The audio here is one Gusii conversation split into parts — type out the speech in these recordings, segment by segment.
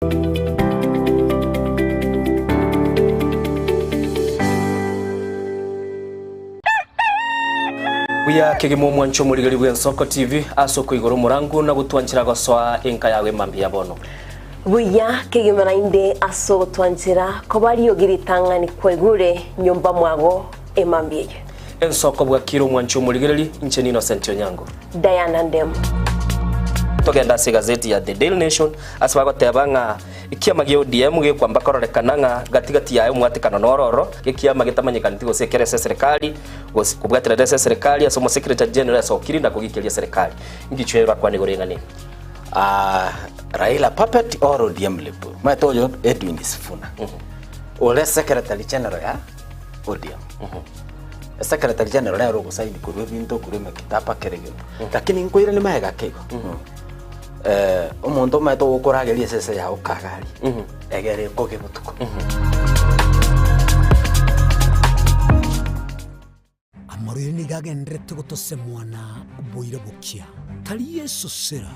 Buya kegima omwancho omorigeri bw'Ensoko TV ase okoigora omorangu na gotwanchera gosoa enka yago emambia ya bono. Buya kegima naende ase ogotwanchera koba riogi ritang'ani kwaigure nyomba mwago emambia eye. Ensoko bwakire omwancho omorigereri, inche n'Innocent Onyango. Diana Ndemo. Togende ase egazeti ya The Daily Nation ase bagoteba ng'a ekiama gia ODM gekwamba kororekana ng'a gati gati yaye omwatekano noro oro, ekiama getamanyekaneti gose ekere ase eserekari gose kobwaterera ase eserekari ase omosekretary general asokiri na kogikeria eserekari. Ngichwe bakwane igoro eng'ana eye. Ah, Raila puppet or ODM lip. Omanyete oyo Edwin Sifuna. Ore secretary general ya ODM. Secretary general nere ogosaini korwa ebinto korwa emekitaba kera egento. Lakini nkoirania magega ake igo. Eh, omonto omanyete ogokorageria esese yago kagaria. Egere ekoge botuko. Amarwaire nigo agendererete gotosemwana boira bokia, tari esosera,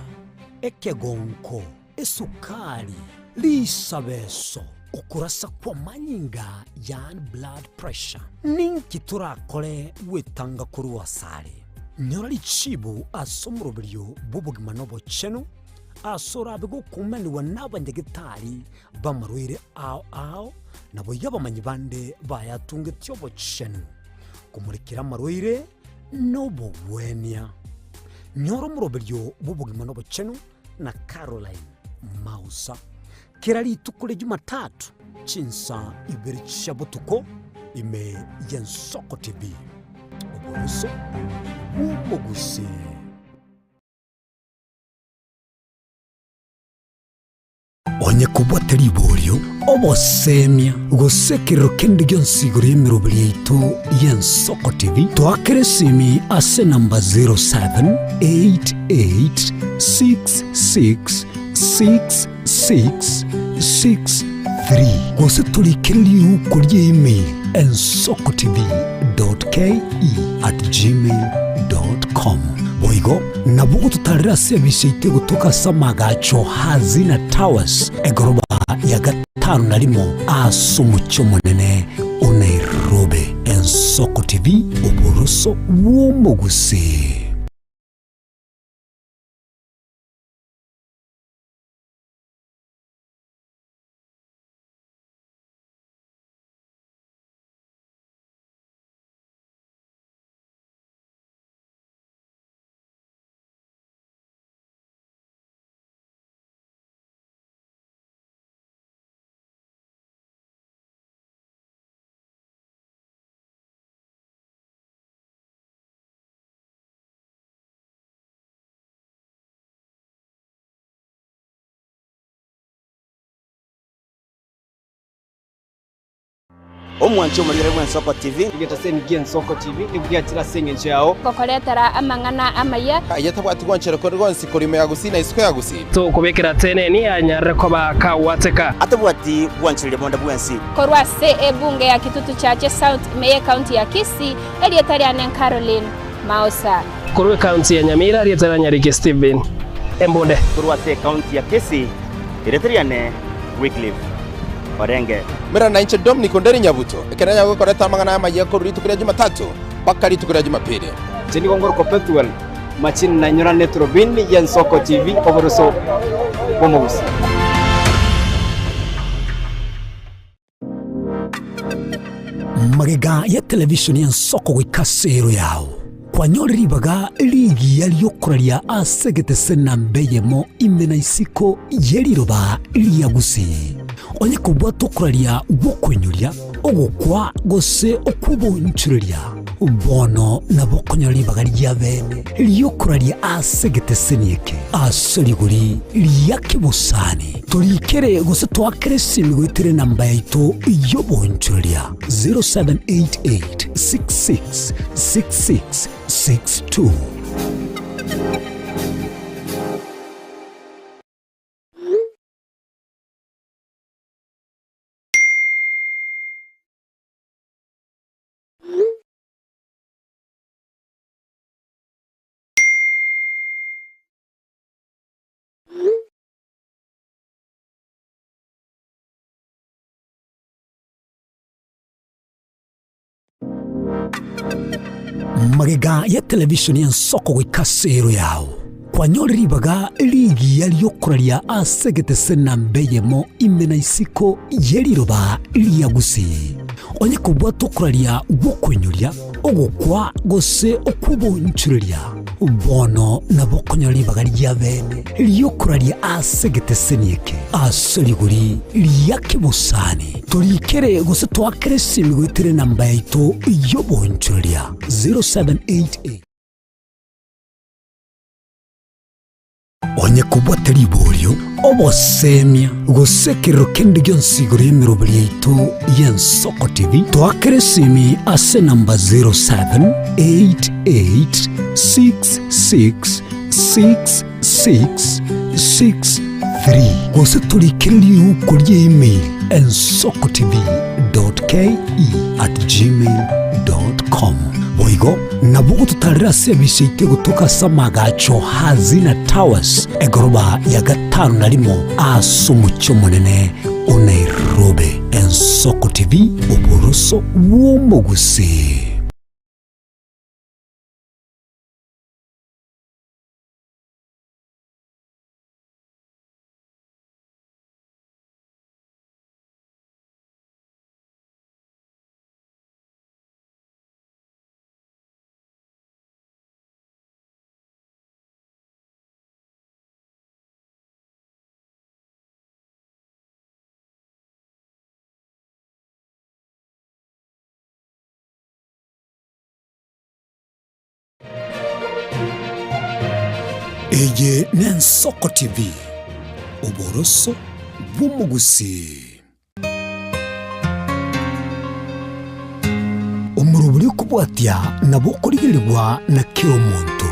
ekegonko, esukari, risabeso, okorasa kw'amanyinga yaani blood pressure. Ninki torakore gwetanga korwa asare? Nyora richibu ase omoroberio bw'obogima na obochenu, ase orabe gokumanigwa nabanyagetari b'amarwaire ao ao, naboigo abamanyi bande bayatungetie obochenu, komorekera amarwaire na obogwenia. Nyora omoroberio bw'obogima na obochenu na Caroline Mausa. Kera rituko ria Jumatatu chinsa ibere chia botuko ime y'Ensoko TV. Oboroso bw'omogusii. Onye kobwate riborio, obosemia, gose ekerero kende gionsi igoro y'emeroberi yaito y'Ensoko TV, toakere esimi ase enamba 0788666663 gose torikere riuko ria email ensokotv.ke@gmail.com. Boigo nabo ogototarera ase ebisa yaito egotoka ase amagacho Hazina Towers, egoroba ya gatano na rimo ase omochie omonene o Nairobi. Ensoko TV, oboroso bw'omogusii. Omwanchi omorigere bw'Ensoko TV. Egetaseni gi'Ensoko TV nigo giachire ase engencho yao. Gokoretera amang'ana amaya. Aye tabwati gwanchera kore gonsi korwa ime ya Gusii na isiko ya Gusii. Tokobekera teneni anyarire koba kagwateka. Atabwati gwanchereria bonde bwensi. Korwa ase ebunge ya Kitutu Chache South ime y'Ekaunti ya Kisii, erieta riane Caroline Maosa. Korwa ekaunti ya Nyamira, erieta ria Nyariki Stephen Embunde. Korwa ase ekaunti ya Kisii, erieta riane Wycliffe Orenge. Mera nainche Dominic Onderi Nyabuto, ekero nanyare gokoreta amang'ana aya amayia korwa rituko ria Jumatatu mpaka rituko ria Jumapili. Inche nigo ngorokwa Pethuel Machini na inyorane eturubini y'Ensoko TV oboroso bw'omogusii. Magega ya televishoni y'ensoko goika ase ero yao, kwanyore ribaga rigiya ri'okoraria ase egetese namba eyemo ime na isiko ye riroba ria Gusii. Onye kobwata okoraria gw'okoinyoria, ogokwa gose okw'oboonchoreria, bono nabo okonyora ribaga ria bene ri'okoraria ase egeteseni eke ase rigori ria kebosani. Torikere gose toakere esimi goetera enamba yaito y'oboonchoreria 0788 66 66 62. Magega ya televisheni y'ensoko goika ase ero yao, kwanyore ribaga rigiya ri'okoraria ase egetese namba eyemo ime na isiko ye riroba ria Gusii. Onye kobwata okoraria gw'okoinyoria, ogokwa gose okw'obonchoreria, bono nabo okonyora ribaga ria bene ri'okoraria ase egeteseni eke ase rigori ria kebosani. Torikere gose toakere esimi goetera enamba yaito y'obonchoreria 0788. Onye kobwate riborio, obosemia, gose ekerero kende gionsi igoro y'emeroberi yaito y'Ensoko TV, toakere esimi ase enamba 0788666663 gose torikere riuko ria email ensokotv.ke@gmail.com. Boigo nabo ogototarera ase ebise yaito egotoka ase amagacho Hazina Towers, egoroba ya gatano na rimo ase omochie omonene o Nairobi. Ensoko TV, oboroso bw'omogusii. Eye n'Ensoko TV, oboroso bw'omogusii. Omorobori okobwatia nabo okorigererigwa na kera omonto.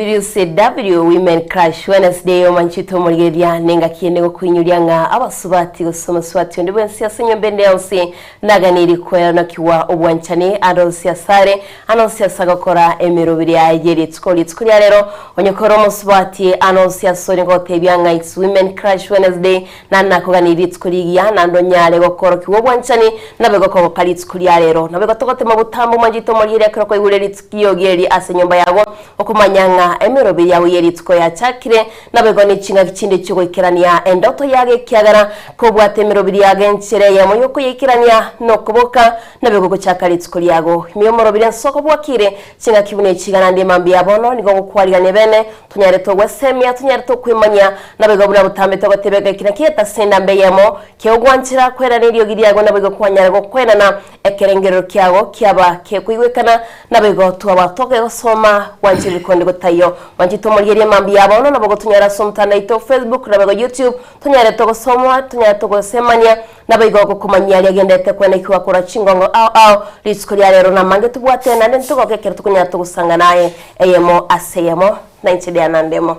WCW Women Crush Wednesday omanchete omorigereria nengaki ende gokoinyoria ng'a abasubati gose omosubati onde bwensi ase enyomba ende yonsi naganeirie koeanokigwa obwanchani ande onsi asare ande onsi ase agokora emeroberi yaye ye rituko rituko ria rero onye kore omosubati ande onsi ase ore ngotebia ng'a it's Women Crush Wednesday Naende nakoganeirie rituko rigiya, naende onyare gokoorokigwa obwanchani, nabe gokogoka rituko ria rero. Naboigo gotogotema botambe omwanchete omorigereria ekero kwaigure rituko riogi eri ase enyomba yago, okomanya ng'a emeroberi yago ye rituko yachakire, naboigo ne ching'aki chinde chi'ogoikerania endoto yago ekiagera kobwate emeroberi yago enchera eyemo y'okoyeikerania nokoboka, naboigo gochaka rituko riago. Ime y'omoroberi ensoko bwakire, ching'aki buna echi iga naende mambia bono nigo ngokwarigania bene, Tonyare togwesemia, tonyare tokwemanyia, naboigo buna botambe togotebeka eki naki getasenda mbe eyemo, keogwanchera kwerana eriogi riago naboigo kwanyara gokwenana ekerengerero kiago kiaba kekoigwekana, naboigo twaba togegosoma gwanchereri konde gotaiyo. Mwanchete omorigereria mambia bono nabo gotonyara ase omotandao oito Facebook naboigo YouTube, tonyare togosoma, tonyare togosemania, Naboigo gokomanyia aria agenderete kwenekigwa korwa chingongo ao ao rituko ria rero namange tobwate naende ntogoke ekero tokonyara togosanga naye eyemo ase eyemo na inche Diana Ndemo.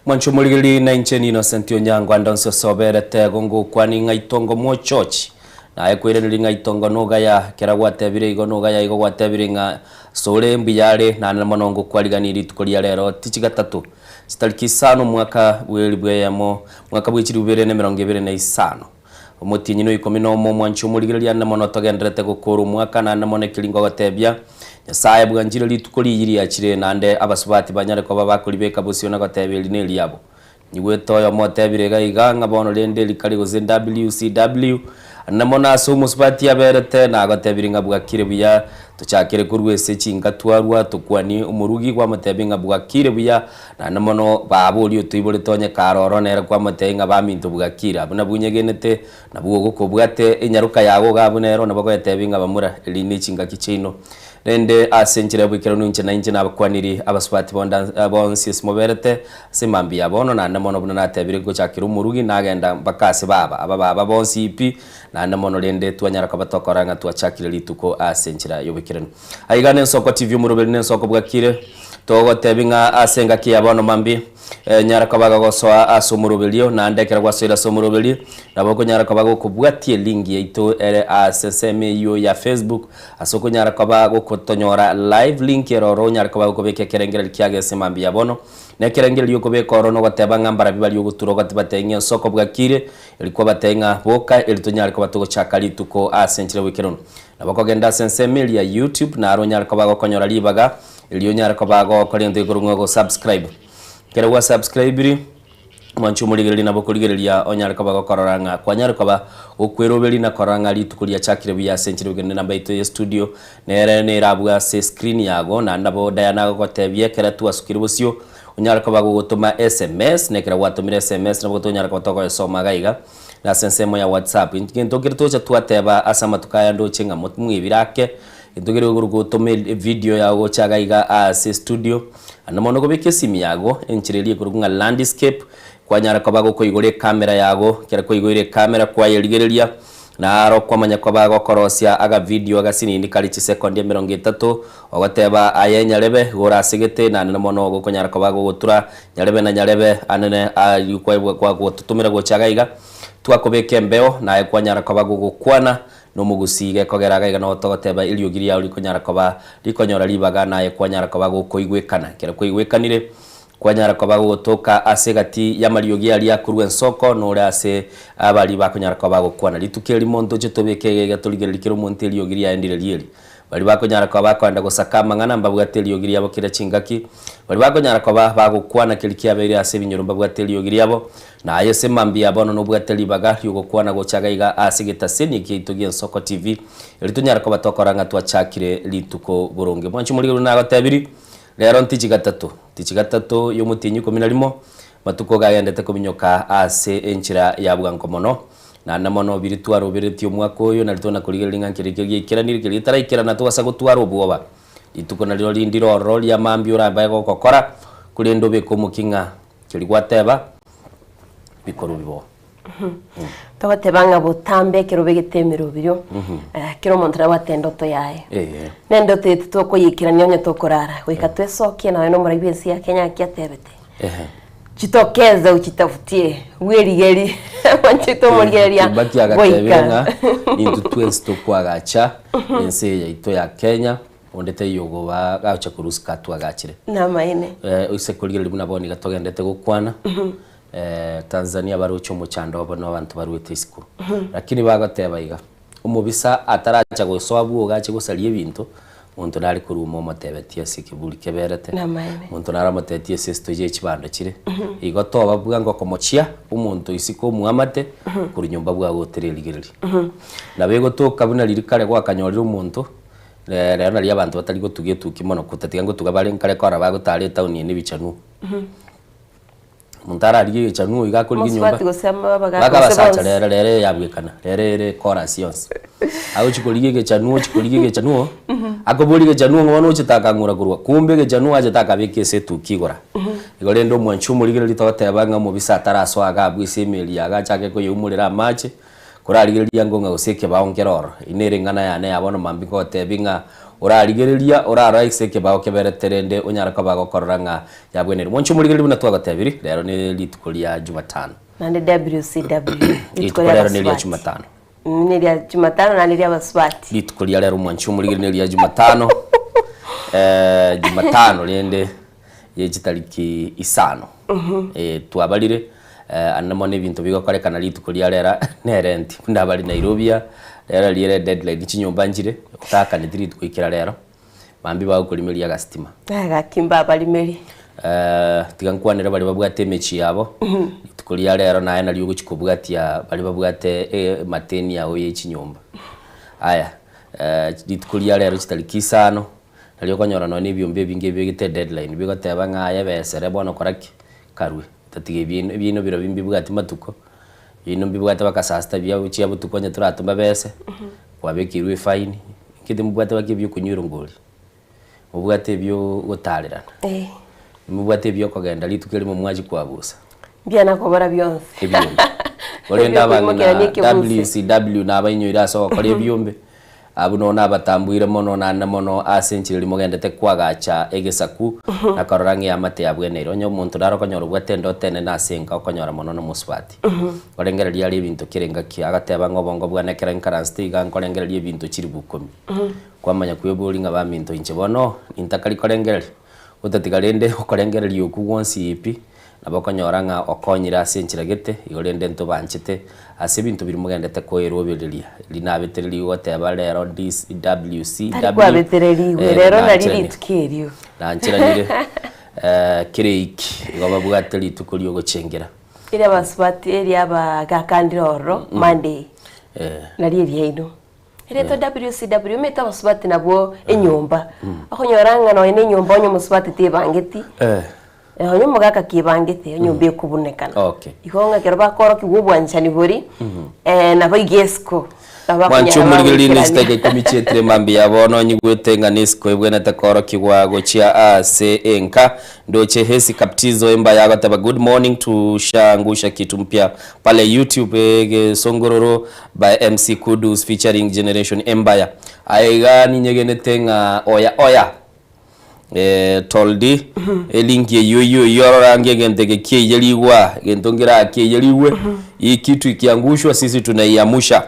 Mwanche omorigereria na inche n'Innocent Onyango ande onsi ase oberete gongokwani ng'a itongo mwochochi naye koiraneria ng'a itongo nogaya kera gwatebire igo nogaya igo gwatebire ng'a sore mbuya are naende mono ngokwariganie rituko ria rero tichi gatato chitariki isano omwaka bw'elibu eyemo mwaka bwe chilibu ibere na emerongo ebere na isano. Omotienyi noikomi nomo omwanchi omorigereria ande mono togendererete gokoora omwaka naende mono ekeringo agotebia, Nyasae bwanchire rituko riyi riachire naende abasubati banyare koba bakoribeka bosio na goteba eri neriabo. Nyigwete oyomo otebire iga iga ng'a bono rende rikari gose WCW ande mono ase omosubati aberete nagotebirie ng'a bwakire buya tochakere korwa ase chinka twarwa tokwanie omorugi gwamotebia ng'a bwakire buya Naende mono baba oria otoiborete onye kare oro nere kwamotebia ng'a baminto bwakire abwo nabwo nyegenete, nabwo ogokobwate enyaroka yago iga abwo nero nabo ogoetebia ng'a bamura, eri nechingaki chiaino. Rende ase enchera y'oboikeranu inche nainche nabakwaniri abasubati bonde bonsi ase moberete ase mambia ya bono, naende mono buna natebire ngochakera omorugi nagenda mpaka ase baba, aba baba bonsi pi, naende mono rende twanyara koba tokora ng'a twachakire rituko ase enchera y'oboikeranu. Aiga nensoko TV omoroberi nensoko bwakire. Togotebi ng'a ase engaki ya bono mambia. Nyara koba gogosoa ase omoroberio, naende ekero gwasoire ase omoroberio, nabo okonyara koba gokobwatia elink yaito ere ase ensemo eyio ya Facebook, ase okonyara koba gokotonyora live link ere oro onyare koba gokobeka ekerengererio kiago ase mambia ya bono. Na ekerengererio okobeka oro nogoteba ng'a mbarabio baria ogotura ogotibatebia ng'a ensoko bwakire, eri kwabatebia ng'a boka eri tonyare koba togochaka rituko ase enchera y'oboikeranu. Nabo okogenda ase ensemo eria ya YouTube naro onyare koba gokonyora ribaga erio onyare koba gokora egento gekorwa ng'a gosubscribe. Ekero gwa subscribiri, mwanche omorigereria nabo okorigereria onyare koba gokorora ng'a kwanyare koba gokweroberia na korora ng'a rituko riachakire buya ase enchera y'oboikeranu. Enamba yaito ya studio nere nerabwo ase screen yago naende nabo Diana agogotebia ekero twasukire bosio onyare koba gogotoma sms na ekero gwatomire sms nabo tonyare koba togoyesoma iga iga na ase ensemo ya whatsapp. Gento kere tocha twateba ase amatuko aya ndoche ng'a mwebire ake, gento kere igoro gotoma evideo yago gocha iga iga ase estudio, Naende mono kobeka esimi yago enchera eria ekorokwa ng'a landscape, kwanyara koba gokoigora ecamera yago, ekero kwaigoire ecamera kwayerigereria, naro kwamanya koba gokorosia agavideo agasinini kare chisekondi emerongo etato, ogoteba aye nyarebe igo orasegete naende mono gokonyara koba gogotura nyarebe na nyarebe anene aywo kwaebwa kwagototomera gocha iga iga, twakobeka embeo naye kwanyara koba gogokwana Nomogusii gekogera iga iga nogotogoteba eriogi riao rikonyara koba rikonyora ribaga naye kwanyara koba gokoigwekana. Ekero kwaigwekanire, kwanyara koba gogotoka ase egati y'amariogi aria korwa ensoko nore ase abaria bakonyara koba bagokwana. Rituko erimo ntoche tobeke iga iga torigererie kera omonto eriogi riaye ndire rieri. Baria bakonyara koba bakoenda gosaka amang'ana mbabwate eriogi riabo kera chingaki, baria bakonyara koba bagokwana keria kiabeire ase ebinyoro mbabwate eriogi riabo, Na aye ase mambia bono nobwate ribaga ri'ogokwana gocha iga iga ase egetaseni giaito gi'Ensoko TV, erio tonyare koba tokora ng'a twachakire rituko boronge. Mwanche omorigereria nagotebiri, rero ntichi gatato, ntichi gatato y'omotienyi ikomi na rimo, matuko gagendete kominyoka ase enchera ya bwango mono, Naende mono biria twaroberetie omwaka oyo, nario tona korigereria ng'a nkeria keria giaikeranire, keria getaraikerana togasa gotwara obwoba. Rituko nario rindire ororo ria mambia orabae gogokora, korende obeke omokia ng'a keria gwateba bikorwe bibo. Togoteba ng'a botambe ekero obegete emeroberio, kera omonto nabwate endoto yaye. Eeh. Na endoto eye titokoyeikerania onye tokorara, goika twesokie nonya na omorai bw'ense ya Kenya naki atebete. Ehe. Jitokeze ujitafutie, bwerigerie, mwanchete omorigereria Kibaki agatebire goika. ng'a intwe twensi tokwagacha ense eye yaito ya Kenya, onde taiyo ogoba gacha korusika twagachire. Namaene. Eh, oise korigereria buna bono iga togendete gokwana, eh, Tanzania baroche omochando obo na abanto baruete isiko. Lakini bagoteba iga, omobisa ataracha gosoa bwogo ache gosaria ebinto, Monto nare korwa ime omotebetie ase ekeburi keberete, Namaene. monto nare omotebetie ase esitoji ye chibando chire. Igo toba bwango komochia omonto isiko omoamate korwa nyomba bwago otererigereria. Nabo egotoka buna riria kare gwakanyorire omonto, rero nario abanto batari gotuga etuki mono, gotatiga ngotuga bare nkare korora bagotara etown eye na ebichanuo. Omonto ararigie egechanuo iga akorigia enyomba, Mosubati gose ama abagaka mpaka gose abasacha bonsi. rero rero eyabwekana, rero ere chorus yonsi. Agochi korigia egechanuo ochi korigia egechanuo, akoboria egechanuo ng'a bono ochete akang'ura korwa, kumbe egechanuo achete akabeka ase etuki igora. Igo rende omwanchi omorigereria togoteba ng'a omobisa atarasoa iga abwo ase emeri yago achake koyeumorera amache, Korarigereria ango ng'a gose ekebao nkere ororo. Eyio nere eng'ana yane ya bono mambia nkogotebia ng'a orarigereria orarore ase ekebao keberete rende onyare koba gokorora ng'a yabwenerire. Mwanche omorigereria buna twagotebirie, rero ne rituko ria Jumatano. Naende WCW, rituko Rituko ria rero neria abasubati. Jumatano. Mm, neria Jumatano naende ria abasubati. Rituko ria rero mwanche omorigereria neria Jumatano, eh, Jumatano rende ye chitariki isano. Eh, twabarire, eh, ande mono ebinto bigokorekana rituko ria rera nere nti buna abare Nairobi aa, rero riria ere deadline chinyomba nchire, otakaneti rituko ikera rero, mambia bagokorimeria agasitima. Gaki mbabarimeri. Eh, tiga nkwanere baria babwate emechie yabo, rituko ria rero naye nario ogochi kobwatia baria babwate emateni yabo ye chinyomba. Aya, rituko ria rero chitariki isano, Nario okonyora nonya na ebiombe ebinge ebibegete edeadline, bigoteba ng'a aye besere bono kora ki? Karue. Tatiga ebiino, ebiino birobio mbibwati matuko, ebiino mbibwate mpaka saa sita bia chia botuko onye toratoma bese, kwabekeirwe efaini, inki timobwate mpaka ebia okonywa erongori, mobwate ebio ogotarerana, mobwate ebia okogenda rituko erimo mwachia kwabusa. Mbuya nakobora bionsi. Ebiombe. Korende Ebiokoimokerania abang'ina ekebuse. WCW nabainyoire ase ogokora ebiombe. Abwo nonya nabatambuire mono naende mono ase enchera eria mogendete koagacha egesaku, na korora ng'a eamate yabweneire. Onye omonto nare okonyora obwate endoto enene ase enka okonyora mono nomosubati. Orengereria are ebinto kera engaki, agateba ng'a obongo bwane ekero nkaransete iga nkorengereria ebinto chiribu ikomi. Kwamanya kweboria ng'a baminto inche bono nintakari korengereria? Gotatiga rende okorengereria okwo gwonsi pi, nabo okonyora ng'a okonyire ase enchera gete, igo rende ntobanchete ase ebinto biria mogendete koerobereria. Eri nabetererigwe goteba rero DWCW, Tari kwabetererigwe, eh, rero nari nancherani- rituko erio. nancheranire kera eiki, igo babwate rituko riogochengera. Eria abasubati eria abagakandire ororo Monday, nari eriaino. Erietwa WCW omanyete abasubati nabwo enyomba. Okonyora ng'a nonya na enyomba onye omosubati tebangeti, onye omogaka kebangete enyomba ekobunekana. Okay. Igo ng'a ekero bakorokigwa obwanchani boria, nabo iga esiko, nabo Mwanche bakonyara omorigereria bagoikerania. nesitaka ikomi chietire mambia bono onyigwete ng'a nesiko ebwenerete koorokigwa gochia ase enka. Ndoche Hesi Kaptizo embaya agoteba good morning tushaangusha kitu mpya pale YouTube egesongororo By MC Kudus featuring Generation Empire. Aye iga ninyegenete ng'a oya oya eh, toldi elinki eyio eyio eyio ororange egento eke kiaiyerigwa egento nkerakiiyerigwe hii kitu ikiangushwa sisi tunaiamusha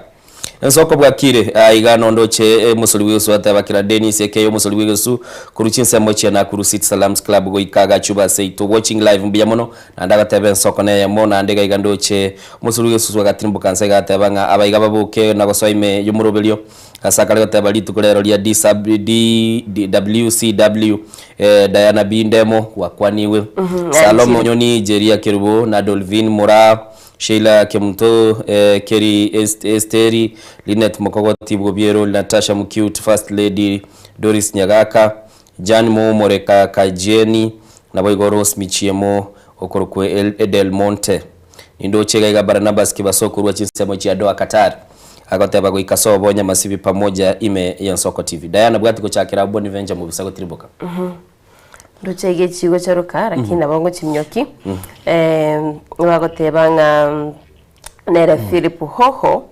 ensoko bwakire ah, iga nondoche eh, mosori bw'egesu ateba kera Dennis eke omosori bw'egesu korwa chinsemo chia Nakuru City Salams Club goika Gachuba seito watching live mbuya mono Naende agateba ensoko neyemo, naende iga iga ndoche omosuri bw'egesusu agatirimboka nse iga agateba ng'a abaiga baboke na gosoa ime y'omoroberio. Ase akare goteba rituko rero ria DWCW, Diana B. Ndemo gwakwanigwe, Salomo Nyoni, Jeria Kerubo, na Dolvin Moraa, Sheila Kemunto, Kerry Esteri, Linet Mokogoti Bwobiero, Natasha Mucute, First Lady Doris Nyagaka, Jan Moumore Kajieni, naboigo Rose Michiemo, okorokwa Edel Monte. Nindoche iga iga Barnabas Kibaso korwa chinsemo chia Doha Qatar, agoteba goika sobo Nyamasibi pamoja ime y'Ensoko TV. Diana bwati gochakera abwo Boniventure mobisa gotiriboka. Ndoche iga echigo charoka lakini nabo ngochiminyoki bagoteba ng'a nere Philip Hoho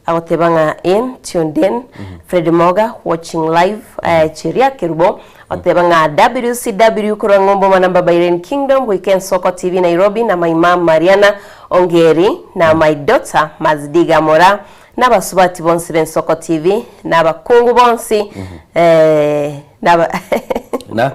Agoteba ng'a in tuned in Fred Moga watching live eh, Cheria Kerubo agoteba ng'a WCW korwa ng'umbu manamba Bahrain Kingdom goika Ensoko TV Nairobi na my mum Mariana Ongeri na my daughter Mazdiga Mora na abasubati bonsi b'Ensoko TV na abakungu bonsi eh, na Na?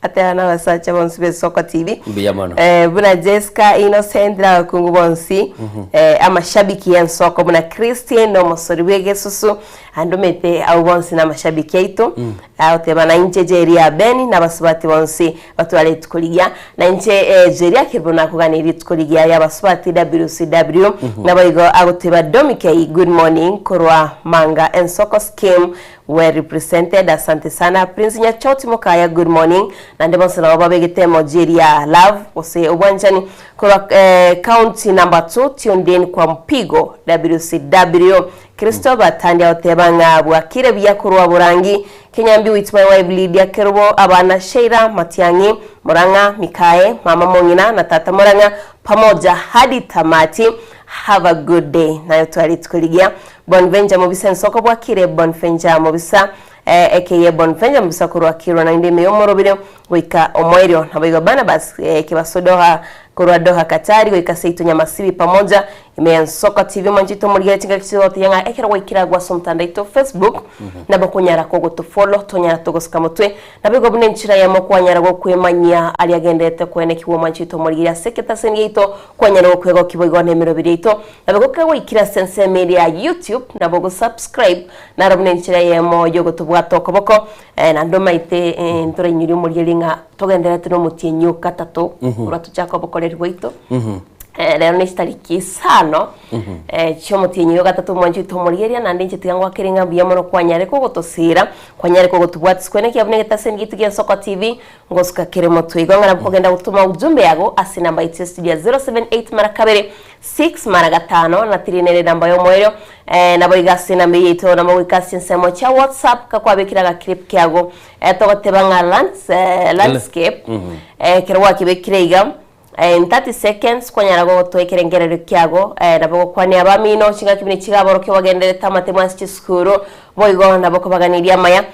Ateba na abasacha bonsi b'Esoko TV. Mbuya mono. Eh, buna Jessica Innocent na abakungu bonsi eh, amashabiki y'ensoko buna Christine na omosori bw'egesusu andomete abwo bonsi na amashabiki aito agoteba na inche Jeria Beni na abasubati bonsi batware rituko rigiya na inche eh, Jeria Kerubo nakoganeirie rituko rigiya ya abasubati WCW naboigo agoteba Domikei good morning korwa Manga Ensoko Scheme Well represented asante sana Prince Nyachoti Mokaya good morning naende bonsi nabo babegete emoji eria ya love gose obwanchani korwa eh, county number 2 tuned in kwa mpigo WCW Christopher Tandi agoteba ng'a bwakire buya korwa Borangi Kenyambi with my wife Lydia Kerubo abana Sheila Matiang'i Murang'a Mikae mama Mong'ina na tata Murang'a pamoja hadi tamati have a good day nayo tware rituko rigiya Bonvenja mobisa ensoko bwakire Bonfenja mobisa eh, ekeye Bonvenja mobisa korwa Kirwa naende ime y'omorobire goika omoerio naboigo Barnabas eh, kebaso Doha korwa Doha Katari goika seito Nyamasibi pamoja ime ya Nsoko TV mwanchete omorigere chingaki chigototeya ng'a ekero gwaikire agwo ase omotandao oito Facebook nabo okonyara kogotofollow tonyara togosuka motwe Naboigo buna enchera eyemo kwanyara gokwemanyia aria agenderete koenekigwa omwanchete omorigereria ase egetaseni giaito, kwanyara gokwegokia boigo nemeroberi yaito. Naboigo kegoikire ase ensemo eria ya YouTube, nabo ogosubscribe, naro buna enchera eyemo yogotobwata okoboko. Naende omaete ntorainyorie omorigereria ng'a togendererete nomotienyi o gatato korwa tochake obokoreri bwaito. Rero ne chitariki isano chiomotienyi o gatato omwanchete omorigereria, naende inche tiga ngoakere ng'a mbuya mono kwanyare kogotosira. Kwanyare kogotubwatia kwene ekiagera buna egetaseni giaito gia Ensoko TV ngosuka kere motwe. Igo ng'a nabo kogenda gotoma ujumbe yago ase enamba yaito ya studio ya 078 mara kabere 6 mara gatano na tiri nere enamba y'omoerio. Eh, nabo iga ase enamba eye yaito nabo goika ase ensemo chia WhatsApp kakwabekire agaclip kiago eh, togoteba ng'a lands, eh, landscape eh, ekero gwakebekire iga. In 30 seconds kwanyara gotoa ekerengererio kiago nabo gokwania abamino chingaki buna echi aborokia bagenderete amatemo ase chisukuru boigo nabo kobaganiria amaya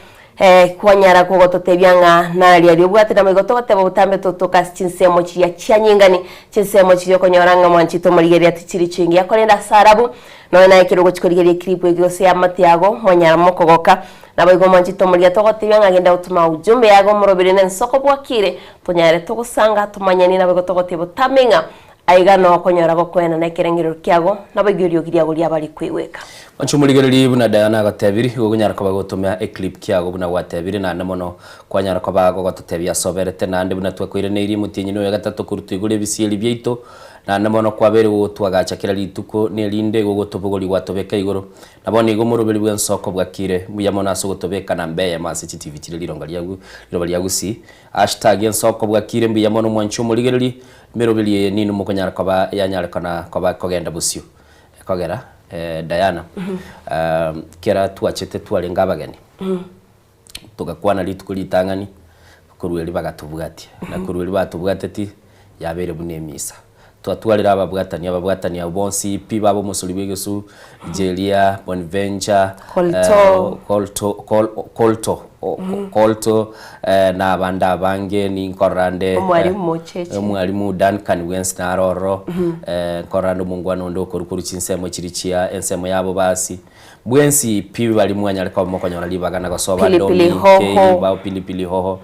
kwanyara kogototebia ng'a naria aria obwate naboigo togoteba botambe totoka ase chinsemo chiria chianyingani chinsemo chiria okonyora ng'a mwanchi tomorigereria tichiri chingiya korende ase arabu nonya naye ekero ogochi korigereria eclip eke gose eamate yago mwanyara mokogoka Naboigo mwanchete omoria togotebia ng'a genda gotoma ujumbe yago omorobere nensoko bwakire, tonyare togosanga tomanyanie naboigo togotebia botame ng'a aiga noo okonyora gokoenana ekerengerero kiago, naboigo eriogi riago riaba rikoigweka. Mwanche omorigererie buna Diana agotebirie, igo okonyara koba gotoma eclip kiago buna gwatebire naende mono kwanyara koba gogototebia ase oberete naende buna twakoiraneirie omotienyi noyo gatato korwa toigure ebisieri biaito naende mono kwabeire gogotwagacha kera rituko nerinde gogotobogoria gwatobeka igoro Na bono igo omoroberi bw'ensoko bwakire mbuya mono ase ogotobeka namba eyemo ase chitivi chire rironga riagu riroba ria Gusii. Hashtag ensoko bwakire mbuya mono mwanche omorigereri emeroberi eye ninu mokonyara koba yanyarekana koba kogenda bosio. Ekogera eh Diana kera twachete twarenge abageni togakwana rituko ritang'ani korwa erio bagatobwatia na korwa erio batobwateti yabeire buna emisa. Twatwarire ababwatani, ababwatani abwo bonsi pi baba omosori bw'egesu, Jeria, Bonventure, Kolto. Kolto, Kol, Kolto, o- Kolto, na abande abange ninkorora nde Omwalimu Mocheche. omwalimu Duncan Wens naro ororo, nkorora nde omongwana onde okorwa korwa chinsemo chiria chia ensemo yabo basi. Bwensi pi baria mwanyare koba mokonyora ribaga na gosoa Pilipili Domi, hoho. Kei, bao Pilipili hoho,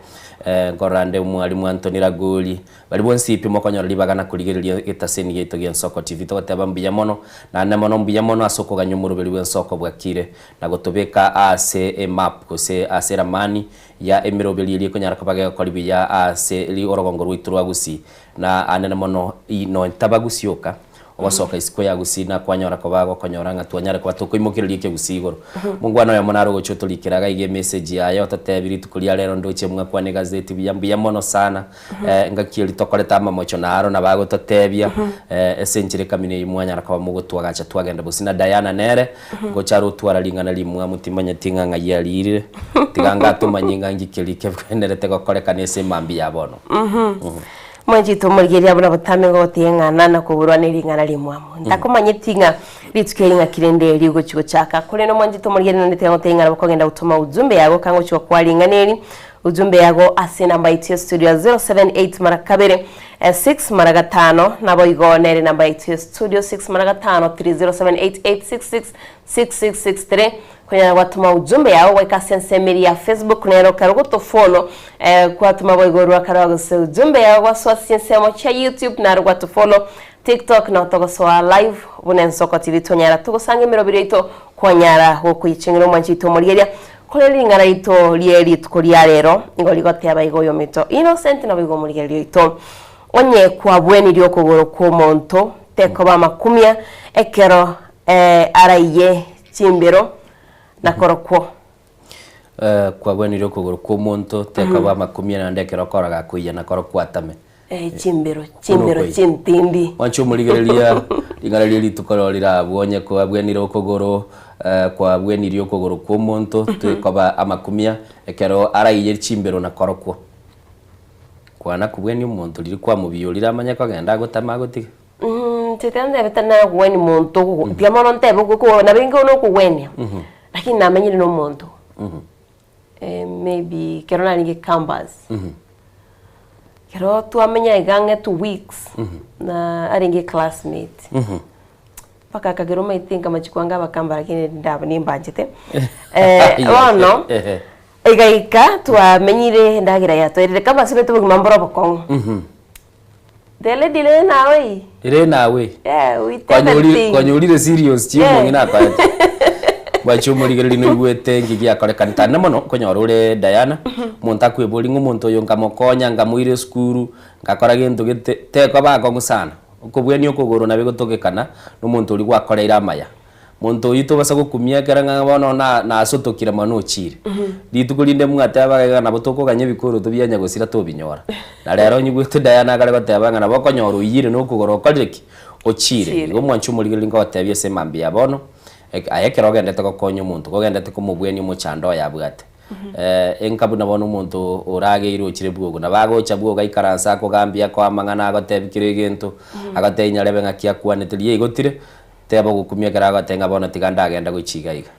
nkorora nde omwalimu Anthony Ragoli, Baria bonsi pi mokonyora ribaga na korigereria egetaseni giaito gi'Ensoko TV togoteba mbuya mono, naende mono mbuya mono ase okoganya omoroberi bw'ensoko bwakire na gotobeka ase emap gose ase eramani ya emeroberi eria ekonyara koba gegokori buya ase orogongo rwaito rwa Gusii na anene mono nonya Gusii oka. Ogosoka isiko ya Gusii na kwanyora koba gokonyora ng'a twanyare koba tokoimokereria ekegusii igoro. Mongwana oyomo nare ogochia otorikera iga iga emessage yaye ototebi rituko ria rero ndoche mwakwana egazeti buya mbuya mono sana engaki eria tokorete amamocho naro nabo agototebia ase enchera ekamina eyio mwanyara koba mogotwagacha twagenda bosio na Diana nere ngocha are otwara ring'ana rimwamu timanyeti ng'a ng'ai aririre tiga ngatomanye ng'a ngike rike bwenerete gokorekana ase emambia ya bono. Mwanchete omorigereria buna botambe ngogoteebia ng'a nana koborwa ne ring'ana rimwamu. Ntakomanyeti ng'a rituko eri ng'aki rende rigochia gochaka. Korende omwanchete omorigereria naende tiga ngotebie ng'a nabo okogenda gotoma ujumbe yago kangochia gokoa ring'ana eri, ujumbe yago ase enamba yaito ya studio ya 078 mara kabere, 6 mara gatano, naboigo nere enamba yaito ya studio 6 mara gatano 30788 666663. Konyara gwatoma ujumbe yao goika ase ensemo eria ya Facebook nero ekero ogotofollow eh, kwatoma boigo orwakara gose ujumbe yao gwasoa ase chinsemo chia YouTube naro gwatofollow TikTok nao togosoa live buna Ensoko TV twanyara togosanga emeroberi yaito kwanyara gokoichengera omwanchi oito omorigeria korende ring'ana rito rie rituko ria rero nigo rigoteba iga oyominto Innocent naboigo omorigereria oito onye kwabwenirie okogoro kw'omonto tekoba amakumia ekero eh, araiye Chimbero na korokwo. Kwagwenirie okogoro kw'omonto, tekoba amakumia naende ekero okora gakoiya na korokwo atame. Chimbero, chimbero chintindi. Mwanche omorigereria ring'ana rie rituko rero rirabwo onye kwabwenire okogoro kwabwenirie okogoro kw'omonto tekoba amakumia ekero araiye chimbero na korokwo. Kwana kobwenia omonto riria kwamobiyorire amanye kogenda agotame agotige. Inche tantebete nagwenia monto ogo tiga mono ntebe oko nabo inge nokogwenia, lakini namenyire na omonto maybe ekero narenge campus, ekero twamenya iga ang'e two weeks, na arenge eclassmate, mpaka akagera omanyete nkamachia kwanga abakamba lakini ndaba nimbanchete, bono egaika twamenyire endagera yatwerire campus omanyete obogima mboro obokong'u. The lady rĩ nawe ii. Ere nawe. Yeah, with Kwanyorire everything. kwanyorire serious Yeah. chiomong'ina akoete. Gwachi omorigereria noigwete nki giakorekana tane mono okonyora ore Diana, omonto akweboria ng'a omonto oyo nkamokonya nkamoira esukuru, ngakora gento gete, tekoba akong'u sana. Okobwania okogoro nabo egotogekana na omonto oria gwakoreire amaya. Monto oyio tobasa gokumia ekero ng'a bono na nasotokire mono ochire. Rituko rinde mwateba iga nabo tokoganya ebikoroto bia nyagosira tobinyora. Na rero nyigwete Diana akare goteba ng'a nabo okonyora oyire na okogoro okorire ki? Ochire. Ochire. Igo omwanchi omorigereria nkogotebia ase emambia ya bono, aye ekero ogendete gokonya omonto, kogendete komobwania omochando oye abwate. Enka buna bono omonto orageire ochire bwogo, nabo agocha bwogo aikaranse akogambia akoa amang'ana agotebi kera egento, agotebi nyarebe ng'aki akwanete riria aigotire, teba ogokumia ekero agoteba ng'a bono tiga ndagenda gochia iga iga.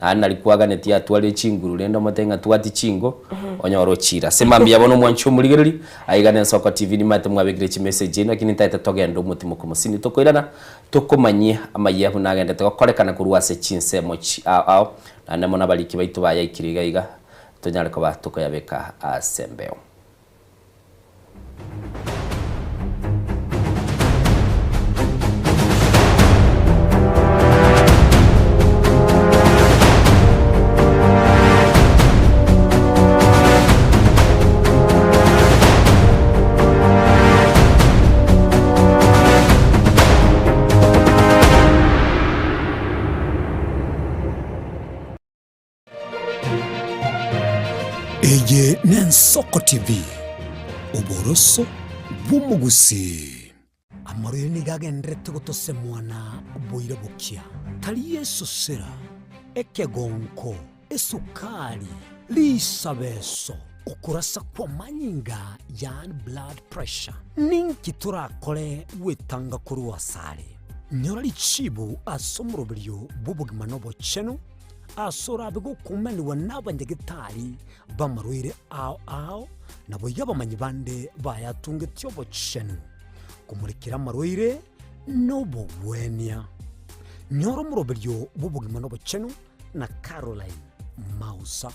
Naende nari kwaganetie atware chinguru rende omotebie ng'a twati chingo, onyore ochiire. Ase mambia bono omwanchi omorigereria, aiga na Ensoko TV nimanyete mwabekire chimessage eye lakini ntaete togende omotimoke omosini tokoirana, tokomanyie amayia buna agendete gokorekana korwa ase chinsemo chi ao ao, Naende mono abariki baito bayaikire iga iga, tonyare koba tokoyabeka ase embeo. Eye n'Ensoko TV, oboroso bw'omogusii. Amarwaire nigo agendererete gotosemwa na boira bokia, tari esosera, ekegonko, esukari, risabeso, okorasa kw'amanyinga yaani blood pressure. Ninki torakore gwetanga korwa asare? Nyora richibu ase omoroberio bw'obogima na obochenu, ase orabe gokuumanigwa nabanyagetari b'amarwaire ao ao, naboigo abamanyi bande bayatungetie obochenu, komorekera amarwaire na obogwenia. Nyora omoroberio bw'obogima na obochenu na Caroline Mausa,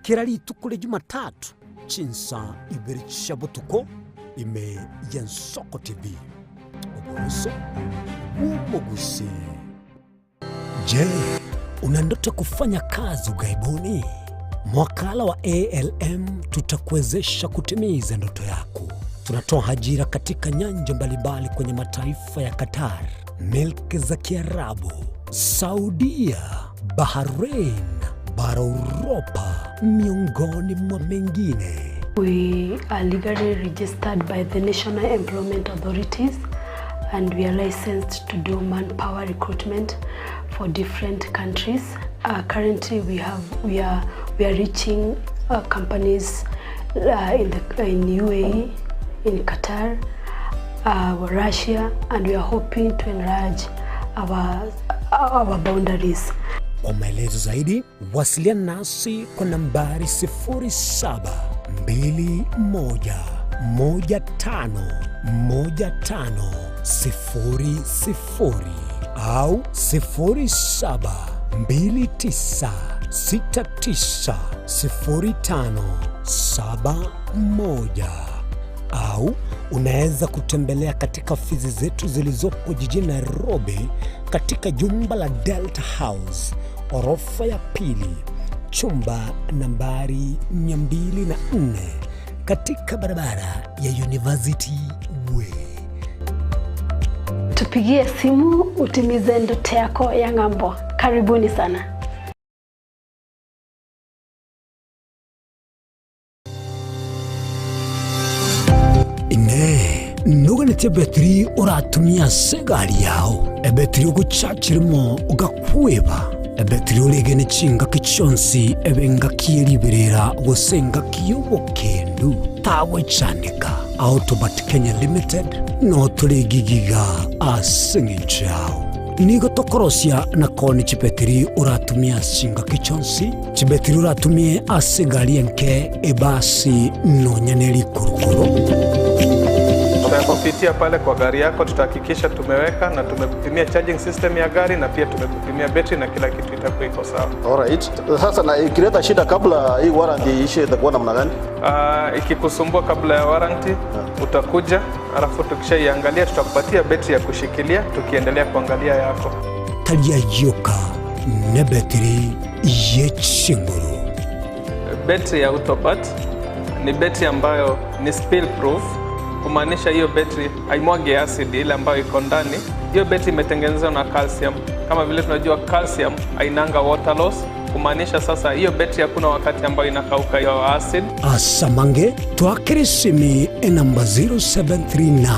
kera rituko ria Jumatatu chinsa ibere chia botuko ime y'Ensoko TV. Oboroso bw'omogusii. Je, una ndoto kufanya kazi ughaibuni? Mwakala wa ALM tutakuwezesha kutimiza ndoto yako. Tunatoa ajira katika nyanja mbalimbali kwenye mataifa ya Qatar, milki za Kiarabu, Saudia, Bahrain, bara Uropa, miongoni mwa mengine. We are legally registered by the National Employment Authorities and we are licensed to do manpower recruitment for different countries. Uh, currently we have we are we are reaching uh, companies uh, in the in UAE, in Qatar, uh, Russia and we are hoping to enlarge our our boundaries. Kwa maelezo zaidi wasiliana nasi kwa nambari 0721151500 au 0729690571 au unaweza kutembelea katika ofisi zetu zilizopo jijini Nairobi katika jumba la Delta House orofa ya pili chumba nambari 204 katika barabara ya University Way. Tupigie simu utimize ndoto yako ya ng'ambo. Karibuni sana. Inee! Noganetie ebetiri oratumie ase egari yao, ebetiri ogochachirimo ogakweba, ebetiri oregene chingaki chionsi ebe engaki ye riberera gose engaki y'obokendu? Tagwechandeka. Autobat Kenya Limited noo tore gigiga ase engencho yao. Nigo tokorosia na koonia chibetiri oratumie ase chingaki chionsi, chibetiri oratumie ase egari enke, ebasi, nonya ne rikurukuru. Tutakupitia pale kwa gari yako, tutahakikisha tumeweka na tumekupimia charging system ya gari na pia tumekupimia betri na kila kitu itakuwa iko sawa. Alright. Sasa na ikileta shida kabla hii warranty iishe itakuwa namna gani? Uh, ikikusumbua kabla ya warranty utakuja, alafu tukishaiangalia tutakupatia betri ya kushikilia tukiendelea kuangalia yako. Tari ayio nebetiri ye chinguru. Betri ya Autopat ni betri ambayo ni spill proof, kumaanisha hiyo betri haimwagi acid ile ambayo iko ndani. Hiyo betri imetengenezwa na calcium. Kama vile tunajua calcium hainanga water loss, kumaanisha sasa hiyo betri hakuna wakati ambayo inakauka hiyo acid. Asamange twakere esimi enamba 0739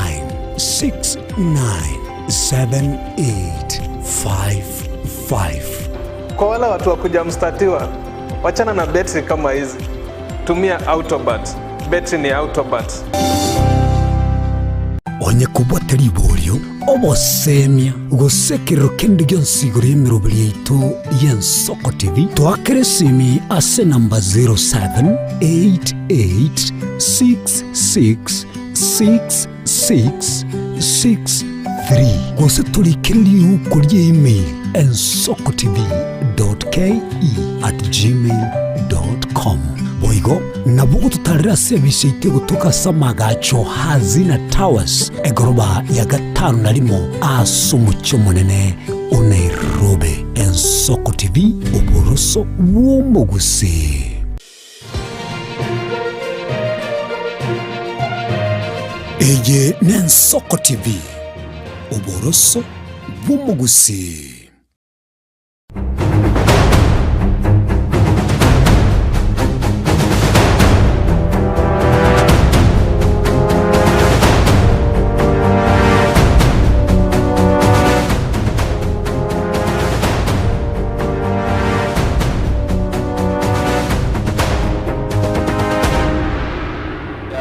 697855. Kwa wale watu wa kuja mstatiwa, Wachana na betri kama hizi, tumia Autobat. Betri ni Autobat. Onye kobwate riborio, obosemia, gose ekerero kende gionsi igoro y'emeroberi yaito y'Ensoko TV, toakere esimi ase enamba 0788666663 gose torikere riuko rie email ensokotv.ke@gmail.com. Boigo nabo ogototarera ase ebise yaito egotoka ase amagacho Hazina Towers, egoroba ya gatano na rimo ase omochie omonene o Nairobi. Ensoko TV, oboroso bw'omogusii. Eye n'Ensoko TV, oboroso bw'omogusii.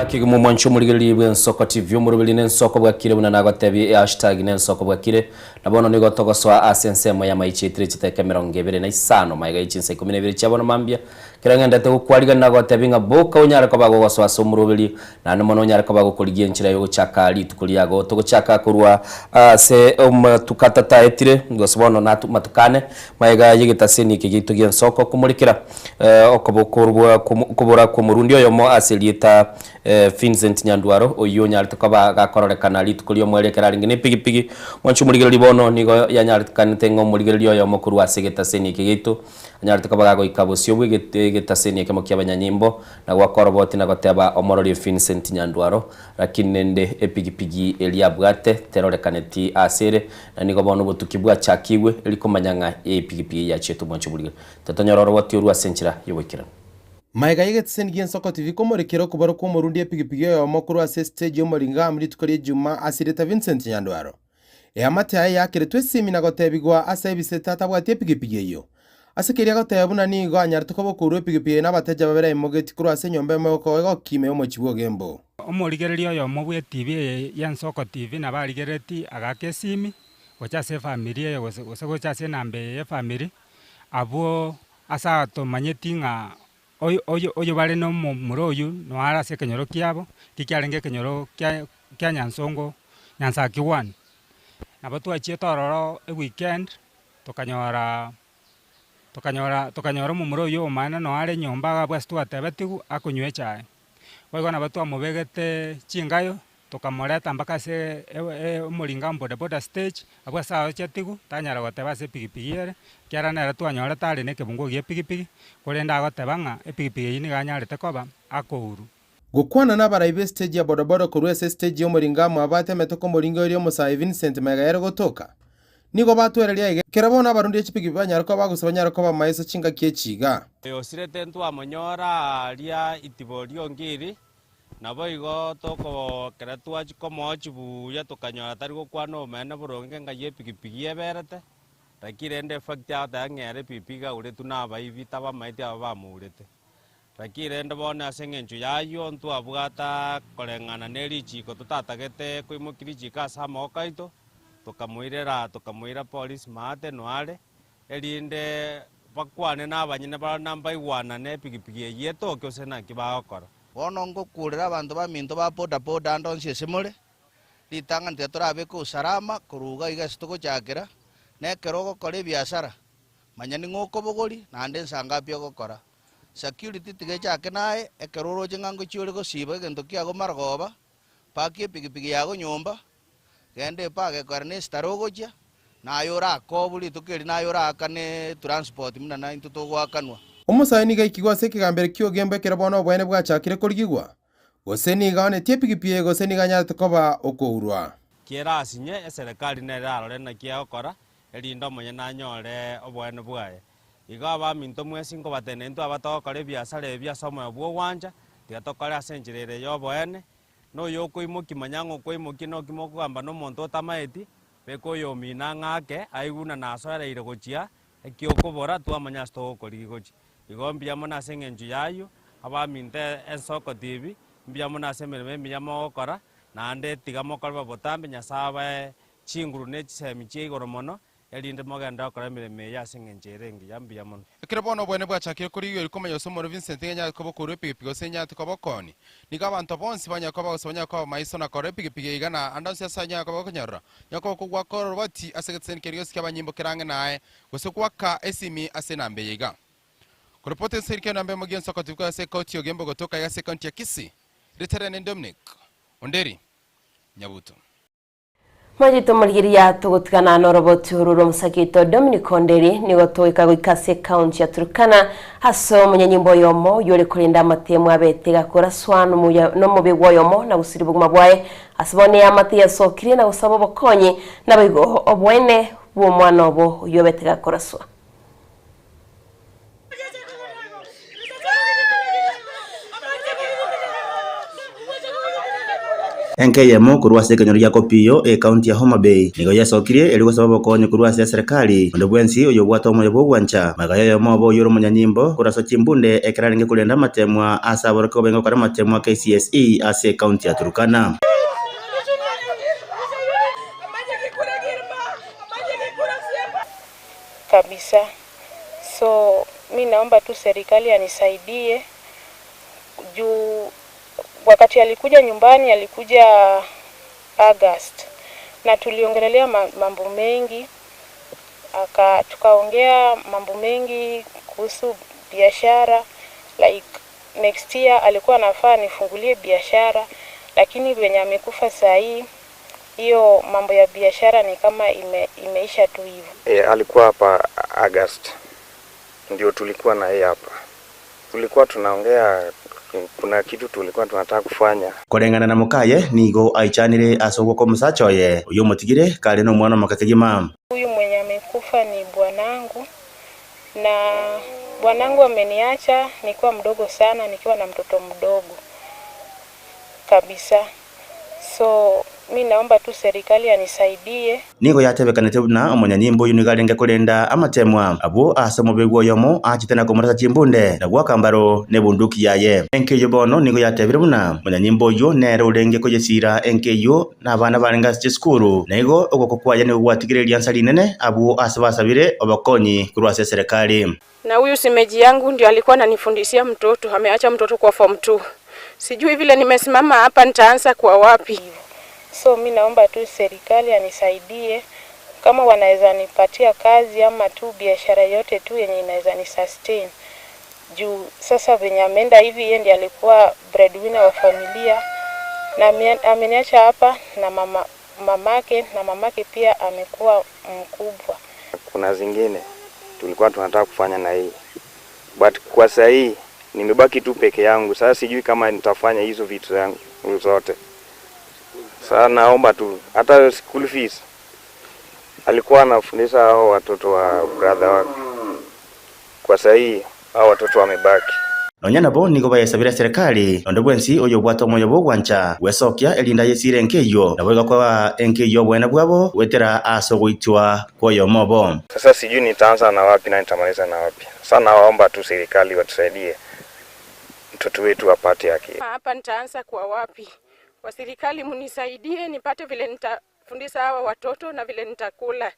Kegima omwancho omorigereria bw'Ensoko TV omoroberi n'ensoko bwakire buna nagotebie ehashtag n'ensoko bwakire Na bono nigo togosoa ase ensemo y'amaicho etire chiteka 25, magega ye chinsa 12 chia bono mambia, kera ng'endete gokwarigania na gotebia ng'a boka onyare koba gogosoa ase omoroberi, naende mono onyare koba gokorigia enchera y'ogochaka rituko riago. Togochaka korwa ase amatuko atato aetire, gose bono natu matuko ane, magega y'egetaseni eke giaito gi'ensoko komorekera okobokorwa okobora kw'omorundi oyomo ase erieta Vincent Nyandwaro, oyio onyarete koba gakororekana rituko ri'omoerio ekero arenge nepigipigi. Mwanche omorigereria bono nigo yanyarekanete ng'a omorigereria oyomo korwa ase egetaseni eke giaito anyarete koba gagoika bosio bw'egetaseni ekemo ki'abanyanyimbo na goaka oroboti na goteba omororie Vincent Nyandwaro, lakini rende epigipigi eria abwate terorekaneti ase ere, na nigo bono obotuki bwachakigwe eri komanya ng'a epigipigi yachiete omwanche omorigereria. Totonyora oroboti orwo ase enchera y'oboikeranu. Magega y'egetiseni gi'ensoko TV komorekera okobaro kw'omorundi epigipigi oyomo korwa ase estage y'omoringamu rituko ri'ejuma ase erieta Vincent Nyandwaro. Eamate yaye yakeretwe esimi na gotebigwa ase ebisete atabwati epigipigi eyio. Ase keria agoteba buna nigo anyarete koba okourwa epigipigi eye nabateja babere aimogeti korwa ase enyomba emo egokima y'omochie bw'Ogembo. Omorigereria oyomo bw'etibi eye y'Ensoko TV nabo arigereti agaaka esimi gocha ase efamiri eye gose gocha ase enamba eye y'efamiri, abwo Ase aya tomanyeti ng'a oyo oyo oyobare nomomura oyio noare ase ekenyoro kiabo, tikiarenge ekenyoro kia kia Nyansongo, Nyansaki one. Nabo twachiete ororo eweekend, tokanyora tokanyora tokanyora omomura oyio omaene noare nyomba iga abwo ase twatebetigwe akonywa echae. Boigo nabo twamobegete chingayo, tokamoreta mpaka ase omoringa bodaboda stage, abwo ase aochetigwe, tanyara goteba ase epigipigi ere, ekiagera nere twanyorete are na ekebunguo gia epigipigi, korende agoteba ng'a epigipigi eyio nigo anyarete koba akourwa. Gokwana nabarai b'estage ya bodaboda korwa ase estage y'omoringa abatemete komoringa oria omosae Vincent magega ere gotoka, Nigo batwereria iga, ekero bono abarundi echipigipigi banyare koba gose banyare koba amaiso chingaki echi iga. Oyosirete ntwamonyora aaria itibo ri'ongiri, naboigo tokogokera twachia komoa chibuya tokanyora tari gokwana obomaene boronge ng'a y'epigipigi eberete, lakini rende efact agoteba ng'a ere epigipigi gauretwe nabaibi tabamaeti aba bamourete. Lakini rende bono ase engencho y'ayio ntwabwata koreng'ana ne richiiko totatagete koimokia richiiko ase amaboko aito, tokamoirera tokamoira polisi maate noare, erinde bakwane nabanyene barabwo na mbaigwanane epigipigi eyio etoke gose naki bagokora. Bono ngokuurera abanto baminto ba boda-boda ande onsi ase more, ritang'ani tiga torabeke usalama korwa iga iga ase togochakera, na ekero ogokora ebiasara, manya ning'o okobogori naende nsa ngapi ogokora. Security tiga echake naye, ekero oroche ng'a ngochia ore gosiba egento kiago marogoba, pakia epigipigi yago nyomba, genda epaka ekore na esitare ogochia, naye orakobwe rituko eri naye oraakane transport buna naintwe togoakanwa. Omosae nigo aikigwe ase ekegambero ki'ogembo ekero bono oboene bwachakire korigigwa, gose nigo aonetie epigipigi eye gose nigo anyarete koba okourwa. Kierasinye, eserekari nere erarore naki egokora, erinde omonyene anyore oboene bwaye. Igo abaminto mwensi nkobatebia intwe aba togokora ebiasara ebi ase omoyo bw'ogwancha, tiga tokore ase enchera ere y'oboene, na oyokoimokia manya ng'a okoimokia noki mokogamba nomonto otamaeti, beka oyomino ang'e ake, aigwe buna nasoereire gochia, eki okobora twamanya ase togokorigia gochia. Igo mbuya mono ase eng'encho y'ayio, abaminto ensoko TV, mbuya mono ase emeremo emiya mogokora, naende tiga mokore bo botambe Nyasae abae chinguru ne chisemi chia igoro mono, erinde mogende gokora emeremo eye ase eng'encho ere engiya. Mbuya mono. Ekero bono obwene bwachakire korigia oria komanya gose omorwoti Vincent ng'a enyare koba okorua epigipigi gose enyare koba okooni, nigo abanto bonsi banyare koba gose banyare koba maiso na korora epigipigi eyio iga na ande onsi ase anyare koba okonyorora, nyare koba okogwaka oroboti ase egeteseni keria gose ki'abanyimbo kere ang'e naye, gose goaka esimi ase enamba eye iga. Koripoti ense erike enamba emogi ensoko tibikwa ase ekaunti ya Ogembo gotoka iga ase ekaunti ya Kisii, rieta riane Dominic Onderi Nyabuto. Mwanchete omorigereria togotigana noroboti oru rw'omosake oito Dominic Onderi nigo togoika goika ase ekaunti ya Turkana ase omonyanyimbo oyomo oyio ore korenda amatemo abete gakoraswa nomoya nomobegwa oyomo na gosiria obogima bwaye ase bono eamate yasokirie na gosaba obokonyi naboigo oboene bw'omwana obo oyio obete gakoraswa. Enka eyemo korwa ase ekenyoro gia Kopiyo, ekaunti ya Homa Bay, nigo yesokirie erio gosaba obokonyi korwa ase eserekari. Onde bwensi oyobwate omoyo bw'ogwancha, magega y'oyomo obo oyio ore omonyanyimbo, korwa ase chimbunde ekero arenge korenda amatemwa ase aborokigwa benge gokora amatemwa KCSE ase ekaunti ya Turkana. Kabisa so mi naomba tu serikali anisaidie juu wakati alikuja nyumbani alikuja August na tuliongelelea mambo mengi aka tukaongea mambo mengi kuhusu biashara like next year alikuwa anafaa nifungulie biashara, lakini venye amekufa saa hii hiyo mambo ya biashara ni kama ime, imeisha tu hivyo. E, alikuwa hapa August ndio tulikuwa na yeye hapa, tulikuwa tunaongea, kuna kitu tulikuwa tunataka kufanya. Koreng'ana na mokaye nigo aichanire ase ogokwa omosacha oye, oyio omotigire kare nomwana omoke kegima. Huyu mwenye amekufa ni bwanangu na bwanangu ameniacha nikiwa mdogo sana, nikiwa na mtoto mdogo kabisa. So mi naomba tu serikali anisaidie. Nigo yatebekanete buna omonyanyimbo oyio nigo arenge korenda amatemwa abwo ase omobegwa oyomo achete na komorasa chimbunde na goaka mbaro nebunduki yaye. Enka eyio bono nigo yatebire buna omonyanyimbo oyio nere orenge koyesira enka eyio na abana barenge ase chisukuru, na igo ogokwa kwaye nigo gwatigire eriansa rinene abwo ase basabire obokonyi korwa ase eserekari. Na huyu semeji yangu ndio alikuwa ananifundishia mtoto, ameacha mtoto kwa form 2. Sijui vile nimesimama hapa nitaanza kwa wapi. So mi naomba tu serikali anisaidie kama wanaweza nipatia kazi ama tu biashara yote tu yenye inaweza ni sustain. Juu sasa venye ameenda hivi, yeye ndiye alikuwa breadwinner wa familia na ameniacha hapa na mama mamake na mamake pia amekuwa mkubwa. Kuna zingine tulikuwa tunataka kufanya na hii but kwa saa hii nimebaki tu peke yangu. Sasa sijui kama nitafanya hizo vitu zangu zote. Sasa naomba tu hata school fees alikuwa anafundisha hao watoto wa brother wake, kwa saa hii hao watoto wamebaki. Nonya nabo nigo bayesabire eserekari, onde bwensi oyobwate omoyo bw'ogwancha gwesokia erinde ayesire enka eyio, naboigo koa enka eyio oboene bwabo goetera ase ogoitwa kw'oyomo obo. Sasa sijui nitaanza na wapi na nitamaliza na wapi. Sasa nawaomba tu serikali watusaidie mtoto wetu apate haki. Hapa nitaanza kwa wapi? Kwa serikali mnisaidie nipate vile nitafundisha hawa watoto na vile nitakula.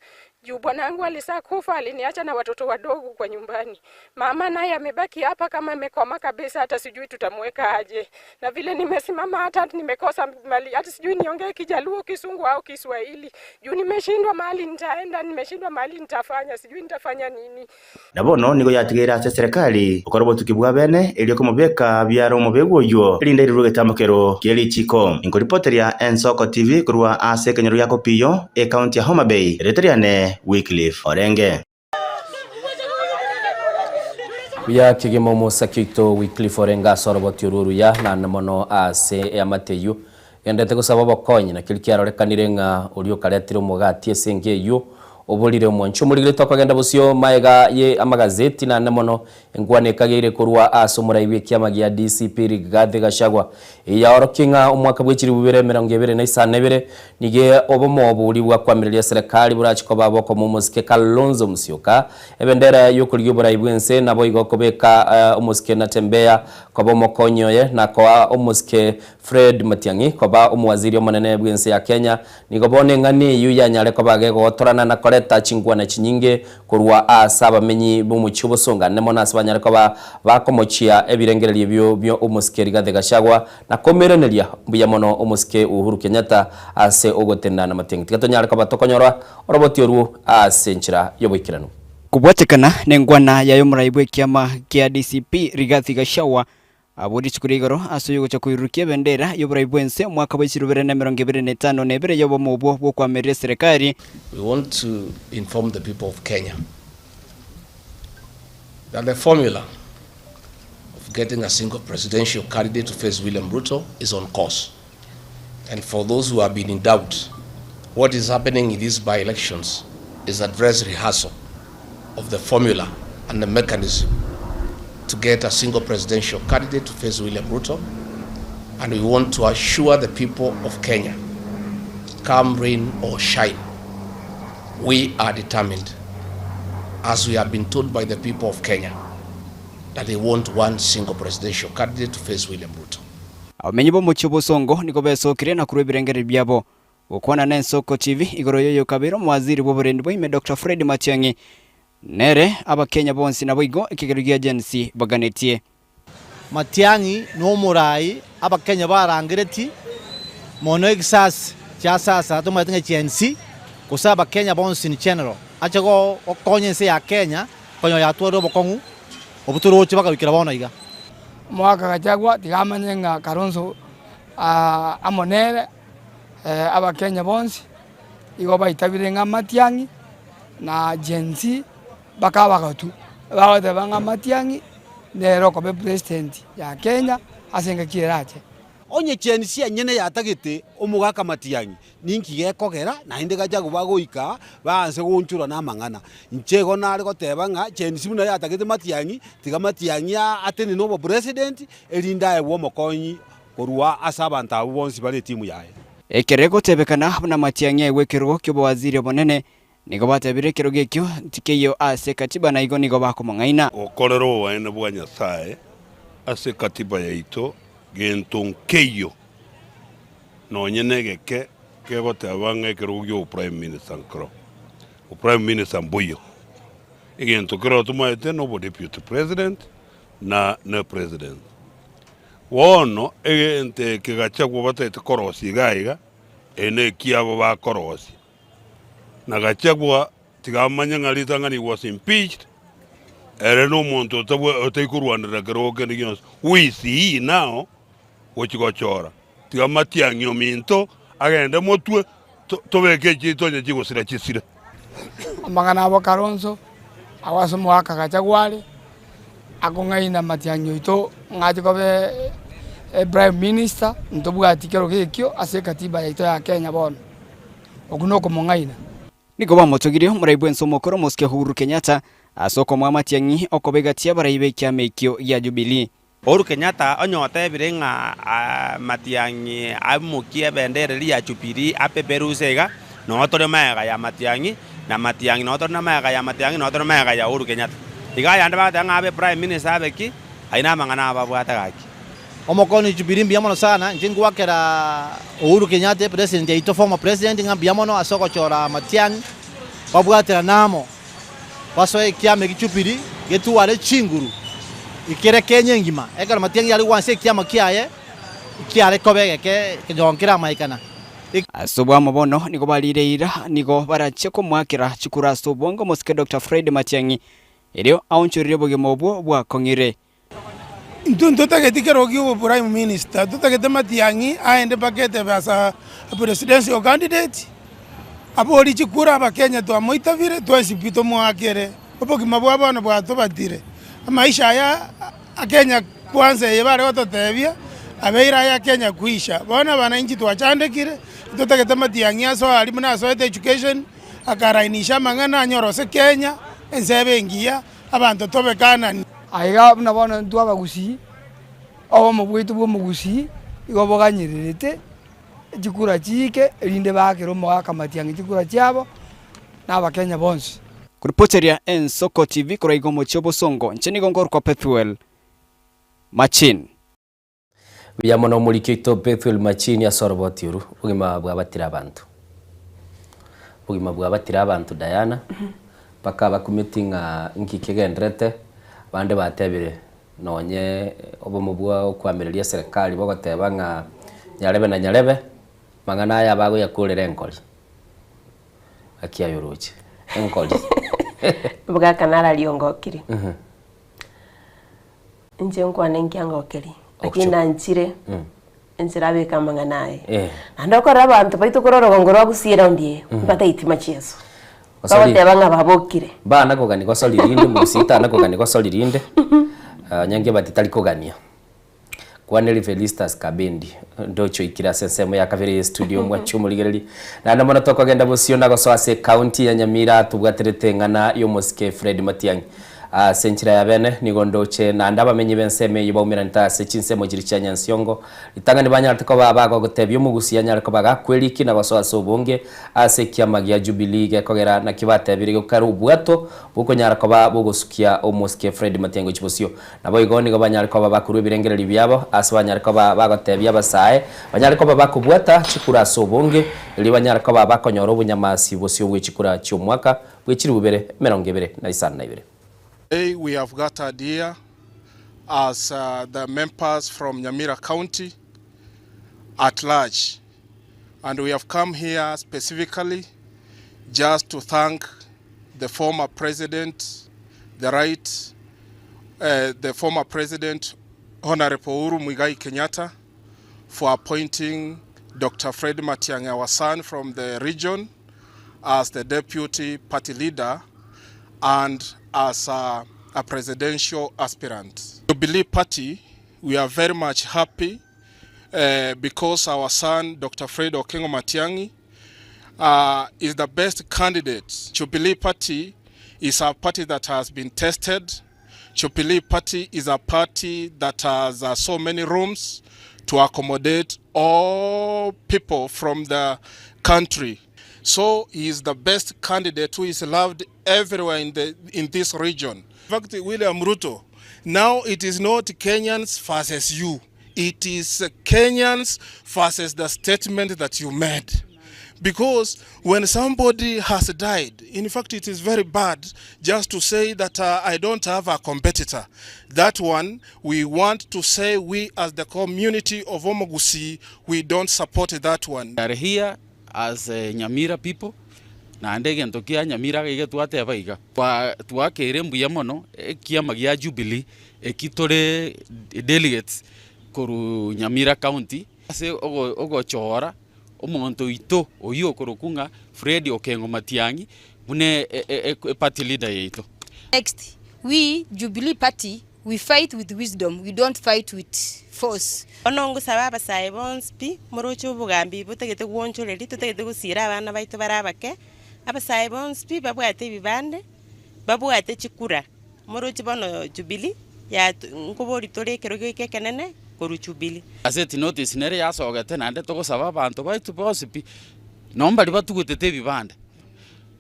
Juu bwanangu alisaa kufa, aliniacha na watoto wadogo kwa nyumbani. Mama naye amebaki hapa kama amekoma kabisa, hata sijui tutamweka aje. Na vile nimesimama hata nimekosa mali, hata sijui niongee Kijaluo, Kisungu au Kiswahili. Juu nimeshindwa mahali nitaenda, nimeshindwa mahali nitafanya, sijui nitafanya nini. Na bono nigo yatigeire ase eserekari gokora obotuki bwa bene erio komobeka biare omobegwa oyio, erinde airirwe egetambokero kie richiko. Inkoripoteria Ensoko TV korwa ase ekenyoro gia Kopiyo, ekaunti ya Homa Bay, erieta riane Wycliffe Orenge. Buya kegima omosake oito Wycliffe Orenge ase oroboti orwo oruya naende mono ase eamate eyio Gendete gosaba obokonyi, na keria kiarorekanire ng'a oria okaretire omogati ase enka eyio, Oborire omwancho omorigire tokogenda bosio maega ye amagazeti nane mono Enkwana ekageire korwa ase omorai bw'ekiama gia DCP Rigathi Gachagua eyaorokia ng'a omwaka bwe chilifu bibere emerongo ebere na isano na ibere nigo obomo boria bwakwamireria eserekari borache koba bokomoa omosike Kalonzo Musyoka ebendera y'okorigia oborai bw'ense naboigo kobeka omosike Natembeya koba omokonyi oye na koa omosike Fred Matiang'i koba omowaziri omonene bw'ense ya Kenya Nigo bono eng'ana eyio yanyare koba gegotorana na koreta chinkwana chinyinge korwa aase abamenyi b'omochie obosongane mono ase banyare koba bakomochia ebirengererio ebio bio omosike Rigathi Gachagua na komoiraneria mbuya mono omosike Uhuru Kenyatta ase ogotenena na Matiang'i. Tiga tonyare koba tokonyora oroboti orwo ase enchera y'oboikeranu. Kobwatekana nenkwana yaye omorai bw'ekiama kia DCP Rigathi Gachagua Abwo rituko ria igoro ase oyogocha koirurukia ebendera y'oborai bw'ense omwaka bwe chirubere na emerongo ebere na etano na ebere y'obomo obwo bw'okoamerera eserekari. We want to inform the people of Kenya that the formula of getting a single presidential candidate to face William Ruto is on course. And for those who have been in doubt, what is happening in these by-elections is a dress rehearsal of the formula and the mechanism to get a single presidential candidate to face William Ruto. And we want to assure the people of Kenya, come rain or shine, we are determined, as we have been told by the people of Kenya, that they want one single presidential candidate to face William Ruto. Abamenyi b'omochie obosongo nigo besokire na korua ebirengererio biabo. Gokwana n'Ensoko TV igoro y'oyokabeire omowaziri bw'oborendi bwa ime Doctor Fred Matiang'i nere Abakenya bonsi naboigo ekegero gia Gen Z baganetie. Matiang'i nomorai Abakenya barangeretie mono egisasi kia sasa tomanyete ng'a Gen Z gose Abakenya bonsi in general ache gokonya ense ya Kenya konya yatwarire obokong'u obwo toroche baka goikera bono iga. Omogaka Gachagua tiga amanye ng'a Kalonzo amo nere Abakenya bonsi igo baitabire ng'a Matiang'i na Gen Z mpaka abagotwa bagoteba ng'a Matiang'i nere okoba epresident ya Kenya ase engaki erache. Onye Gen Z enyene yatagete omogaka Matiang'i Ninki gekogera naende Gachagua bagoika baanse goonchorwa namang'ana? Inche igo nare goteba ng'a Gen Z buna yatagete Matiang'i, tiga Matiang'i atenene obopresident erinde aegwe omokonyi korwa ase abanto abwo bonsi bare etimu yaye. Ekero egotebekana buna Matiang'i aegwe ekerogo ki'obowaziri obonene, nigo batebire ekerogo ekio tikeiyo ase ekatiba na igo nigo bakomong'aina. Gokorera oboene bwa Nyasae ase ekatiba yaito gento nkeiyo. Nonye negeke kegoteba ng'a ekerogo gia oboprime minister nkero, oprime minister mboiyo. Egento kero tomaete na obodeputy president na na president. Bono egento eke Gachagua batagete korosia iga iga, eye nekiabo bakorosia. Na Gachagua tiga amanye ng'a ritang'ani he was impeached, ere na omonto otabwa otaikorwanerera kerogo kende gionsi. Who is he now gochia gochora? Tiga amatiang'i ominto agende motwe, tobeke echiaito onye chigosira chisire. Amang'ana abo Kalonzo, agwo ase omogaka Gachagua are, akong'aina amatiang'i oito ng'a ache koba eprime minister, ntobwati kerogo ekio ase ekatiba yaito ya Kenya bono. Okwo nokomong'aina. Nigo bamotogirie omorai bw'ense omokoro omosike Uhuru Kenyatta ase okomoa amatiang'i okoba egati y'abarai b'ekiama ekio gia Jubilee. Uhuru Kenyatta onye otebire ng'a Matiang'i aimokie ebendera eria ya Jubilee apeperuse iga, noo tore magega ya Matiang'i, na Matiang'i noo tore na magega ya Matiang'i, noo tore magega ya Uhuru Kenyatta. Iga ayande bagoteba ng'a abe Prime Minister abe ki, ayio namang'ana ababwate gaki. Omokoni Jubilee mbuya mono sana, inche ngoakera Uhuru Kenyatta epresident yaito former president ng'a mbuya mono ase ogochora Matiang'i babwaterane amo. Basoe ekiama eki Jubilee getware chinguru ikere Kenya engima. Ekero Matiang'i are gwansa ekiama kiaye kiare koba egeke ekenyoro nkeramaikana. Ase obwamo bono nigo barire eira nigo barachie komoakera chikura ase obonge omosike Doctor Fred Matiang'i erio aonchorerie obogima obwo bwakong'ire. Intwe ntotageti kerogo kia oboprime minister, totagete Matiang'i aende mpaka etebe as a presidential candidate, aborie chikura abakenya twamoitabire twensi pi tomoakere, obogima bwa bono bwatobatire. Amaisha aya a Kenya kwanza eye bare gototebia, abeire aya Kenya kwisha. Bono abananchi twachandekire, ntotagete Matiang'i asoe aria buna asoete education. Akarainisha amang'ana anyore ase Kenya, ense ebe engiya, abanto tobe Kanani. Aiga buna bono intwe abagusii, obomo bwaito bw'omogusii igo boganyererete chikura chiike erinde baakere omogaka Matiang'i chikura chiabo na abakenya bonsi. Kuripoteria Ensoko TV korwa iga omochie obosongo, inche nigo nkorokwa Pethuel Machin. Buya mono omoriki oito Bethuel Machini ase oroboti oru, obogima bwabatire abanto. Obogima bwabatire abanto Diana, mpaka abakumeti ng'a nki kegenderete, abande batebire nonye obomo bwa okoamereria eserekari bogoteba ng'a nyarebe na nyarebe, mang'ana aya bagoyakorera enkori. Gaki aye oroche, enkori. Omogaka nararia ongokire. Inche nkwane nkiangokeri, lakini nanchire enchera abeke amang'ana aye. Naende okorora abanto baito korwa orogongo rwa Gusii eraundi eye, mbataiti machieso. Bagoteba ng'a babokire. Mbana kogania gosori rinde, Omogusii tana kogania gosori rinde, onye ngebati tari kogania. Kwaneri Felistus Kabendi, ndoche oikire ase ensemo ya kabere ye studio omwanchi omorigereria. Naende mono tokogenda bosio na gosoa ase ecounty ya Nyamira tobwaterete eng'ana y'omosike Fred Matiang'i. Ase enchera ya bene nigo ndoche naende abamenyi b'ensemo eyio baumeranete ase chinsemo chiria chia Nyansiongo ritang'ani banyarete koba abagogotebia omogusii anyare koba gakweriki na gosoa ase obonge ase ekiama gia Jubilee gekogera nakio batebire gokare obwato bokonyara koba bogosukia omosike Fred Matiang'i gochia bosio. Naboigo nigo banyare koba bakorua ebirengererio biabo ase banyare koba bagotebia abasae banyare koba bakobwata chikura ase obonge erio banyare koba bakonyora obonyamasi bosio bwe chikura chi'omwaka bwe chilifu bibere emerongo ebere na isano na ibere. Today we have gathered here as the members from Nyamira County at large and we have come here specifically just to thank the former president, the right, uh, the former president Honorable Uhuru Muigai Kenyatta for appointing Dr. Fred Matiang'i, our son from the region, as the deputy party leader and as a, a presidential aspirant. Jubilee Party, we are very much happy uh, because our son, Dr. Fred Okengo Matiang'i, uh, is the best candidate. Jubilee Party is a party that has been tested. Jubilee Party is a party that has uh, so many rooms to accommodate all people from the country. So he is the best candidate who is loved everywhere in, the, in this region. In fact, William Ruto, now it is not Kenyans versus you. It is Kenyans versus the statement that you made. Because when somebody has died, in fact, it is very bad just to say that uh, I don't have a competitor. That one, we want to say we as the community of Omogusi, we don't support that one. We are here as uh, Nyamira people naende egento kia Nyamira iga twateba iga twakeire mbuya mono ekiama gia Jubilee eki tore delegates korwa Nyamira county ase ogochora omonto oito oyio okorokwa ng'a Fred Okengo Matiang'i buna eparty leader yaito. Next, we, Jubilee Party, we fight with wisdom, we don't fight with force. Bono ngosaba abasae bonsi pi, moroche obogambi botagete gwonchoreria, totagete gosiira abana baito bare abake, abasae bonsi pi babwate ebibande, babwate chikura, moroche bono Jubilee yatu nkoboria tore ekerogo eke ekenene korwa Jubilee. Gazeti notice nere yasogete naende togosaba abanto baito bonsi pi, nonye baria batugutete ebibande,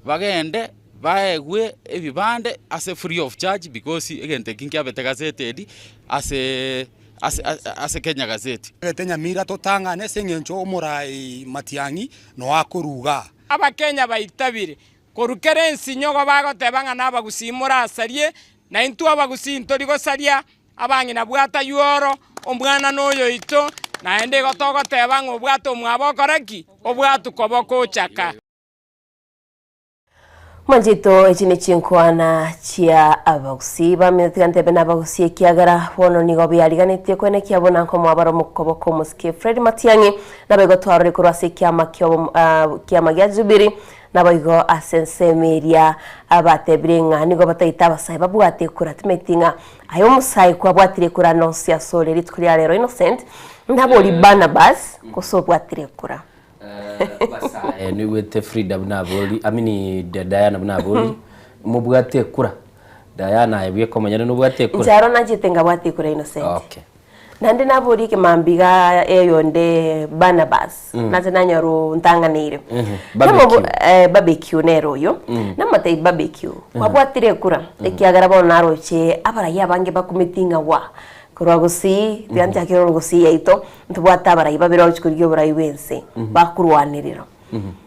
bagende baegwe ebibande ase free of charge because egento eki nkiabete gazetedi ase ase ase Kenya Gazette. Togete Nyamira totang'ane ase eng'encho omorai Matiang'i noe akoruga. Abakenya baitabire korwa kera ensinyogo bagoteba ng'a nabagusii morasarie, na intwe abagusii ntori gosaria, abang'ina bwata yuoro, omwana noyoito, naende igo togoteba ng'a obwate omwabo okore ki? Obwatu koba okochaka. Manchito echi ne chinkwana chia abagusii bamino tiga ntebe na abagusii ekiagera bono nigo biariganetie koenekia buna nkomoa bare omokoboko omosike Fred Matiang'i naboigo twarore korwa ase ekiama kiobo ah, kiama gia Jubilee naboigo ase ensemo eria abatebire ng'a nigo bataete abasae babwate ekura timanyeti ng'a aye omosae kwabwatire ekura nonsi asore rituko ria rero Innocent nabori Barnabas gose obwatire ekura. Basae noigwete Frida buna abori, I mean Diana buna abori, mobwate ekura. Diana aye bweka omonyene nobwate ekura? Inche aro nachete nkabwata ekura Innocent. Okay. Naende naborie ekemambia iga eyonde Barnabas, nache nanyora ontang'aneire. Barbecue. Barbecue nere oyo. Namotebia barbecue, kwabwatire ekura? Ekiagera bono naroche abarai abange bakumeti ng'a gwa, korwa gusii, tiga nchakere korwa gusii yaito, ntobwate abarai babere bagochia korigia oborai bwa ense, bakorwanerera.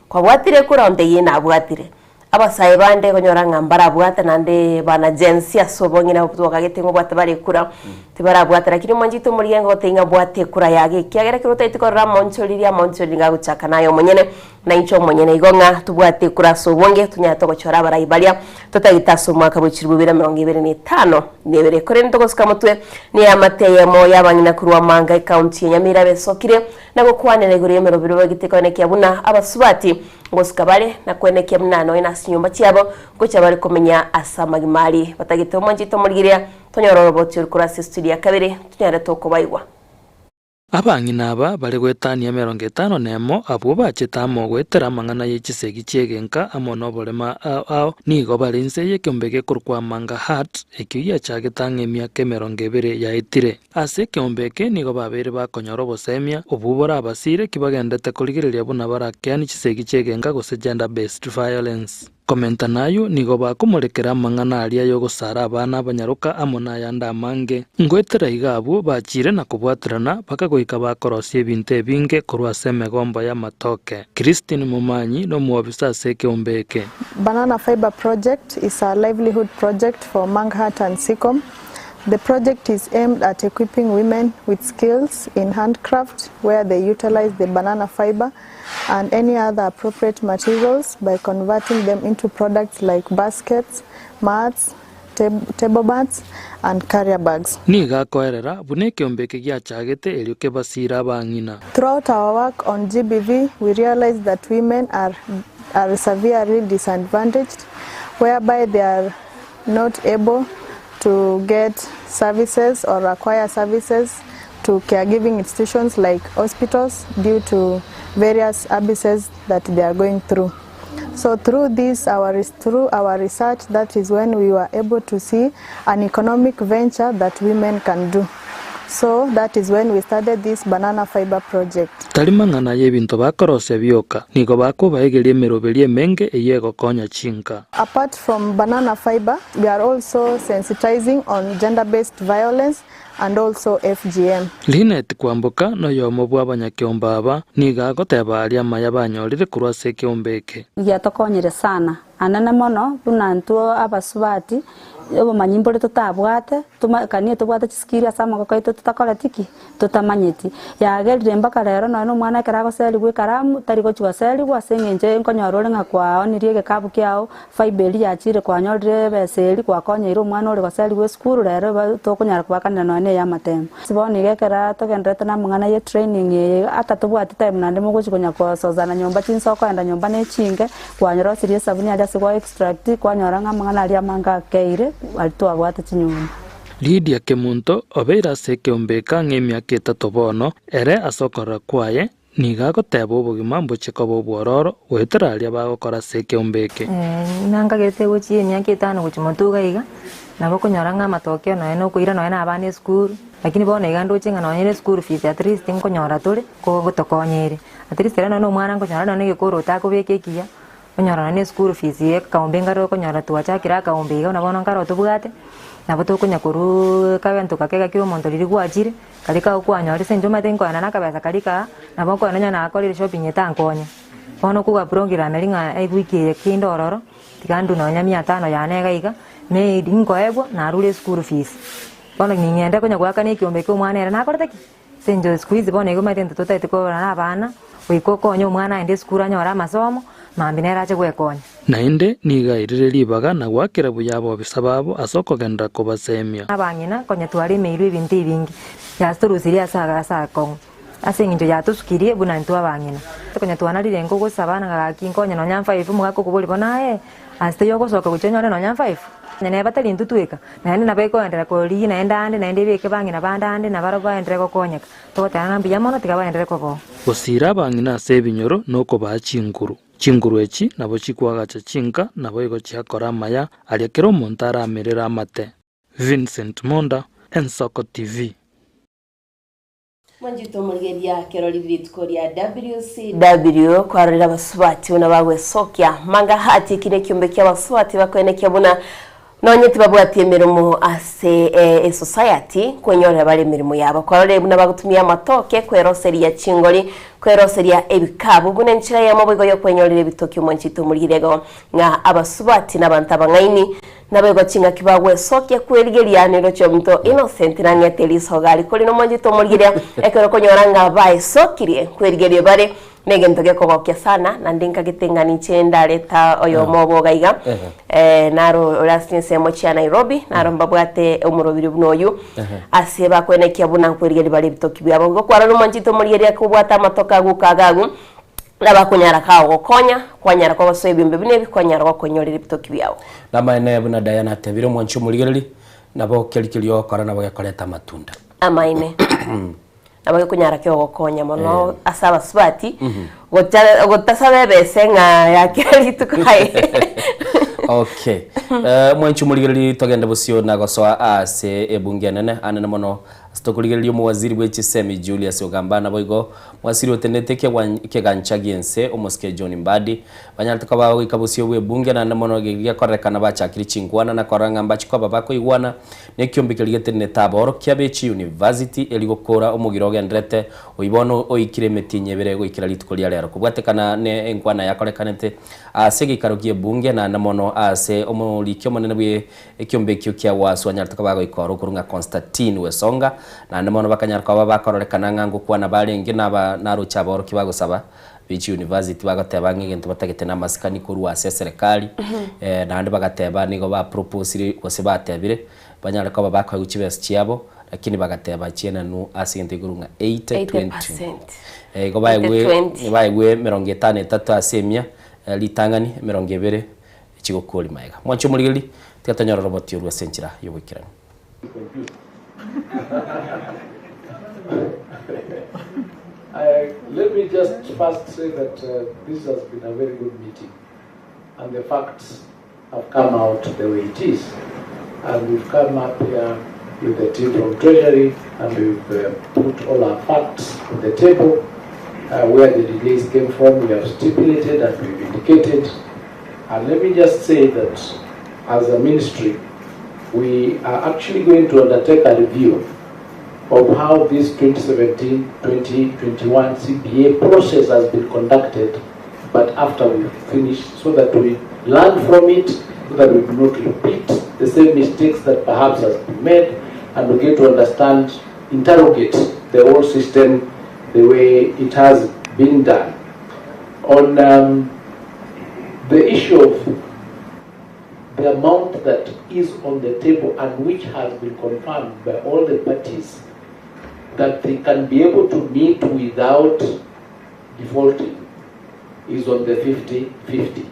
Kwabwatire ekura? Ontebia ee nabwatire. Abasae bande okonyora ng'a mbarabwate naende bana Gen Z ase obong'ina abwo twakagete ng'a obwate bare ekura, tibarabwate lakini omwanchete omorigia nigo ogotebia ng'a bwata ekura yago ekiagera ekero otagete korora amaonchoreri amaonchoreri nigo agochaka naye omonyene, na inche omonyene. Igo ng'a tobwate ekura ase obonge tonyare togochora abarai baria totagete ase omwaka bwe chilifu bibere emerongo ebere na etano na ebere. Korende togosuka motwe na eamate eyemo y'abang'ina korwa Manga ecounty ya Nyamira besokire na gokwanera igoro y'emerobio bagete koenekia buna abasubati Ngosika bare na kwenekia buna nonya nase chinyomba chiabo ngocha bare komenya ase amagima aria batagete omwanchete omorigereria, tonyore oroboti ore korwa ase estudio ya kabere tonyare tokobaigwa. Abang'ina aba bare goetania emerongo etano nemo abwo bachete amo goetera amang'ana ye chisegi chi'egenka amo noborema ao ao, nigo bare inse y'ekeombe gekorokwa Manga Heart, ekio giachagete ang'e emiaka emerongo ebere yaetire. Ase ekeombe eke nigo babeire bakonyora obosemia obwo borabasire ki bagendete korigereria buna barakeanie chisegi chi'egenka gose gender based violence. Komenta nayio, nigo bakomorekera amang'ana aria y'ogosara abana abanyaroka amo nayande amange. Ngoetera iga abwo bachiire na kobwaterana bakagoika bakorosia ebinto ebinge korwa ase emegombo y'amatoke. Christine Momanyi nomwobisa ase ekeombe eke. Banana Fibre Project is a livelihood project for Manghat and Seacom. The project is aimed at equipping women with skills in handcraft where they utilize the banana fiber and any other appropriate materials by converting them into products like baskets, mats, table mats and carrier bags. Nigo akoerera buna ekeombe eke giachagete erio kebasiire abang'ina. Throughout our work on GBV, we realized that women are, are severely disadvantaged, whereby they are not able to get services or acquire services to caregiving institutions like hospitals due to various abuses that they are going through. So through this, our, through our research, that is when we were able to see an economic venture that women can do. So that is when we started this banana fiber project. Tari mang'ana y'ebinto bakorosia bioka, nigo bakobaegeria emeroberio emenge eyio egokonya chinka. Apart from banana fiber, we are also sensitizing on gender-based violence and also FGM. Linet Kwamboka noyomo bw'abanyakeombe aba, nigo agoteba aria amaya banyorire korwa ase ekeombe eke. Giatokonyire sana anene mono buna intwe abasubati, obomanyi mbore totabwate, toma kanie tobwate chiskill ase amagoko aito totakoreti ki? Totamanyeti. Yagerire mpaka rero nonye na omwana ekero agoserigwa ekaramu, tari gochi goserigwa ase eng'encho nkonyora ore ng'a kwaonirie egekabu kiago, fibre eria yachire kwanyorire ebesa eria gwakonyeire omwana ore goserigwa esukuru rero igo tokonyara kobakanera nonye na eya amatemo. Bono iga ekero togendererete na amang'ana ye training eye iga, ata tobwati time naende mogochi konya kosozana nyomba chinsa okoenda nyomba na echinke, Kwanyorosirie esabuni aria ase gwa extract, kwanyora ng'a amang'ana aria amange akeire, aria twabwate chinyomba. Lydia Kemunto obeire ase ekeombe eke ang'e emiaka etato bono, ere ase okorora kwaye nigo agoteba obogima mbochie koba obwororo goetera aria bagokora ase ekeombe eke. Nankagerete gochia emiaka etano gochia motwe iga iga, nabo okonyora ng'a amatokeo nonya na okoira nonya na abana esukuru, lakini bono iga ndoche ng'a nonya na eschool fees at least nkonyora tore, kogotokonya ere. At least ere nonya na omwana nkonyora nonya na egekoroto akobeka ekiya, onyora nonya na eschool fees ya ekaombe nkare okonyora twachakire akaombe iga buna bono nkare otobwate, nabo tokonya koruuuu ekabento kake gaki omonto riria gwachire, karia kago kwanyorire ase eng'encho omanyete nkoenda na akabesa karia kaa, nabo nkoenda onye nakorire shopping etankonya. Bono okogwa program eria ng'a ewiki eye kinde ororo, tiga ndue nonya mia tano yane iga iga, maybe nkoegwa, narure eschool fees. Bono ning'ende konya goakana ekiombe kia omwana ere nakorete ki? Ase eng'encho siku hizi bono igo omanyete intwe totagete korora na abana, goika okonye omwana aende esukuru anyore amasomo, mambia nere ache gwekonya. Naende nigo airire ribaga na goakera buya abobisa babo ase okogenderera kobasemia. Abang'ina konya twaremeirwe ebinto ebinge, yatorusirie ase ase akong'u, ase eng'encho yatosukirie buna intwe abang'ina. Konya twanarire nkogosaba ng'a gaki nkonye nonya mfive, omogaka okoboria bono aye, ase taiyo ogosoka gochia onyore nonya mfive. Onye neba tari intwe tweka, naende nabo ekoenderera korigia naende ande, naende ebeke bang'ina bande ande, nabarabwo baenderere gokonyeka. Togoteba ng'a mbuya mono, tiga baenderere koba oo. Gosiira abang'ina ase ebinyoro nokobaa chinguru. Chinguru echi nabo chikoagacha chinka, naboigo chiakora amaya aria kera omonto aramerere amate. Vincent Monda, Ensoko TV. Mwanchete omorigereria kerori rituko ria WCW kwarorire abasubati buna bagwesokia manga hati eki nekiombe kia abasubati bakoenekia buna nonye tibabwati emeremo ase esociety kwenyorera bare emeremo yabo kwarorire buna bagotumia amatoke kweroseria chingori kweroseria ebikabu buna enchera eyemo boigo yokwenyorera ebitoki omwanchete omorigereria igo ng'a abasubati nabanto abang'aini Naboigo chingaki bagwesokia kwerigeria niroche omonto Innocent nang'ete risoga aria korende omwanchete omorigereria ekero okonyora ng'a baesokirie kwerigeria bare negento gekogokia sana naende nkagete ng'a ninche ndareta oyomo obo iga iga naro ore ase chinsemo chia Nairobi naro mbabwate omorobiri buna oyio ase bakoenekia buna nkwerigeria bare ebitoki biabo. Igo kwarora omwanchete omorigereria kobwate amatoke agoka iga agwo. Nabakonyara kagogokonya, kwanyara kogosoa ebiombe buna ebi, kwanyara gokonyorera ebitoki biao. Namaene buna Diana atebire, omwanchi omorigereri, nabo keri keria ogokora nabo gekoreta amatunda. Amaene. Nabo gekonyara kiogokonya mono ase abasubati, gocha gotasaba ebese ng'a ya kera rituko aye. Okay. Omwanchi omorigereri togende bosio na gosoa ase ebunge enene anene mono Ase tokorigereria omowaziri bwe chisemi Julius Ogamba naboigo mwasiri otenenete ekegancha gi'ense omosike John Mbadi banyarete koba bagoika bosio bw'ebunge naende mono gekorerekana bachakire chinkwana na korora ng'a mbachi koba bakoigwana nekiombe keria getenenete aborokia be chiuniversity eri gokora omogiro ogenderete oyio bono oikire emetienyi ebere goikera rituko ria rero kobwatekana ne enkwana yakorekanete ase egeikaro gi'ebunge naende mono ase omoriki omonene bwe Ekiombe ekio kia Wasu anyarete koba agoika oro okorwa ng'a Constantine Wesonga, naende mono bakanyara koba bakororekana ng'a ngokwana barenge naba naroche aborokia bagosaba be chiuniversity bagoteba ng'a egento batagete namasikani korwa ase eserekari, naende bagateba nigo ba proposire gose batebire banyare koba bakoegwa chibesa chiabo lakini bagateba chienanu ase egento gekorwa ng'a 80 20. Igo baegwe baegwe emerongo etano etato ase emia ritang'ani emerongo ebere Chigokori magega. Mwanche omorigereria, tiga tonyore roboti orwo ase enchera y'oboikeranu. Let me just first say that this has been a very good meeting and the facts have come out the way it is and we've come up here with the team from Treasury and we've put all our facts on the table where the delays came from we have stipulated and we've indicated And let me just say that as a ministry, we are actually going to undertake a review of how this 2017-2021 CBA process has been conducted, but after we finish, so that we learn from it, so that we do not repeat the same mistakes that perhaps has been made, and we get to understand, interrogate the whole system the way it has been done. On um, the issue of the amount that is on the table and which has been confirmed by all the parties that they can be able to meet without defaulting is on the 50-50.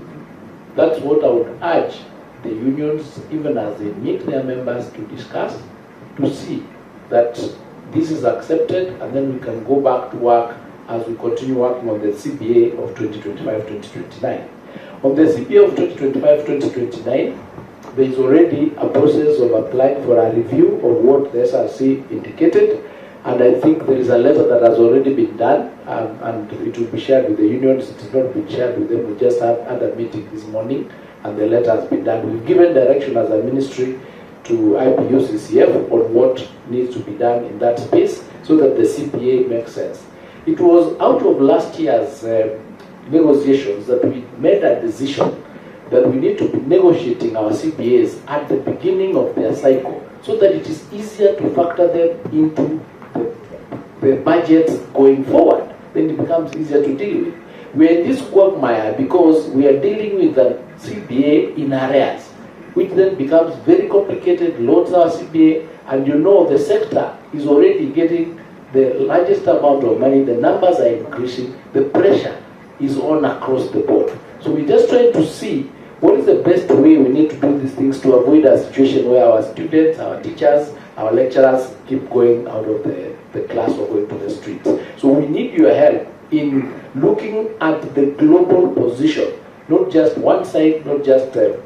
That's what I would urge the unions, even as they meet their members to discuss, to see that this is accepted and then we can go back to work as we continue working on the CBA of 2025-2029. On the CBA of 2025-2029, there is already a process of applying for a review of what the SRC indicated, and I think there is a letter that has already been done, um, and it will be shared with the unions. It has not been shared with them. We just had, had a meeting this morning, and the letter has been done. We've given direction as a ministry to IPUCCF on what needs to be done in that space so that the CPA makes sense. It was out of last year's uh, negotiations that we made a decision that we need to be negotiating our CBAs at the beginning of their cycle so that it is easier to factor them into the, the budgets going forward. Then it becomes easier to deal with. We are in this quagmire because we are dealing with the CBA in arrears, which then becomes very complicated, loads our CBA, and you know the sector is already getting the largest amount of money, the numbers are increasing, the pressure is on across the board. So we're just trying to see What is the best way we need to do these things to avoid a situation where our students, our teachers, our lecturers keep going out of the, the class or going to the streets? So we need your help in looking at the global position, not just one side, not just uh,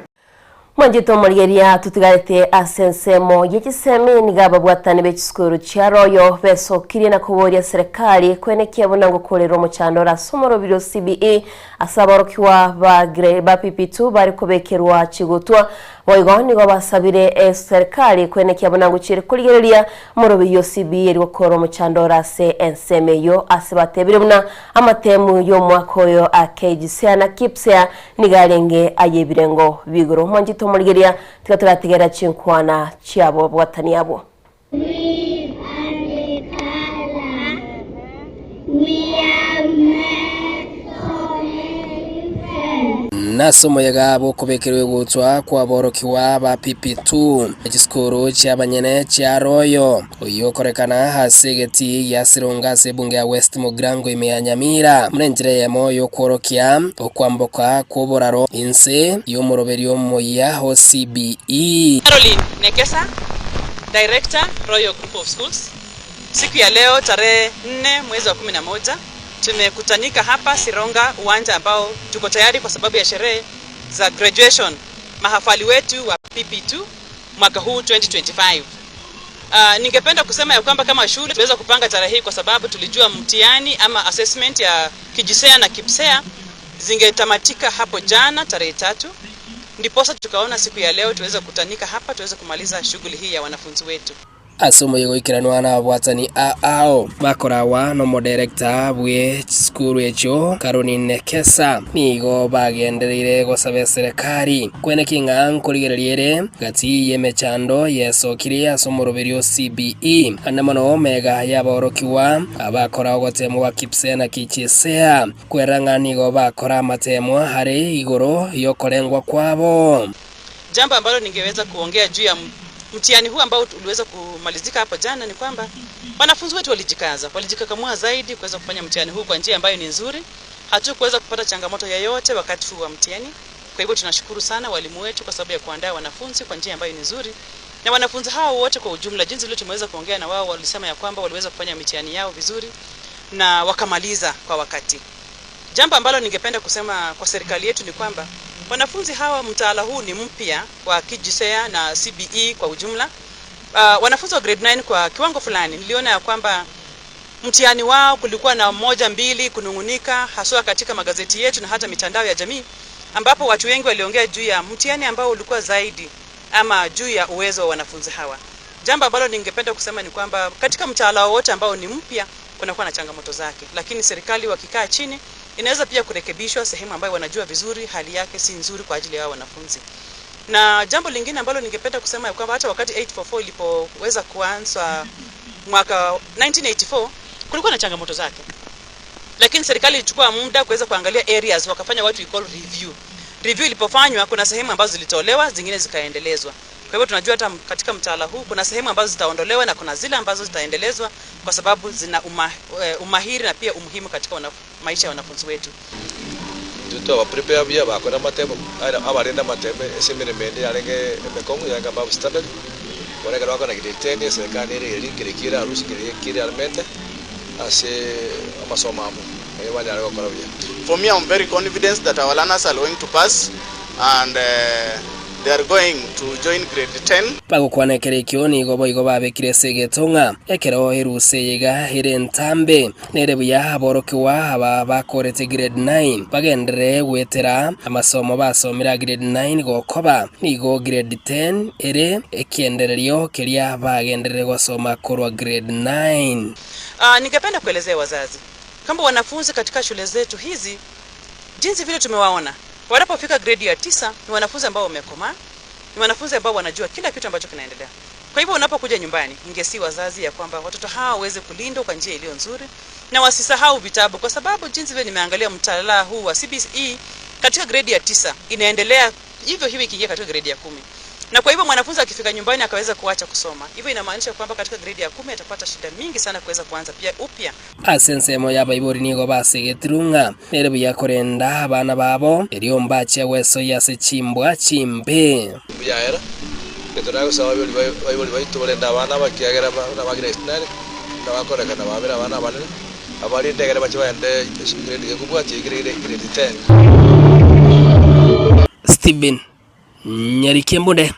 Mwanchete omorigereria totigarete ase ensemo ye chisemi nigo ababwatani be chisukuru chia Royal besokirie na koboria serikali kwenekia buna ngokorera omochando ore ase omorobiri o CBE ase aborokigwa ba gre ba PP2 bare kobekerwa chigutwa. Boigo nigo basabire eserikali kwenekia buna ngochiere korigereria omorobiri o CBE erio gokora omochando ore ase ensemo eyio ase batebire buna amatemu y'omwaka oyo a KJSEA na KPSEA Nigo arenge ay'ebirengo bi'igoro. Mwanchete omorigereria, tiga torategerera chinkwana chi'ababwatani abwo. Nase omoyega bw'okobekerwa egutwa kw'aborokigwa ba PP2 chisukuru chi'abanyene chia Royal. Oyio okorekana ase egetii gia Sironga ase ebunge ya West Mugirango ime ya Nyamira, buna enchera eyemo y'okworokia okwamboka kw'oboraro inse y'omoroberio omoyia o CBE. Caroline Nekesa, Director, Royal Group of Schools. Siku ya leo tarehe 4 mwezi wa 11 tumekutanika hapa Sironga uwanja ambao tuko tayari kwa sababu ya sherehe za graduation mahafali wetu wa PP2 mwaka huu 2025. Uh, ningependa kusema ya kwamba kama shule tuweza kupanga tarehe hii kwa sababu tulijua mtihani ama assessment ya KJSEA na KPSEA zingetamatika hapo jana tarehe tatu, ndiposa tukaona siku ya leo tuweze kukutanika hapa tuweze kumaliza shughuli hii ya wanafunzi wetu. Ase omoyega oikeranwa nababwatani ao bakorawa nomoderekta bwe chisukuru echio Caroline Nekesa nigo bagendereire gosaba eserekari kweneki ng'a nkorigereria ere gati y'emechando yesokirie ase omoroberio o CBE ande mono mega y'aborokigwa abakora ogotemwa gwa KPSEA na KJSEA kwerora ng'a nigo bakora amatemwa are igoro y'okorengwa kwabo. Jambo ambalo ningeweza kuongea juu ya mtihani huu ambao uliweza kumalizika hapo jana ni kwamba wanafunzi wetu walijikaza, walijikakamua zaidi kuweza kufanya mtihani huu kwa njia ambayo ni nzuri. Hatukuweza kupata changamoto yoyote wakati huu wa mtihani. Kwa hivyo tunashukuru sana walimu wetu kwa sababu ya kuandaa wanafunzi kwa njia ambayo ni nzuri, na wanafunzi hao wote kwa ujumla, jinsi vile tumeweza kuongea na wao, walisema ya kwamba waliweza kufanya mitihani yao vizuri na wakamaliza kwa wakati. Jambo ambalo ningependa kusema kwa serikali yetu ni kwamba wanafunzi hawa, mtaala huu ni mpya wa KJSEA na CBE kwa ujumla. Uh, wanafunzi wa grade 9 kwa kiwango fulani niliona ya kwamba mtihani wao kulikuwa na moja mbili kunungunika, haswa katika magazeti yetu na hata mitandao ya jamii, ambapo watu wengi waliongea juu ya mtihani ambao ulikuwa zaidi ama juu ya uwezo wa wanafunzi hawa. Jambo ambalo ningependa kusema ni kwamba katika mtaala wowote ambao ni mpya kunakuwa na changamoto zake, lakini serikali wakikaa chini inaweza pia kurekebishwa sehemu ambayo wanajua vizuri hali yake si nzuri kwa ajili ya hao wanafunzi. Na jambo lingine ambalo ningependa kusema ya kwamba hata wakati 844 ilipoweza kuanza mwaka 1984 kulikuwa na changamoto zake, lakini serikali ilichukua muda kuweza kuangalia areas, wakafanya what we call review. Review ilipofanywa, kuna sehemu ambazo zilitolewa, zingine zikaendelezwa. Kwa hivyo tunajua hata katika mtaala huu kuna sehemu ambazo zitaondolewa na kuna zile ambazo zitaendelezwa kwa sababu zina uma, umahiri na pia umuhimu katika maisha ya wanafunzi wetu. Intwe twaba prepare buya bakore amatemo abarende amatemo ase emeremo ende yarenge emekong'u yarenge above standard bono ekero bakona grade ten eserekari nere eri nkere ki erarusie nkere ki eraramente ase amasomo abo nario banyare gokora buya. For me I'm very confident that our learners are going to pass and they are going to join grade 10. Bagokwana ekero ekio nigo boigo babekire ase egeto ng'a ekero erusa eye iga ere entambe, nere buya aborokigwa aba bakorete grade 9 bagenderere goetera amasomo basomire a grade 9 gokoba nigo grade 10 ere ekiendererio keria bagenderere gosoma korwa grade 9. Uh, ningependa kuelezea wazazi kwamba wanafunzi katika shule zetu hizi jinsi vile tumewaona wanapofika gredi ya tisa ni wanafunzi ambao wamekomaa, ni wanafunzi ambao wanajua kila kitu ambacho kinaendelea. Kwa hivyo unapokuja nyumbani, ingesi wazazi ya kwamba watoto hawa waweze kulindwa kwa njia iliyo nzuri na wasisahau vitabu, kwa sababu jinsi vile nimeangalia mtaala huu wa CBE katika gredi ya tisa inaendelea hivyo hivyo ikiingia katika gredi ya kumi. Na kwa hivyo mwanafunzi akifika nyumbani akaweza kuacha kusoma, hivyo inamaanisha kwamba katika gredi ya kumi atapata shida mingi sana kuweza kuanza pia upya. Ase ensemo y'abaibori nigo basegetirwe ng'a nere buya korenda abana babo, erio mbache gwesoyia ase chimbwa chimbe. Mbuya era, egento nagosaba abaibori baito barende abana aba, ekiagera buna ba grade nine, buna bakorekana babere abana abanene, abarende ekero bache bagende grade gekobwatia grade ten. Stephen Nyarikembunde,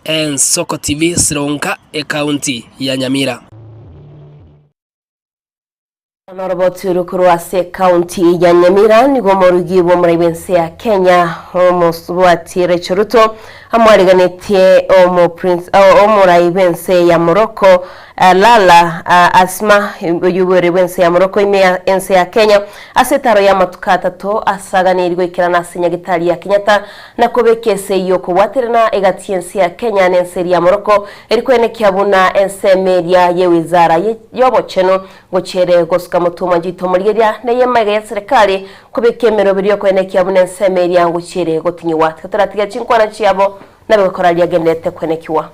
Ensoko TV, Sironka, Ekaunti ya Nyamira. Noroboti oru korwa ase ekaunti ya Nyamira nigo omorugi bw'omorai bw'ense ya Kenya omosubati Rachel Ruto amwariganetie omo prince omorai bw'ense ya Morocco Lala Asma oyio bwere bw'ense ya Morocco ime ya ense ya Kenya ase etaro y'amatuko atato asaganeirie goikerana ase nyagitari ya Kenyatta na kobeka ase eyio okobwaterana egati y'ense ya Kenya na ense eria ya Morocco eri koenekia buna ensemo eria y'ewizara y'obochenu Gochia ere gosuka motwe omwanchete omorigereria na ey'emaiga ya serikali kobeka emeroberio y'okoenekia buna ensemo eria ngochia ere gotinyigwa. Tiga toratiga chinkwana chiabo nabe gokora aria agendererete koenekiwa.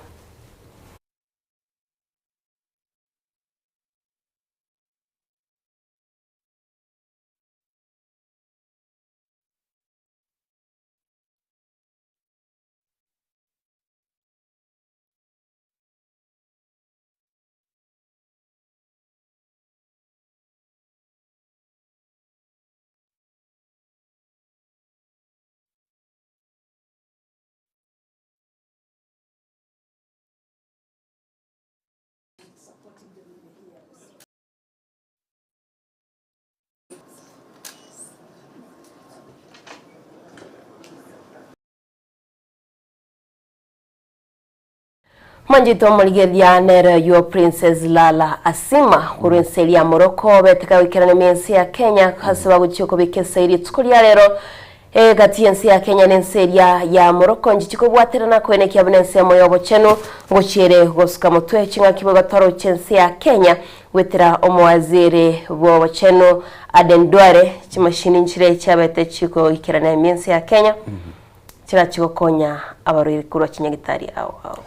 Mwanchete omorigereria nere oyio Princess Lala Asima korwa ense eria ya Morocco beteka goikerana ime ense ya Kenya ase bagochia kobeka esegi rituko ria rero egati y'ense ya Kenya na ense eria ya Morocco nchichi kobwaterana koenekia buna ensemo y'obochenu ngochia ere gosuka motwe ching'aki boigo ense ya Kenya goetera omowaziri bw'obochenu Aden Duale chimashini nchire chiabete chikoikerana ime ense ya Kenya. Chirachie gokonya abarwaire korwa chinyagitari ao ao.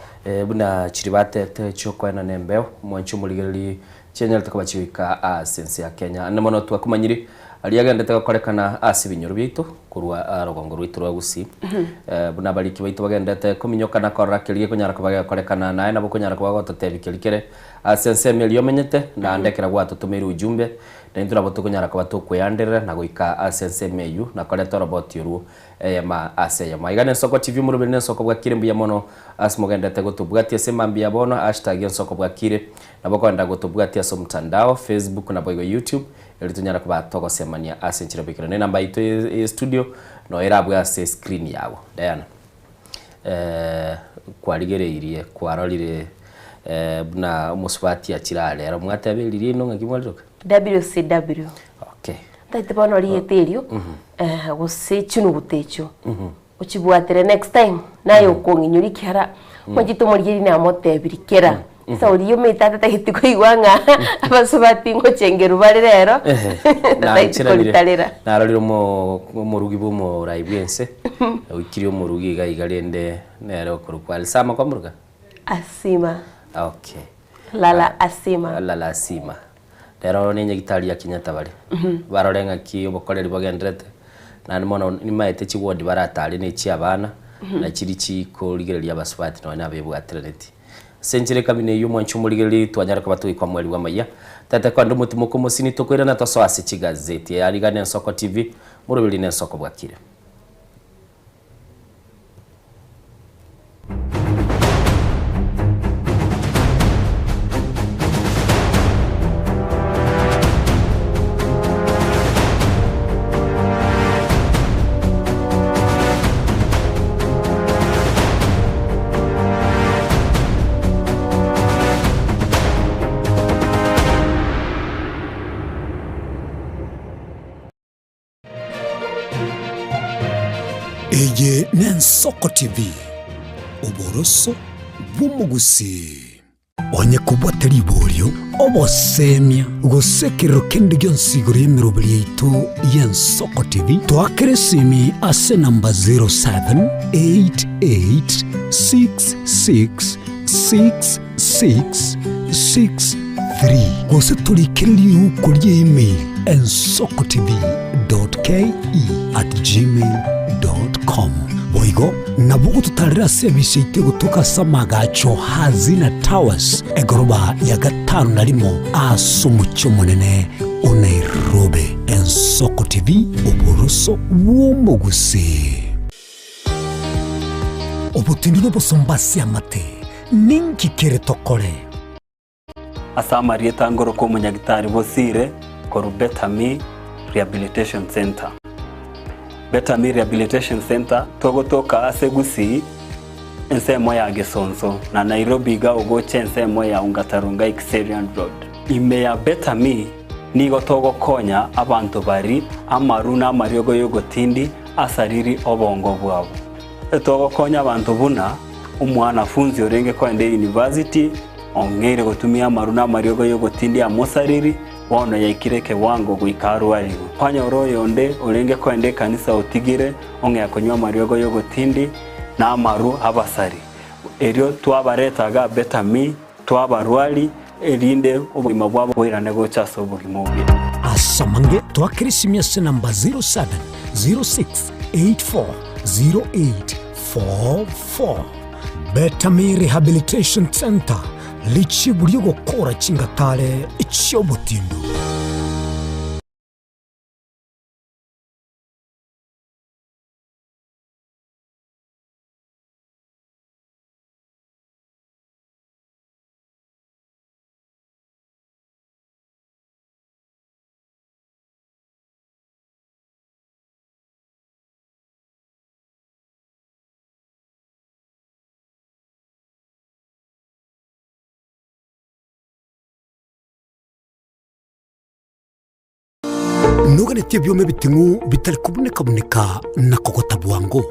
Buna chiria batete chi'okoenana embeo, mwanche omorigererie chianyarete koba chigoika ase ense ya Kenya. Ande mono twakomanyire aria agenderete gokorekana ase ebinyoro biaito korwa rogongo rwaito rwa Gusii. Buna abariki baito bagenderete kominyoka na korora keria gekonyara koba gegokorekana naye nabo okonyara koba gototebia keria kere ase ensemo eria omenyete naende ekero gwatotomeire ujumbe naintwe nabo tokonyara koba tokweanderera na goika ase ensemo eywo na koreta oroboti orwo Eyemo ase eyemo. Aiga nensoko TV omoroberi nensoko bwakire mbuya mono ase mogenderete gotobwatia ase mambia ya bono hashtag ensoko bwakire nabo okoenda gotobwatia ase omotandao Facebook naboigo YouTube erio tonyare koba togosemania ase enchera boikeranu enamba yaito ye studio noyo erabue ase screen yago Diana eh kwarigereirie kwarorire eh buna omosubati achire are ero mwateba eriria ino ng'aki mwariroka? WCW. Okay. Ntaete bono rieta erio, eh, gose chinuguta echio, ochibwatire next time, naye okong'inyora ekiara, omachete omorigereria namotebirie kera, ase oria omanyete atatageti koigwa ng'a abasubati ngochengerwa bare rero, tataeti koritarera. Narorire omo omorugi bwa omorai bwa ense, oikire omorugi iga iga rende nere okorokwa Alisama kwamoruga? Asima. Okay. Lala Asima. Lala Asima. Rero oro nenyagitari ya Kenyatta bare, barore ng'aki obokoreri bogenderete, naende mono nimaete chiward baratare ne echiabana, na chiria chikorigereria abasubati nonya na abebwateraneti. Ase enchera ekabina eyio omwanchi omorigereria twanyare koba togoikwa mwerigwa amaiya, tete kogenda omotimoko omosini tokoirana tosoe ase chigazeti. Eye ariga nensoko TV, moroberi nensoko bwakire. Eye n'Ensoko TV, oboroso bw'omogusii. Onye kobwate riborio, obosemia, gose ekerero kende gionsi igoro y'emeroberi yaito y'Ensoko TV, toakere esimi ase enamba 0788. 66 66 63 gose torikere riuko rie email ensokotv.ke@gmail.com. Boigo nabo ogototarera ase ebise yaito egotoka ase amagacho Hazina Towers egoroba ya gatano na rimo ase omochie omonene o Nairobi. Ensoko TV, oboroso bw'omogusii. Obotindi nobosomba ase amate, ninki kere tokore? Ase amarieta ngoroka omonyagitari Bosire korwa Better Me Rehabilitation Centre. Better Me Rehabilitation Centre togotoka ase Gusii ensemo ya Gesonso na Nairobi iga ogocha ensemo ya Ongata Rongai Kiserian Road. Ime ya Better Me nigo togokonya abanto bari amaru na amariogo yogotindi asariri obongo bwabo. Togokonya abanto buna omwanafunzi orenge koenda eyunivasiti ong'eire gotumia amaru na amariogo y'ogotindia amosariri, bono yaikire ekewango goika arwarigwe. Kwanyora oyonde orenge koenda ekanisa otigire ong'ea konywa amariogo y'ogotindi na amaru abasari. Erio twabareta iga Betami, twabarwari, erinde obogima bwabo boirane gocha ase obogima obuya. Ase amange twakera esimi ase namba 0706840844. Betami Rehabilitation Centre, richibu ri'ogokora chingatare chi'obotindu. Noganetie ebioma ebiting'u bitari kobuneka-buneka na kogota bwango,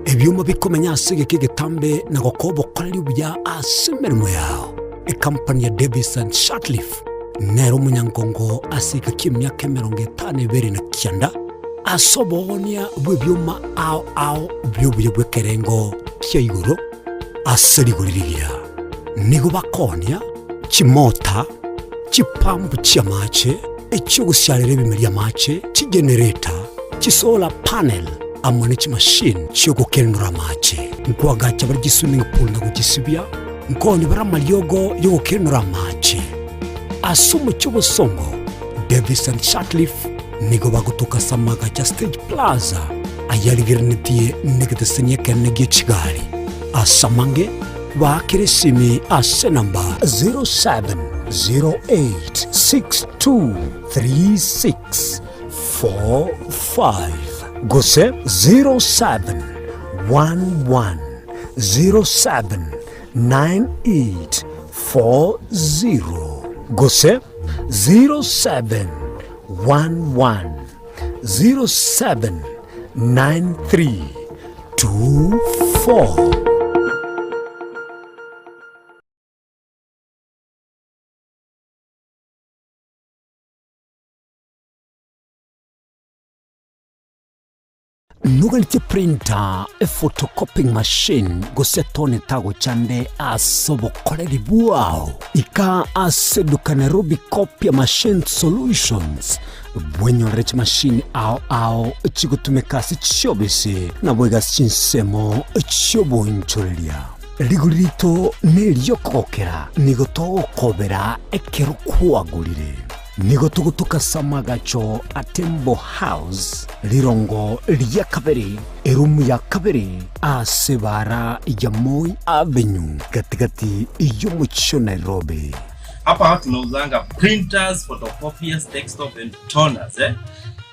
ebioma bikomenya ase egeka egetambe na gokoa obokoreri obuya ase emeremo yao. Ekampani ya Davis and Shirtliff nere omonyangongo ase egeka ki'emiaka 52 na kianda ase oboonia bw'ebioma ao ao bi'obuya bw'ekerengo kia igoro ase rigori rigiya. Nigo bakoonia chimota, chipampu chi'amache, echi'ogosiarera ebimeri amache, chigenereta, chisolar panel, amo ne chimashini chi'ogokenura amache. Nkoagacha bare chiswimming pool na gochisibia, nkoonia bare amariogo y'ogokenura amache. Ase omochie obosongo, Davis and Shirtliff nigo bagotoka ase amagacho a Stage Plaza ayarigerenetie negeteseni ekenene gie chigari. Ase amange, baakere esimi ase enamba 0708623645 gose 0711079840 gose 0711079324. Noganetie printer, ephotocopying machine, gose tone tagochande ase obokoreri bwao? Ika ase eduka Nairobi Copier Machine Solutions bwenyorere chimashini ao ao chigotumeka ase chiobisi naboigo ase chinsemo chi'obonchoreria. Rigori rito neri'okogokera, nigo togokobera ekero kwagorire. Nigo togotoka ase amagacho a Tembo House, rirongo ria kabere, erumu ya kabere, ase ebaara ya Moi Avenue, gati-gati y'omochie o Nairobi. Hapa tunauzanga printers, photocopiers, desktop and toners eh?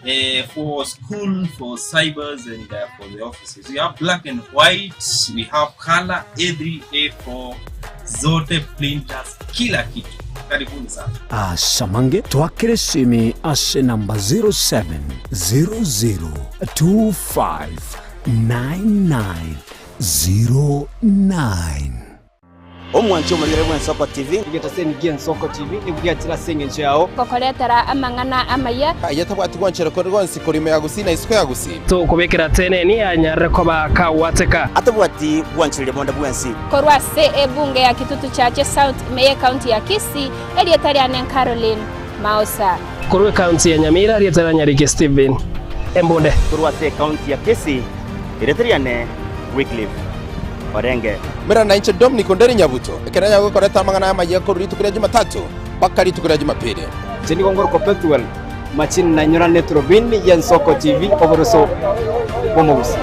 Eh, for school, for cybers and for the offices. We have black and white, we have color, A3, A4, zote printers, kila kitu. Karibuni sana. Ase amange twakere esimi ase enamba 0700259909. Omwanchi omorigere bw'Ensoko TV. Egetaseni gi'Ensoko TV nigo giachire ase engencho yao. Gokoretera amang'ana amaya. Aye tabwati gwanchera konde gwonsi korwa ime ya Gusii na isiko ya Gusii. Tokobekera teneni anyarire koba kagwateka. Atabwati gwanchereria bonde bwensi. Korwa ase ebunge ya Kitutu Chache South ime y'Ecounty ya Kisii, erieta riane Caroline Maosa. Korwa ecounty ya Nyamira, erieta ria Nyariki Stephen Embunde. Korwa ase ecounty ya Kisii, erieta riane Wycliffe Orenge. Merana inche Dominic Onderi Nyabuto, ekero nyago gokoreta amang'ana amayia korwa rituko ria Jumatatu mpaka rituko ria Jumapili. Inche nigo ngorokwa Pethuel Machini nainyorane Turubini y'Ensoko TV oboroso bw'omogusii.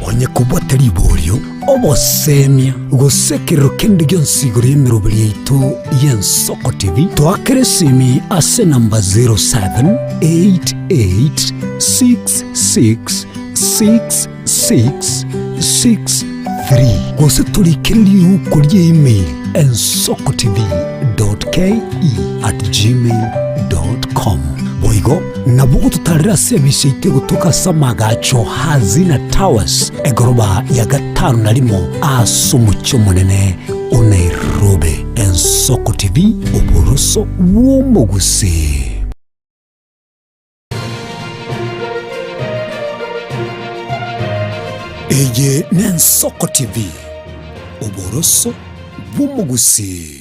Onye kobwate riborio, obosemia, gose ekerero kende gionsi igoro y'emeroberi yaito y'Ensoko TV, toakere esimi ase enamba 0788666663 gose torikere riuko ria email ensokotv.ke@gmail.com. Boigo nabo ogototarera ase emisa yaito egotoka ase amagacho Hazina Towers, egoroba ya gatano na rimo ase omochie omonene o Nairobi. Ensoko TV, oboroso bw'omogusii. Eye n'Ensoko TV, oboroso bw'omogusii.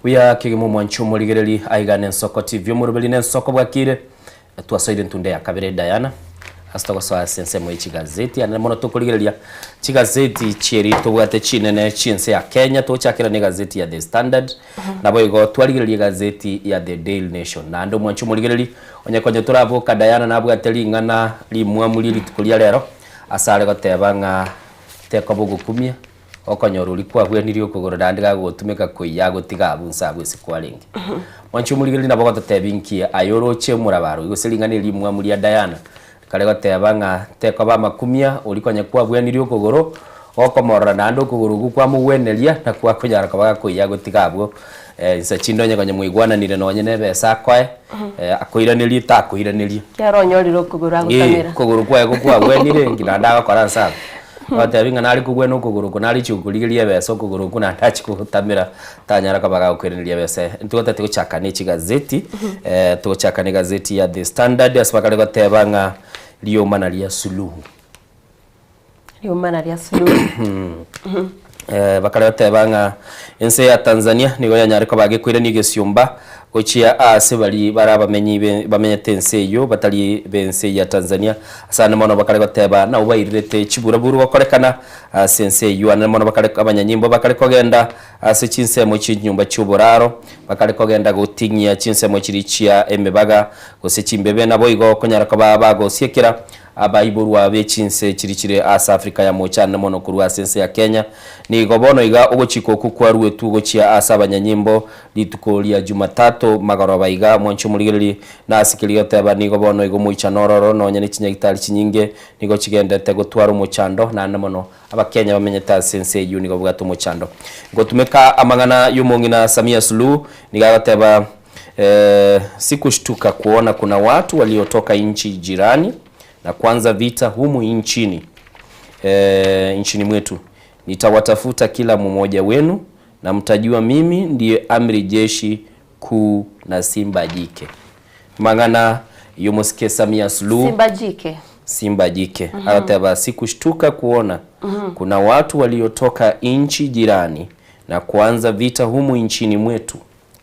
Buya kegima omwanchi omorigereri aiga nensoko TV omoroberi nensoko bwakire twasoire ntunde ya kabere Diana ase togosoa ase ensemo ye chigazeti ande mono tokorigereria chigazeti chieri tobwate chinene chiense ya Kenya togochakera na egazeti ya The Standard Naboigo twarigereria egazeti ya The Daily Nation. Naende omwanche omorigereri, onye konya toraboka Diana nabwate ring'ana rimwamu rie rituko ria rero, ase are goteba ng'a tekoba ogokumia, okonyora oria kwabwenirie okogoro naende gagogotumeka koiyia agotiga abwo inse abwo ase kwarenge. Mwanche omorigereri nabo ogototebia inki aye oroche omorabaro oyo gose ring'ana eri rimwamu ria Diana, Kare goteba ng'a tekoba amakumia oria konya kwabwenirie okogoro, gokomorora naende okogoro okwo kwamogweneria, na kwakonyara koba gakoiyia gotiga abwo inse chinde onye konya mwaigwananire nonye na ebesa akoe, akoiranerie takoiraneria. Kiagera onyorire okogoro Ee, agotamera. okogoro kwaye gokwabwenire inki naende agokora nse abwo. Ogotebia ng'a nare kobwena okogoro oko nare chio korigeria ebesa okogoro okwo naende achie kogotamera tanyara koba gagokoiraneria ebesa eye. Intwe gotati gochaka ne chigazeti, togochaka ne egazeti ya The Standard ase bakare goteba ng'a riomana ria Suluhu. Riomana ria Suluhu. Bakare goteba ng'a ense ya Tanzania nigo yanyare koba gekoirania egesiomba gochia aase baria bare abamenyi be bamenyete ense eyio batari b'ense ya Tanzania. Ase ande mono bakare goteba nabwo bairirete chiburaburu gokorekana ase ense eyio. Ande mono bakare abanyanyimbo bakare kogenda ase chinsemo chi'enyomba chi'oboraro, bakare kogenda goting'ia chinsemo chiria chia emebaga gose chimbebe, naboigo konyara koba bagosiekera Abaiborwa be chinse chiria chire ase Afrika ya Moocha ande mono korwa ase ense ya Kenya. Nigo bono iga ogochika okwo kwaruetwe gochia ase abanyanyimbo rituko ria Jumatatu magoroba iga. Mwanche omorigererie nase keria goteba nigo bono iga omoichano ororo nonya ne chinyagitari chinyinge nigo chigendete gotwara omochando naende mono Abakenya bamenyete ase ense eyio nigo babwate omochando. Gotumeka amang'ana y'omong'ina Samia Suluhu nigo agoteba Sikushtuka kuona kuna watu waliotoka nchi jirani na kuanza vita humu nchini nchini mwetu. Nitawatafuta kila mmoja wenu na mtajua mimi ndiye amri jeshi kuu na simba jike. Amang'ana y'omosike Samia Suluhu Simba jike. Simba jike. Agoteba sikushtuka kuona kuna watu waliotoka nchi jirani na kuanza vita humu nchini mwetu.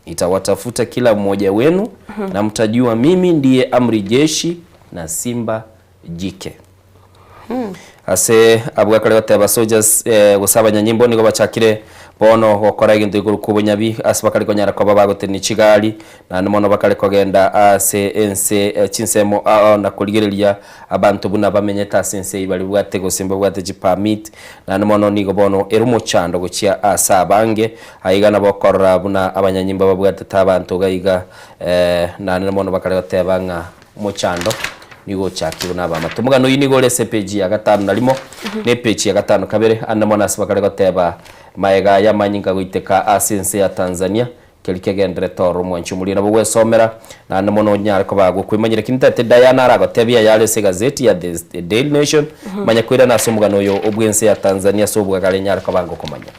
Nitawatafuta kila mmoja wenu na mtajua mimi ndiye amri jeshi na simba jike. Ase abwo akare goteba soldiers gose abanyanyimbo nigo bachakire bono gokora egento igoro kw'obonyabi ase bakare konyara koba bagotenenia chigari naende mono bakare kogenda ase ense chinsemo ao na korigereria Abanto buna bamenyete ase ense eyio baribwate gose mbabwate chipermit, naende mono nigo bono ere omochando gochia ase abange. Aiga nabo okorora buna abanyanyimba babwatete abanto iga iga naende mono bakare goteba ng'a omochando nigo ochakirwe na abamato. Omogano oyio nigo ore ase epeji ya gatano na rimo na epeji ya gatano kabere ande mono ase bakare goteba maega y'amanyinga goiteka ase ense ya Tanzania. Keri kegenderete ororo omwanchi omoria nabo gwesomera, naende mono onyare koba gokwemanyera. Lakini ntagete Diana aragotebie ayare ase egazeti ya The Daily Nation, manya koirana ase omogano oyo obw'ense ya Tanzania ase obwagare nyare koba ngokomanya.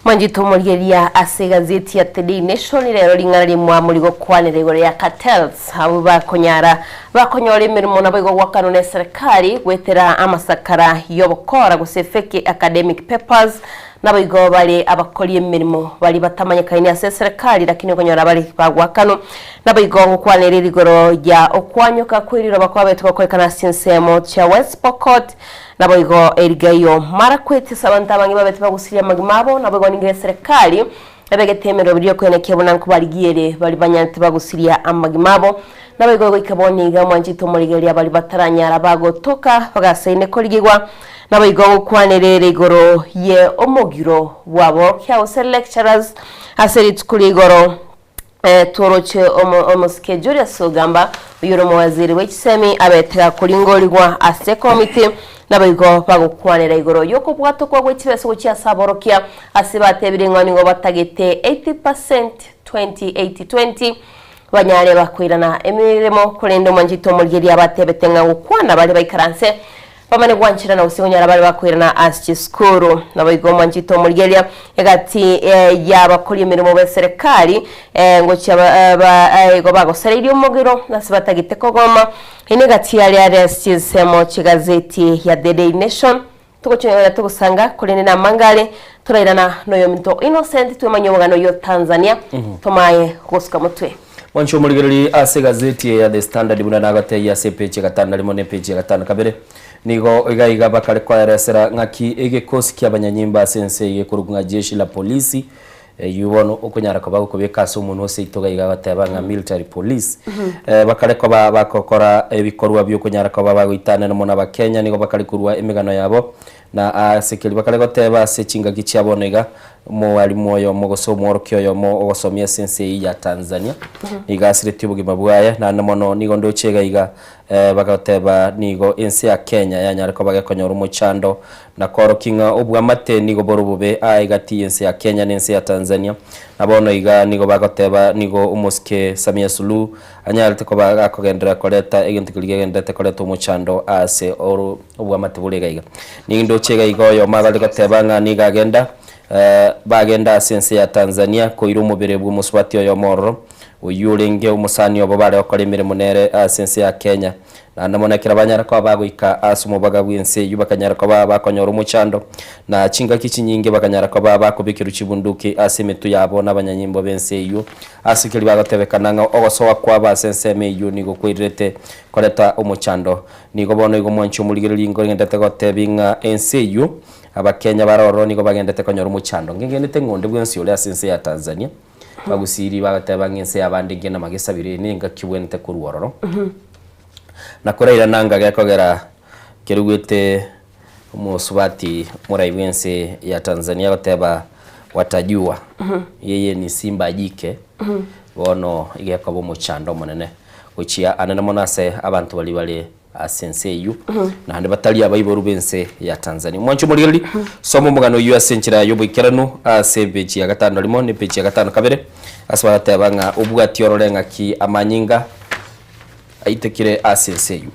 Mwanchete omorigereria ase egazeti ya The Daily Nation rero ring'ana rimwamori gokwanera igoro ya cartels abwo bakonyara bakonyora emeremo naboigo gwakanwa ne serikali goetera amasakara yobokora gose fake academic papers Naboigo bare abakori emeremo baria batamanyekaini ase eserekari, lakini okonyora bare bagwakanwa. Naboigo ngokwanera rigoro ya okwanyoka kwe riroba kwabete gokorekana ase chinsemo chia West Pokot, naboigo erigayo Marakwet ase abanto abange babete bagusiria amagima abo, naboigo nigo eserekari ebegete emeroberi y'okoenekia buna nkobarigiere baria banyarete bagusiria amagima abo. Naboigo goika bono iga mwanchete omorigereria baria bataranyara bagotoka bagasaine korigigwa, Naboigo gokwanera ere igoro ye omogiro bw'aborokia gose lecturers ase rituko ria igoro tworoche omosike Julius Ogamba oyio ore omowaziri bwe chisemi abete gakoringorigwa ase ekomiti naboigo bagokwanera igoro y'okobwatokwa gwe chibesa gochia ase aborokia ase batebire ng'a nigo batagete 80% 20 80 20 banyare bakoirana emeremo korende omwanchete omorigereria abatebete ng'a gokwana bare baikaranse Bamanye gwancherana gose konyora bare bakoirana ase chisukuru. Naboigo omwanchete omorigereria egati y'abakori emeremo b'eserekari ngochia igo bagosereirie omogiro ase batagete kogoma. Eye negati yaria are ase chinsemo chi'egazeti ya The Daily Nation. Togochia togosanga korende namanga are torairana noyominto Innocent twemanye omogano oyio Tanzania tomaye gosuka motwe. Mwanche omorigererie ase egazeti eye ya The Standard buna nagotebia ase epeji ya gatano na rimo na epeji ya gatano na kabere, nigo iga iga bakare koeresera ng'aki egekosi ki'abanyanyimba ase ense eye gekorokwa ng'a Jeshi la Polisi, eyio bono okonyara koba gokobeka ase omonwa ase itoga iga agoteba ng'a military police, bakare koba bagokora ebikorwa bi'okonyara koba bagoitanera mono abakenya, nigo bakare korua emegano yabo Na ase keria bakare goteba ase chingaki chia bono iga, omwalimu oyomo gose omworokia oyomo ogosomia ase ense eyio ya Tanzania, nigo asiretie obogima bwaye, naende mono nigo ndoche iga iga bagoteba nigo ense ya Kenya yanyare koba gekonyora omochando na koorokia ng'a obwamate nigo bore obobe aa egati y'ense ya Kenya na ense ya Tanzania. Na bono iga nigo bagoteba nigo omosike Samia Suluhu anyarete koba gakogenderera koreta egento keria kegendererete koreta omochando ase oro Obwamate bore iga iga. Nindoche iga iga oyomo agare goteba ng'a nigo agenda, bagenda ase ense ya Tanzania koira omobere bw'omosubati oyomo ororo, oyio orenge omosani obo bare gokora emeremo nere ase ense ya Kenya. Naende mono ekero banyara koba bagoika ase omobaga bw'ense eyio bakanyara koba bakonyora omochando, na chingaki chinyinge bakanyara koba bakobekerwa chibunduki ase emetwe yabo nabanyanyimbo b'ense eyio, ase keria bagotebekana ng'a ogosoa kwabo ase ensemo eyio nigo kwairerete koreta omochando. Nigo bono igo mwanche omorigereria nkogendete gotebi ng'a ense eyio Abakenya bare ororo nigo bagendete konyora omochando. Ngengenete ng'a onde bwensi ore ase ense ya Tanzania bagusiri bagateba ng'a ense y'abande nge namagesabire eye nengaki obwenerete korwa ororo. Na korairana anga gekogera keruguete omosubati omorai bw'ense ya Tanzania agoteba watajua yeye ni simba jike bono igekoba omochando omonene. Gochia anene mono ase abanto baria bare ase ense eyio, naende batari abaiboru b'ense ya Tanzania. Omwancho omorigereria, soma omogano oyio ase enchera y'oboikeranu ase epeji ya gatano na rimo na epeji ya gatano na kabere, ase bagateba ng'a obwati orore ng'aki amanyinga aitekire ase ense eyio.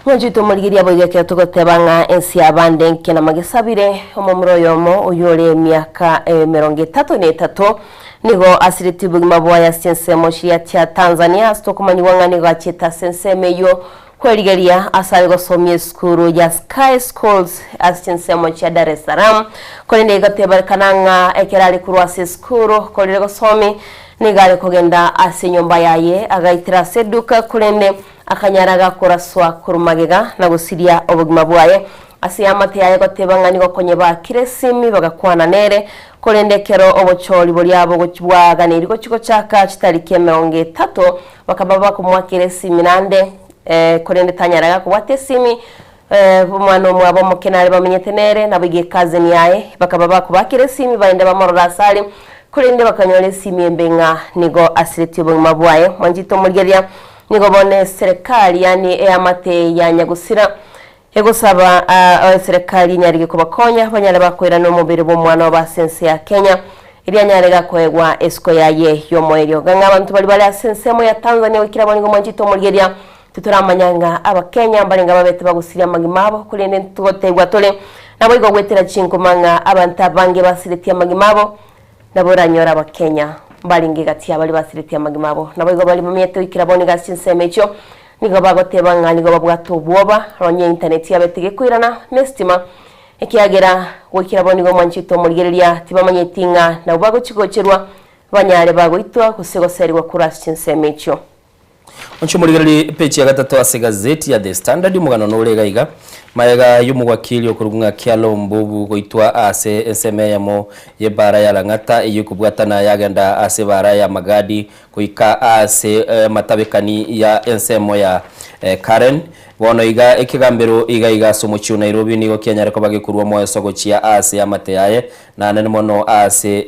Mwancho oito omorigereria boigo ekero togoteba ng'a ense y'abande nke namagesabire, omomura oyomo oyio ore emiaka emerongo etato na etato, Nigo asiretie obogima bwaye ase ensemo chiria chia Tanzania ase tokomanyigwa ng'a nigo achiete ase ensemo eyio kwerigeria ase are gosomia esukuru ya Sky Schools ase chinsemo chia Dar es Salaam korende egoteberekana ng'a ekero are korwa ase esukuru korire gosomi nigo are kogenda ase enyomba yaye agaitera ase eduka korende akanyara gakoraswa korwa magega na gosiria obogima bwaye Ase eamate yaye goteba ng'a nigo konye baakire esimi bagakwana nere, korende ekero obochori boria bwaganeirie gochia gochaka chitariki emerongo etato, bakaba bakomoakera esimi naende, korende tanyaraga kobwata esimi. Omwana omwabo omoke nare bamenyete nere, naboigo ecousin yaye, bakaba bakobaakera esimi baende bamorore asare, korende bakanyora esimi embe ng'a nigo asiretie obogima bwaye. Mwanchete omorigereria, nigo bono eserekari yaani eamate ya nyagusira Egosaba eserekari enyarige kobakonya banyare bakoirana omobere bw'omwana obo ase ense ya Kenya. Erio anyare gakoegwa esiko yaye y'omoerio. Ng'a abanto baria bare ase ensemo ya Tanzania goikera bono nigo mwanchete omorigeria, titoramanya ng'a Abakenya mbarenge ababete bagosiria amagima abo, korende ntogotebiwa tore naboigo goetera chinkuma ng'a abanto abange basiretie amagima abo, nabo oranyore Abakenya mbarenge gati ya baria basiretie amagima abo. Naboigo baria bamenyete goikera bono iga ase chinsemo echio nigo bagoteba ng'a nigo babwate obwoba, nonye internet yabete gekoirana nesitima, Ekiagera goikera bono nigo mwanchete omorigereria, tibamanyeti ng'a nabwo bagochi-gocherwa, banyare bagoitwa gose goserigwa korwa ase chinsemo echio. Onche omorigererie epeji ya gatato ase egazeti ya The Standard, omogano nore iga iga, Magega y'omogwakeri okorokwa ng'a Kyalo Mbobu goitwa ase ensemo eyemo y'ebaara ya Lang'ata eyio ekobwatana yagenda ase ebaara ya Magadi goika ase amatabekani ya ensemo ya Karen. Bono iga ekegambero iga iga ase omochie o Nairobi nigo kianyare koba gekorua omoeso gochia aase amate yaye, na anene mono aase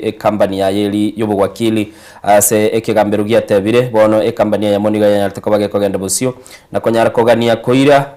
ekambani yaye eri y'obowakili. Ase ekegambero giatebire, bono ekambani eyemo nigo yanyarete koba gekogenda bosio na konyara kogania koira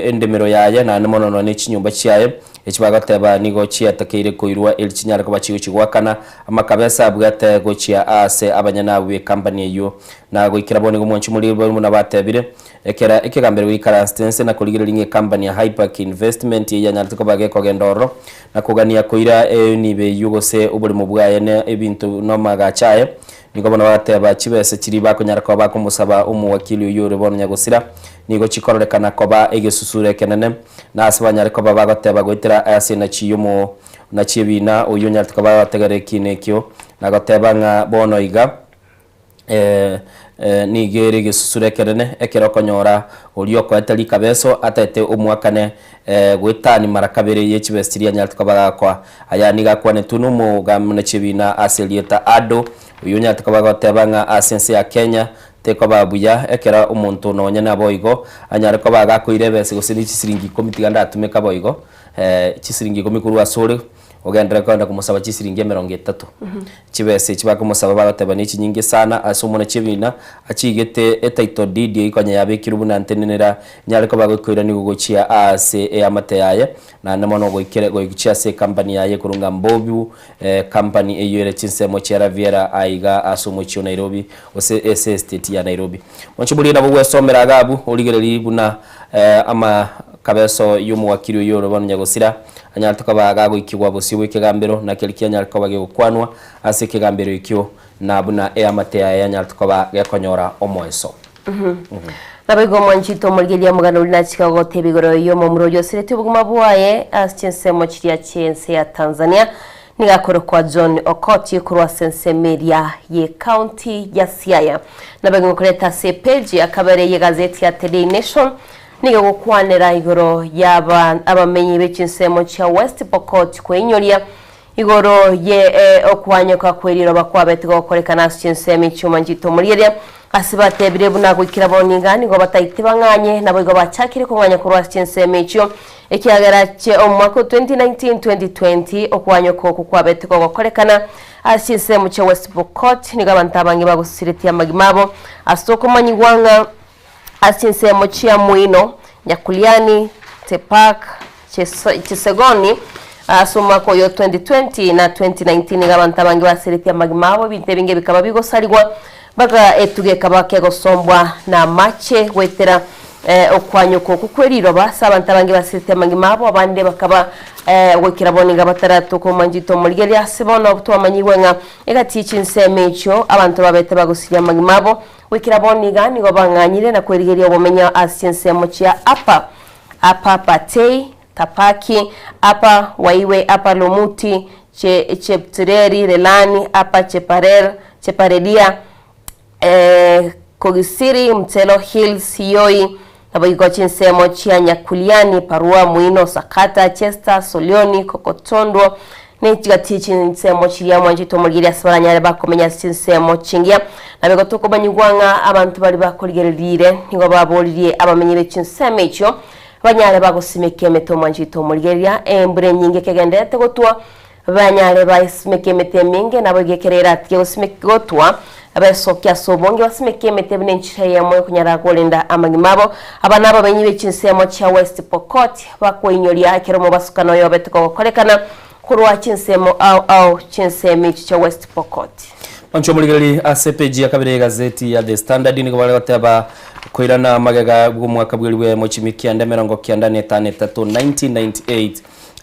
endemero yaye, naende mono nonya ne chinyomba chiaye, echi bagoteba nigo chiatakeire koirwa eri chinyare koba chigochia goakana amakabesa abwate gochia aase abanyene abwo b'ekambani eyio. Na goikera bono igo mwanche omoriri bwaino buna batebire, ekera ekegambero goikaransete inse na korigereria ng'a ekambani ya Hypark Investment eyio yanyarete koba gekogenda ororo na kogania koira enibo eyio gose oboremo bwaye na ebinto na amagacho aye. Nigo bono bagateba chibesa chiria bakonyara koba bakomosaba omowakili oyio ore bono nyagosira nigo chikororekana koba egesusuro ekenene, na ase banyare koba bagoteba goetera ase enachi y'omo nachi ebina oyio onyarete koba agotegerera ekiina ekio na goteba ng'a bono iga Nigo ere egesusuro ekenene ekero okonyora oria okoete rikabeso ataete omwakane goetania mara kabere ye chibesa chiria anyarete koba agakoa. Aya nigo akwanetwe nomogambi buna chiebina ase erieta Ado, oyio onyarete koba agoteba ng'a ase ense ya Kenya tekoba buya ekero omonto nonye naboigo anyare koba agakoira ebesa gose ne chisiringi ikomi tiga ndatumeka boigo chisiringi ikomi korwa asore. Ogenderere kogenda komosaba chisiringi emerongo etato. Chibesa echi bakomosaba bagoteba nechinyinge sana ase omwana chiebina achigete etitle deed eyio konya yabekirwe buna ntenenera nyare koba gokoiraniwa gochia aase eamate yaye naende mono goikere gochia ase ecompany yaye ekorwa ng'a Mbobu company eyio ere chinsemo chia Raviera aiga ase omochie o Nairobi gose ase estate ya Nairobi. Mwanche boria nabo gwesomera iga abwo origererie buna amakabeso y'omowakiri oyio ore bono nyagosira Anyarete koba gagoikigwa bosio bw'ekegambero, na keria kianyare koba gegokwanwa ase ekegambero ekio, na buna eamate yaye yanyarete koba gekonyora omoeso. Naboigo omwanchete omorigereria omogano oria nachika gogotebia igoro y'omomura oria osiretie obogima bwaye ase chinsemo chiria chi'ense ya Tanzania, nigo akorokwa John Okoti korwa ase ensemo eria y'ecounty ya Siaya. Naboigo ngokoreta ase epeji ya kabere y'egazeti ya The Daily Nation, Nigo gokwanera igoro y'aba abamenyi be chinsemo chia West Pokot kweinyoria igoro ye okwanyoka kwe riroba kwabete gokorekana ase chinsemo echioma nchito omorigereria ase batebire buna goikera bono iga nigo bataite bang'anye naboigo bachakire kong'anya korwa ase chinsemo echio ekiagera che omwaka o 2019 2020 okwanyoka oko kwabete gogokorekana ase chinsemo chia West Pokot nigo abanto abange bagosiretie amagima abo ase okomanyigwa ng'a Ase chinsemo chia Moino, Nyakuliani, Tepak, Chisegoni, ase omwaka oyo 2020 na 2019 nigo abanto abange baseretie amagima abo, ebinto ebinge bikaba bigosarigwa, mpaka etugo ekaba kegosombwa namache goetera okwanyoka okwo kwe riroba. Ase abanto abange baseretie amagima abo, abande bakaba goikera bono nigo bataratoka omwanchito omorigereria. Ase bono twamanyigwe ng'a egati ye chinsemo echio abanto babete bagosiria amagima abo, Goikera bono iga nigo bang'anyire na kwerigeria obomenyo ase chinsemo chia Apa, Apa Patei, Tapaki, Apa Waiwe, Apa Lomuti, Cheptureri, Relani, Apa Cheparel, Cheparelia, Kogisiri, Mtelo Hills, Hiyoi, naboigo chinsemo chia Nyakuliani, Parua, Muino, Sakata, Chester, Solioni, Kokotondwo, Ne chigati chinsemo chiria mwanchete omorigereria ase baranyare bakomenya ase chinsemo chingiya. Naboigo tokomanyigwa ng'a abanto baria bakorigererire nigo baboririe abamenyi be chinsemo echio banyare bagosimeka emete omwanchete omorigereria embura enyinge kegendererete gotwa banyare basimeke emete emenge naboigo ekero eratige gosimeka gotwa besokie ase obonge basimeke emete buna enchera eyemo yokonyara korenda amagima abo. Aba nabamenyi be chinsemo chia West Pokot bakoinyoria ekero omobasukano oyo obete kogokorekana. Korwa chinsemo ao ao chinsemo echi chia West Pokot. Mwanche omorigereria ase epeji ya kabere y'egazeti ya The Standard nigo bare goteba koirana magega bw'omwaka bw'eribu eyemo chimi kianda emerongo kianda na etano etato, 1998,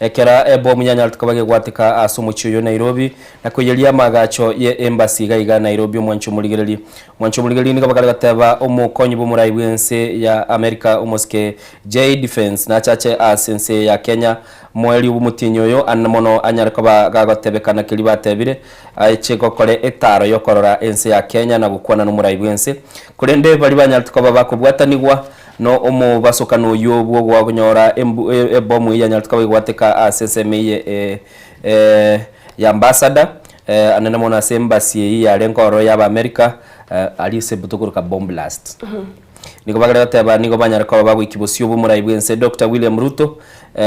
ekero ebomu yanyarete koba gegwateka ase omochie oyo Nairobi na koiyeria amaagacho ye embassy iga iga Nairobi omwanche omorigereria. Mwanche omorigereria nigo bakare goteba omokonyi bw'omorai bw'ense ya America omosike JD Vance nachache ase ense ya Kenya Moerio bw'omotienyi oyo ane mono anyare koba gagotebekana keria batebire, aeche gokora etaaro y'okorora ense ya Kenya na gokwana nomorai bw'ense. Korende baria banyarete koba bakobwatanigwa no omobasokano oyio bw'ogonyora ebomu eyio yanyarete koba egwateka ase ensemo eye ya Ambassador, anene mono ase embassy eyio yarenge ororo y'Abaamerica, aria ase tokoroka bomb blast. Nigo bagare goteba nigo banyare koba bagoikia bosio bw'omorai bw'ense Doctor William Ruto,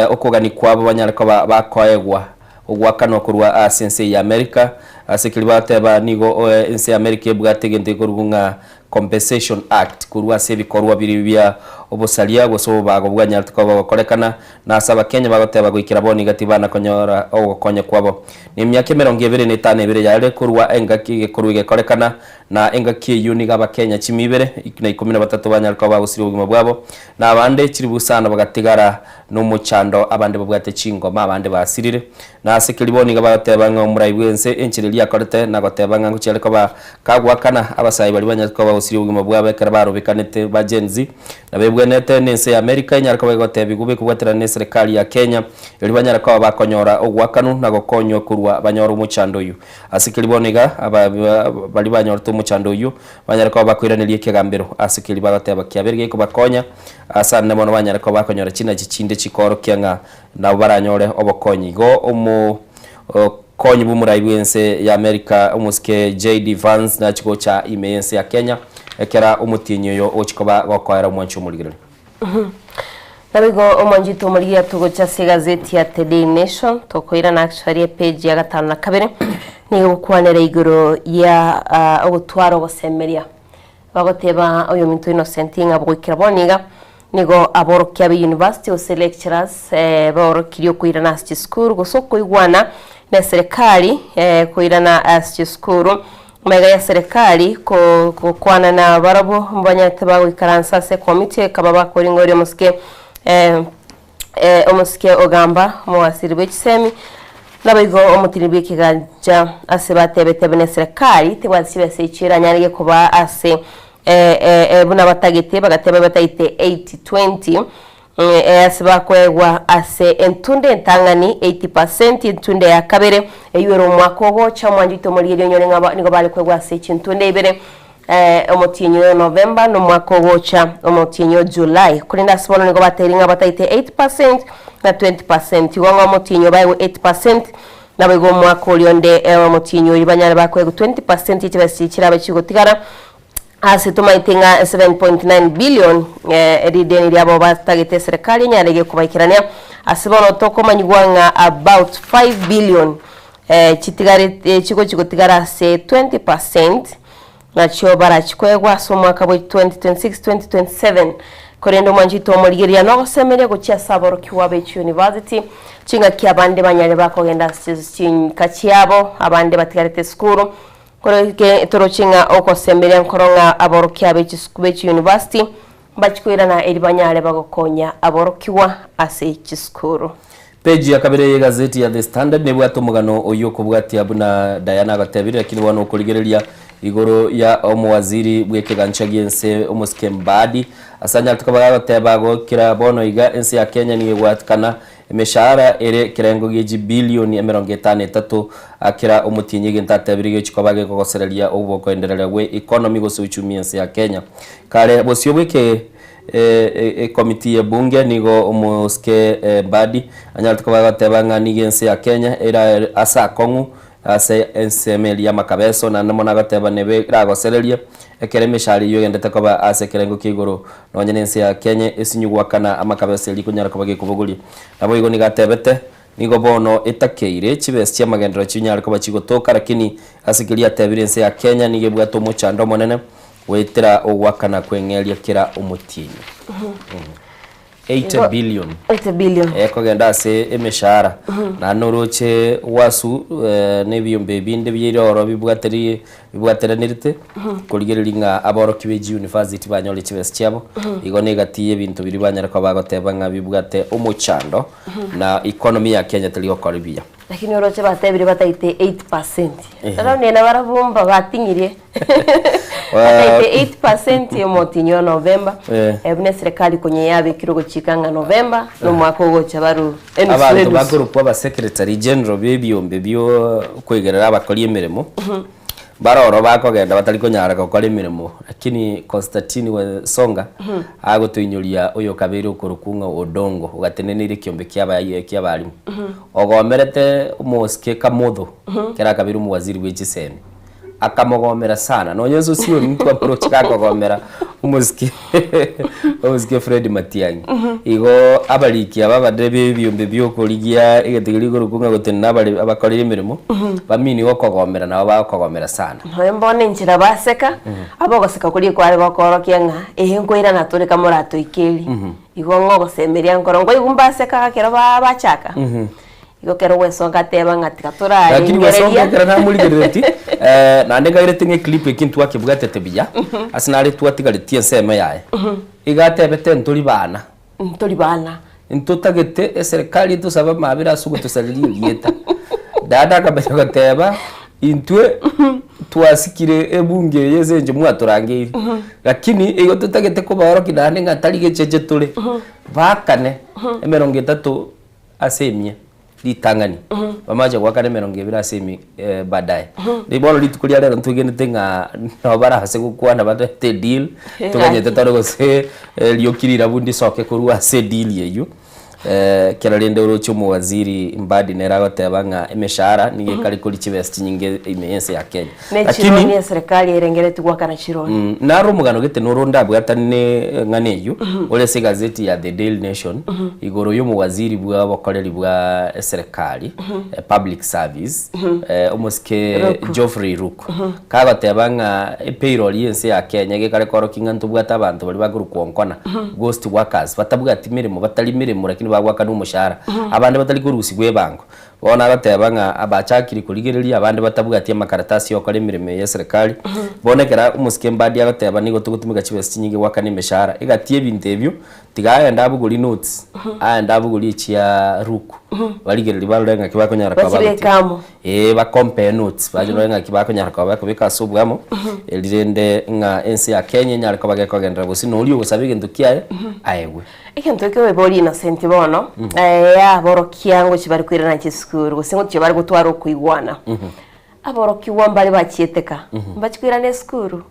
okogania kwabo banyare koba bakoegwa ogoakanwa korwa ase ense eye ya America. Ase keria bagoteba nigo ense ya America ebwate egento gekorokwa ng'a Compensation Act korwa ase ebikorwa biria bia obosaria gose obobago bwanyarete koba bogokorekana na ase abakenya bagoteba goikera bono iga tibana konyora ogokonya kwabo. Nemiaka emerongo ebere na etano ebere yarire korwa engaki egekorwa egekorekana Na engaki eyio nigo Abakenya chimia ibere na ikomi na batato banyare koba bagosiria obogima bwabo, na abande chilifu isano bagatigara nomochando, abande babwate chingoma, abande basirire. Na ase keria bono nigo bagoteba ng'a omorai bw'ense enchera eria akorete, na goteba ng'a ngochia are koba kagoakana abasae baria banyare koba bagosiria obogima bwabo ekero barobekanete ba Gen Z, na bebwenete nense ya America enyare koba egotebigwa bekobwaterana neserekari ya Kenya, erio banyare koba bakonyora ogoakanwa na gokonywa korwa banyore omochando oyio. Ase keria bono iga, aba baria banyorete omochando oyio, banyare koba bakoiraneria ekegambero ase keria bagoteba kiabeire gekobakonya, ase ande bono banyare koba bakonyora chinachi chinde chikoorokia ng'a nabo baranyore obokonyi. Igo omokonyi bw'omorai bw'ense ya America omosike JD Vance nachia gocha ime y'ense ya Kenya, ekera omotienyi oyo ogochia koba gokoera omwanchi omorigereria. Naboigo omwanchete omorigia togocha ase egazeti ya The Daily Nation tokoirana actually epage ya gatano na kabere nigo egokwanera igoro ya ah, ogotwara ogosemeria bagoteba oyominto Innocent ng'a goikera bono iga nigo aborokia be university gose lecturers eh, baorokirie okoirana ase chisukuru gose okoigwana na eserekari eh, koirana ase chisukuru Magega ya serikali gokwana na barabwo mbanyarete bagoikaransa ase ekomiti ekaba bakoringoria omosike omosike ogamba omowasiri bwe chisemi naboigo omotindi bw'ekegancha ase batebete buna eserekari tebwati chibesa echio eranyare gekoba ase buna batagete bagateba batagete 80-20 Ase bakoegwa ase entunde entang'ani 80 percent, entunde ya kabere eyio ere omwaka ogocha, omwancho oito omorigereria onyore ng'a nigo bare koegwa ase chintunde ibere, omotienyi oyo November na omwaka ogocha omotienyi o July. Korende ase bono nigo batebirie ng'a bataete 8 percent na 20 percent. Igo ng'a omotienyi oyo baegwe 8 percent, naboigo omwaka oria onde omotienyi oria banyare bakoegwa 20 percent ye chibesa chiria chirabe chigotigara. Ase tomaete ng'a 7.9 billion rideni riabo batagete eserekari enyare gekobaikerania. Ase bono tokomanyigwa ng'a about 5 billion chitigarete chigochi gotigara ase 20% nachio barachikoegwa ase omwaka bwe 2026-2027. Korende omwancho oito omorigereria nogosemeria gochia ase aborokigwa be chiuniversity chingaki abande banyare bakogenda ase chinka chiabo abande batigarete esukuru. Korende toroche ng'a ogosemeria nkoro ng'a aborokia be chisuku be chiyunivasiti mbachie koirana eri banyare bagokonya aborokigwa ase chisukuru. Peji ya kabere y'egazeti ya The Standard nebwate omogano oyio okobwatia buna Diana agotebire, lakini bono okorigereria igoro ya omowaziri bw'ekegancha gi'ense omosike Mbadi ase anyarete koba gagoteba gokira bono iga ense ya Kenya nigo egwatkana Emeshahara ere ekerengo gie chibilioni 53 a kera omotienyi egento atebirie gechi koba gekogosereria obokoendereria gwe economy gose uchumi ense ya Kenya. Kare bosio bweke ekomiti ye bunge nigo omosike Mbadi anyarete koba agoteba ng'a nigo ense ya Kenya ere ase akong'u Ase ensemo eria y'amakabeso, naende mono agateba nebe eragosererie, ekero emeshahara eyio egendete koba ase ekerengo kia igoro, nonya nense ya Kenya esinyu goakana amakabeso eria konyara koba gekobogoria. Naboigo nigo atebete, Nigo bono etakeire chibesa chi'amagenderero chinyare koba chigotoka, lakini ase keria atebire ense ya Kenya nigo ebwate omochando omonene goetera ogoakana kw'eng'eria kera omotienyi. 80 billion. 80 billion. Ekogenda ase emeshahara. Naende oroche gwasu na ebiombe binde biaire ororo bibwateri bibwaterenerete korigereria ng'a aborokia be chiuniversity banyore chibesa chiabo. Igo na egati y'ebinto biria banyare koba bagoteba ng'a bibwate omochando na economy ya Kenya teri gokora buya. Lakini oroche batebire bataete 8 percent. Rero nene barabwo mbabating'irie. Bataete 8 percent omotinyi o November. Eh. Buna eserekari konya yabekire ogochika ng'a November nomwaka ogocha baru enusu Abanto enusu. bakorokwa aba secretary general ba ebiombe bio koigerera abakori emeremo baroro bakogenda batari konyara gokora emeremo lakini Constantine Wesonga agotoinyoria oyo okabeire okorokwa ng'a Odongo ogateneneire ekiombe kiaba kiabarimu ogomerete omosike Kamotho kera akabeire omowaziri bwe chisemi akamogomera sana nonya Sosioni ntwamoroche gakogomera omosike omosike Fred Matiang'i igo abariki aba abande ba ebiombe bia okorigia egento keria igoro ng'a gotenena abare abakorire emeremo bamini gokogomera nabo bagokogomera sana. Nonya bono enchera baseka, abogoseka koria kware gokoorokia ng'a eeh nkoirana tore kamoratoikerie. Igo ng'a ogosemeria nkoro nkoigwa mbaseka ekero ba bachaka. Igo ekero gwesonga ateba ng'a tiga Lakini gwesonga torarengereria. ekero namorigerereti eh, naende ngairete ng'a eclip eki ntwakebwatete buya, ase nare twatigaretie ensemo yaye. Iga atebete ntori bana. Ntori bana. Ntotagete eserekari etosabe amabera ase ogotosareria erieta. Naende akamanya goteba, intwe twasikire ebunge eye ase eng'encho mwatorangeiri, lakini igo totagete kobaorokia naende ng'a tari gecheche tore, baakane emerongo etato ase emia ritang'ani, bamache goakana emerongo ebere ase emia baadaye. Riria bono rituko ria rero ntwegenete ng'a nabo barase gokwana barete edeal, toganyete tore gose rioki rirabu ndisoke korwa ase edeal eywo. Ekero rende oroche omowaziri Mbadi nere agoteba ng'a emeshahara nigo ekare koria chibesa chinyinge ime y'ense ya Kenya. Ne Lakini chironi eserekari erengeretie goakana chironi. Naro omogano gete noro ndabwatane eng'ana eyio ore ase egazeti ya The Daily Nation igoro y'omowaziri bwa obokoreri bwa eserekari public service omosike Ruku. Geoffrey Ruku kagoteba ng'a epayroll y'ense ya Kenya iga ekare korokia ng'a ntobwate abanto baria bakorokwa onkona ghost workers batabwati meremo batari meremo lakini bagoakanwa omoshahara abande batari korusigwa ebango. Bono agoteba ng'a abachakire korigereria abande batabwati amakaratasi y'ogokora emeremo eye y'eserekari. Bono ekero omosike Mbadi agoteba nigo togotumeka chibesa chinyinge goakana emeshahara, egati y'ebinto ebio tiga aende abogorie notes, aende abogorie echia Ruku, barigererie barore ng'aki bakonyara koba Bachibeke bagotiga. amo. Ee, ba compare notes, barore ng'aki bakonyara koba bakobeka ase oboamo, eri rende ng'a ense ya Kenya enyare koba gekogenderera gose noria ogosaba egento kiaye aegwe. Egento ekio oebori Innocent bono, aborokia ngochia bare koirana chisukuru gose ngochia bare gotwara okoigwana. Aborokigwa mbare bachiete ka, mbachie koirana esukuru.